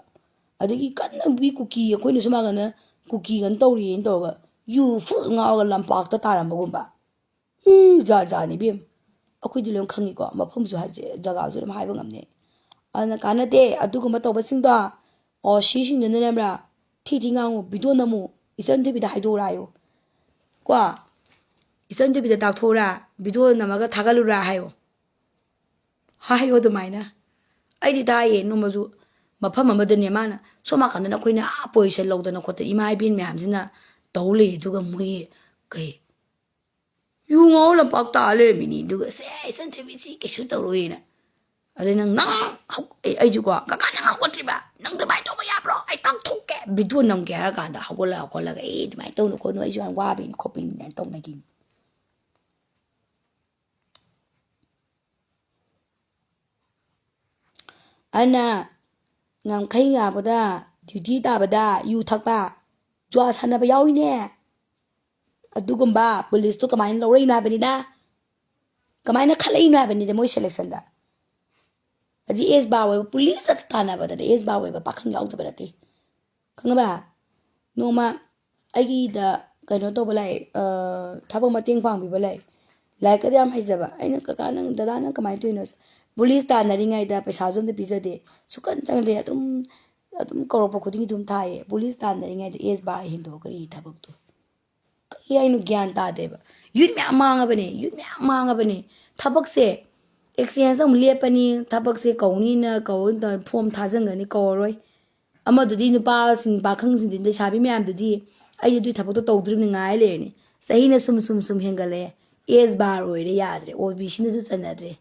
ꯑꯗꯒꯤ ꯀꯟꯅ ꯃꯤ ꯀꯨꯀꯤ, ꯑꯩꯈꯣꯏꯅ ꯁꯨꯃꯥꯏꯅ ꯀꯨꯀꯤ ꯀꯩꯅꯣ ꯇꯧꯔꯤꯌꯦꯅ ꯇꯧꯔꯒ ꯌꯨ ꯐꯨꯜ ꯉꯥꯎꯔꯒ ꯂꯝꯄꯥꯛꯇ ꯇꯥꯔꯝꯕꯒꯨꯝꯕ꯫ ꯏ, ꯖꯥꯠ ꯖꯥꯠꯅꯤ ꯏꯕꯦꯝ꯫ ꯑꯩꯈꯣꯏꯗꯤ ꯂꯣꯏ ꯈꯪꯉꯤꯀꯣ, ꯃꯐꯝꯁꯨ ꯍꯥꯏꯁꯦ, ꯖꯒꯥꯁꯨ ꯑꯗꯨꯝ ꯍꯥꯏꯕ ꯉꯝꯅꯤ꯫ ꯑꯗꯨꯅ ꯀꯥꯟꯅꯗꯦ ꯑꯗꯨꯒꯨꯝꯕ ꯇꯧꯕꯁꯤꯡꯗꯣ꯫ ꯑꯣ, ꯁꯤꯁꯤꯡꯗꯨꯅ ꯅꯝꯕ꯭ꯔꯥ? ꯊꯤ ꯊꯤ ꯉꯥꯡꯉꯨ, ꯚꯤꯗꯤꯑꯣ ꯅꯝꯃꯨ, ꯏꯆꯟ ꯊꯣꯏꯕꯤꯗ ꯍꯥꯏꯗꯣꯛꯎꯔꯥ ꯍꯥꯏꯌꯨ꯫ ꯀꯣ, ꯏꯆꯟ ꯊꯣꯏꯕꯤꯗ ꯇꯥꯛꯊꯣꯛꯎꯔꯥ, ꯚꯤꯗꯤꯑꯣ ꯅꯝꯃꯒ ꯊꯥꯒꯠꯂꯨꯔꯥ ꯍꯥꯏꯌꯨ꯫ ꯍꯥꯏꯌꯣ ꯑꯗꯨꯃꯥꯏꯅ꯫ ꯑꯩꯗꯤ ꯇꯥꯏꯌꯦ ꯅꯣꯡꯃꯁꯨ, ꯃꯐꯝ ꯑꯃꯗꯅꯦ ꯃꯥꯅ ꯁꯣꯝ ꯅꯥꯀꯟꯗꯅ ꯑꯩꯈꯣꯏꯅ ꯑꯥ ꯄꯣꯖꯤꯁꯟ ꯂꯧꯗꯅ ꯈꯣꯠꯇꯅ ꯏꯃꯥ ꯏꯕꯦꯟ ꯃꯌꯥꯝꯁꯤꯅ ꯇꯧ ꯂꯩ, ꯑꯗꯨꯒ ꯃꯣꯏ ꯀꯩ ꯌꯨ ꯉꯥꯎ ꯂꯝꯄꯥꯛ ꯇꯥ ꯂꯩꯔꯝꯃꯤꯅꯤ, ꯑꯗꯨꯒ ꯁꯦ ꯏꯆꯟ ꯊꯣꯏꯕꯤꯁꯤ ꯀꯩꯁꯨ ꯇꯧꯔꯣꯏꯅ꯫ ꯑꯗꯩ ꯅꯪ, ꯅꯪ ꯍꯧ-, ꯑꯩ-, ꯑꯩꯁꯨꯀꯣ, "ꯀꯀꯥ ꯅꯪ ꯍꯧꯒꯠꯇ꯭ꯔꯤꯕ? ꯅꯪ ꯑꯗꯨꯃꯥꯏꯅ ꯇꯧꯕ ꯌꯥꯕ꯭ꯔꯣ? ꯑꯩ ꯇꯥꯛꯊꯣꯛꯀꯦ, ꯚꯤꯗꯤꯑꯣ ꯅꯝꯒꯦ" ꯍꯥꯏꯔ ꯀꯥꯟꯗ ꯍꯧꯒꯠꯂ ꯍꯧꯒꯠꯂꯒ "ꯑꯦ ꯑꯗꯨꯃꯥꯏꯅ ꯇꯧꯅꯨ ꯈꯣꯠꯅꯨ, ꯑꯩꯁꯨ ꯌꯥꯝ ꯋꯥꯕꯩꯅꯤ ꯈꯣꯠꯄꯩꯅꯤ" ꯍꯥꯏꯅ ꯇꯧꯅꯈꯤꯅꯤ꯫ ꯑꯗꯨꯅ ꯉꯝꯈꯩ ꯌꯥꯕꯗ ꯗ꯭ꯌꯨꯇꯤ ꯇꯥꯕꯗ ꯌꯨ ꯊꯛꯄ, ꯖꯨꯋꯥ ꯁꯥꯟꯅꯕ ꯌꯥꯎꯏꯅꯦ꯫ ꯑꯗꯨꯒꯨꯝꯕ ꯄꯨꯂꯤꯁꯇꯣ ꯀꯃꯥꯏꯅ ꯂꯧꯔꯛꯏꯅꯣ ꯍꯥꯏꯕꯅꯤꯗ? ꯀꯃꯥꯏꯅ ꯈꯜꯂꯛꯏꯅꯣ ꯍꯥꯏꯕꯅꯤꯗ ꯃꯣꯏ ꯁꯦꯂꯦꯛꯁꯟꯗ? ꯍꯧꯖꯤꯛ ꯑꯦꯖ ꯕꯥꯔ ꯑꯣꯏꯕ ꯄꯨꯂꯤꯁꯇ ꯇꯥꯟꯅꯕꯗꯗꯤ ꯑꯦꯖ ꯕꯥꯔ ꯑꯣꯏꯕ ꯄꯥꯈꯪ ꯌꯥꯎꯗꯕ ꯅꯠꯇꯦ꯫ ꯈꯪꯉꯕ? ꯅꯣꯡꯃ ꯑꯩꯒꯤꯗ ꯀꯩꯅꯣ ꯇꯧꯕ ꯂꯥꯛꯑꯦ, ꯑ, ꯊꯕꯛ ꯃꯇꯦꯡ ꯄꯥꯡꯕꯤꯕ ꯂꯥꯛꯑꯦ꯫ ꯂꯥꯏꯔꯤꯛꯀꯗꯤ ꯌꯥꯝ ꯍꯩꯖꯕ꯫ ꯑꯩꯅ, "ꯀꯀꯥ, ꯅꯪ, ꯗꯗꯥ, ꯅꯪ ꯀꯃꯥꯏꯅ ꯇꯧꯔꯤꯅꯣ?" "ꯄꯨꯂꯤꯁ ꯇꯥꯟꯅꯔꯤꯉꯩꯗ ꯄꯩꯁꯥꯁꯨ ꯑꯝꯇ ꯄꯤꯖꯗꯦ꯫ ꯁꯨꯀꯟ ꯆꯪꯗꯦ꯫ ꯑꯗꯨꯝ, ꯑꯗꯨꯝ ꯀꯧꯔꯛꯄ ꯈꯨꯗꯤꯡꯒꯤ ꯑꯗꯨꯝ ꯊꯥꯏꯌꯦ꯫ ꯄꯨꯂꯤꯁ ꯇꯥꯟꯅꯔꯤꯉꯩꯗ ꯑꯦꯖ ꯕꯥꯔ ꯍꯦꯟꯗꯣꯛꯈ꯭ꯔꯦ ꯊꯕꯛꯇꯣ"꯫ ꯀꯩ ꯍꯥꯏꯅꯣ ꯒ꯭ꯌꯥꯟ ꯇꯥꯗꯦꯕ꯫ ꯌꯨꯠ ꯃꯌꯥꯝ ꯃꯥꯡꯉꯕꯅꯦ, ꯌꯨꯠ ꯃꯌꯥꯝ ꯃꯥꯡꯉꯕꯅꯦ꯫ ꯊꯕꯛꯁꯦ ꯑꯦꯛꯁꯆꯦꯟꯖ ꯑꯃꯨꯛ ꯂꯦꯞꯄꯅꯤ, ꯊꯕꯛꯁꯦ ꯀꯧꯅꯤꯅ ꯀꯧꯔ ꯐꯣꯝ ꯊꯥꯖꯤꯟꯈ꯭ꯔꯅꯤ, ꯀꯧꯔꯔꯣꯏ꯫ ꯑꯃꯗꯨꯗꯤ ꯅꯨꯄꯥꯁꯤꯡ, ꯄꯥꯈꯪꯁꯤꯡꯗꯤ, ꯂꯩꯁꯥꯕꯤ ꯃꯌꯥꯝꯗꯨꯗꯤ ꯑꯩꯗꯤ ꯑꯗꯨꯏ ꯊꯕꯛꯇꯣ ꯇꯧꯗ꯭ꯔꯤꯕꯅꯤ ꯉꯥꯏ ꯂꯩꯔꯅꯤ꯫ ꯆꯍꯤꯅ ꯁꯨꯝ ꯁꯨꯝ ꯁꯨꯝ ꯍꯦꯟꯒꯠꯂꯛꯑꯦ꯫ ꯑꯦꯖ ꯕꯥꯔ ꯑꯣꯏꯔꯦ, ꯌꯥꯗ꯭ꯔꯦ, ꯑꯣ ꯕꯤ ꯁꯤꯅꯁꯨ ꯆꯟꯅꯗ꯭ꯔꯦ꯫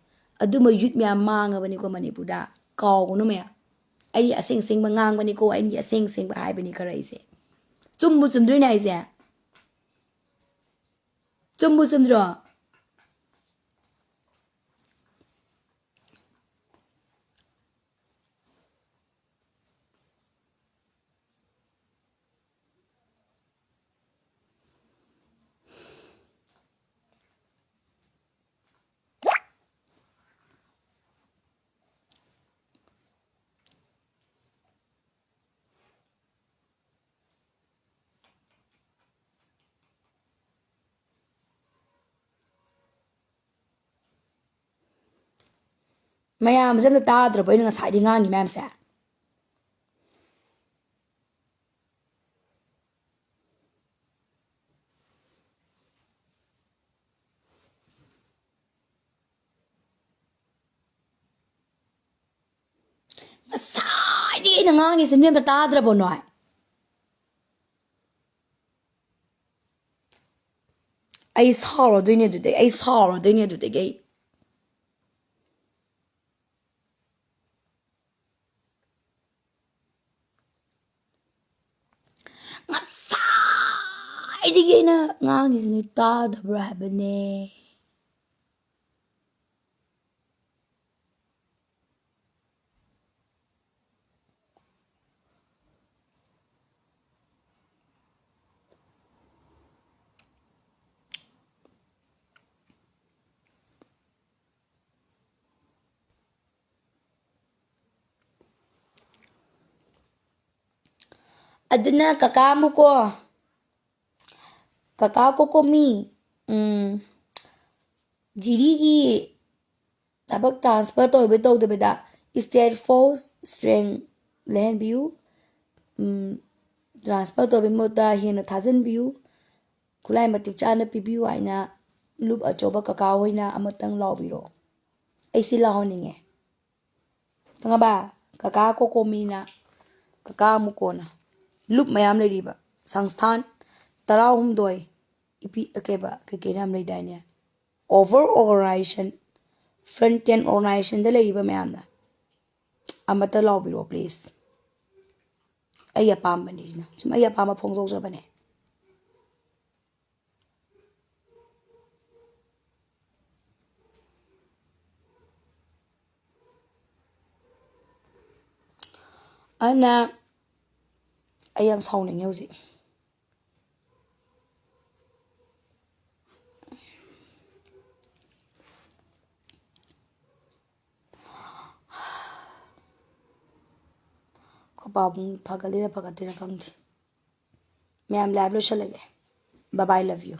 ꯑꯗꯨꯝꯕ ꯌꯨꯠ ꯃꯌꯥꯝ ꯃꯥꯡꯉꯕꯅꯤꯀꯣ ꯃꯅꯤꯄꯨꯔꯗ꯫ ꯀꯥꯎꯒꯅꯨ ꯃꯌꯥꯝ꯫ ꯑꯩ ꯑꯁꯦꯡ ꯑꯁꯦꯡꯕ ꯉꯥꯡꯕꯅꯤꯀꯣ, ꯑꯩꯗꯤ ꯑꯁꯦꯡ ꯑꯁꯦꯡꯕ ꯍꯥꯏꯕꯅꯤ ꯈꯔ ꯑꯩꯁꯦ꯫ ꯆꯨꯝꯕꯨ ꯆꯨꯝꯗ꯭ꯔꯣꯏꯅꯦ ꯍꯥꯏꯁꯦ? ꯆꯨꯝꯕꯨ ꯆꯨꯝꯗ꯭ꯔꯣ? ꯃꯌꯥꯝꯁꯦ ꯑꯝꯇ ꯇꯥꯗ꯭ꯔꯕꯣ ꯑꯩꯅ ꯉꯁꯥꯏꯗꯤ ꯉꯥꯡꯉꯤ ꯃꯌꯥꯝꯁꯦ? ꯉꯁꯥꯏꯗꯤ ꯑꯩꯅ ꯉꯥꯡꯉꯤꯁꯦ ꯅꯣꯏ ꯑꯝꯇ ꯇꯥꯗ꯭ꯔꯕꯣ ꯅꯣꯏ? ꯑꯩ ꯁꯥꯎꯔꯗꯣꯏꯅꯦ ꯑꯗꯨꯗꯩ, ꯑꯩ ꯁꯥꯎꯔꯗꯣꯏꯅꯦ ꯑꯗꯨꯗꯒꯤ ꯑꯩ꯫ ꯉꯁꯥꯏꯗꯒꯤ ꯑꯩꯅ ꯉꯥꯡꯉꯤꯁꯤ ꯅꯣꯏ ꯇꯥꯗꯕ꯭ꯔꯥ ꯍꯥꯏꯕꯅꯦ꯫ ꯑꯗꯨꯅ ꯀꯀꯥ ꯑꯃꯨꯀꯣ, ꯀꯀꯥ ꯀꯣꯀꯣꯃꯤ, ꯎꯝ, ꯖꯤꯔꯤꯒꯤ ꯊꯕꯛ transfer ꯇꯧꯕ ꯇꯧꯗꯕꯗ steadfast strength ꯂꯩꯍꯟꯕꯤꯌꯨ꯫ ꯎꯝ, transfer ꯇꯧꯕꯒꯤ ꯃꯍꯨꯠꯇ ꯍꯦꯟꯅ ꯊꯥꯖꯤꯟꯕꯤꯌꯨ, ꯈꯨꯠꯂꯥꯏ ꯃꯇꯤꯛ ꯆꯥꯅ ꯄꯤꯕꯤꯌꯨ ꯍꯥꯏꯅ ꯂꯨꯞ ꯑꯆꯧꯕ ꯀꯀꯥ ꯍꯣꯏꯅ ꯑꯃꯇꯪ ꯂꯥꯎꯕꯤꯔꯣ꯫ ꯑꯩꯁꯤ ꯂꯥꯎꯍꯟꯅꯤꯡꯉꯦ꯫ ꯈꯪꯉꯕ? ꯀꯀꯥ ꯀꯣꯀꯣꯃꯤꯅ, ꯀꯀꯥ ꯑꯃꯨꯀꯣꯅ, ꯂꯨꯞ ꯃꯌꯥꯝ ꯂꯩꯔꯤꯕ ꯁꯪꯁꯊꯥꯟ ꯇꯔꯥꯍꯨꯝꯗꯣꯏ, ꯏꯄꯤ, ꯀꯩꯕ, ꯀꯩꯀꯩꯅꯣ ꯌꯥꯝ ꯂꯩꯗꯥꯏꯅꯦ? Over organization, front end organizationꯗ ꯂꯩꯔꯤꯕ ꯃꯌꯥꯝꯅ ꯑꯃꯠꯇ ꯂꯥꯎꯕꯤꯔꯣ please꯫ ꯑꯩ ꯑꯄꯥꯝꯕꯅꯤ ꯁꯤꯅ, ꯁꯨꯝ ꯑꯩ ꯑꯄꯥꯝꯕ ꯐꯣꯡꯗꯣꯛꯆꯕꯅꯦ꯫ ꯑꯗꯨꯅ ꯑꯩ ꯌꯥꯝ ꯁꯥꯎꯅꯤꯡꯉꯦ ꯍꯧꯖꯤꯛ꯫ ꯈꯣꯏ ꯄꯥꯕꯨꯡ ꯐꯒꯠꯂꯤꯔ ꯐꯒꯠꯇ꯭ꯔꯤꯔ ꯈꯪꯗꯦ꯫ ꯃꯌꯥꯝ, live ꯂꯣꯏꯁꯜꯂꯒꯦ꯫ Bye bye, love you꯫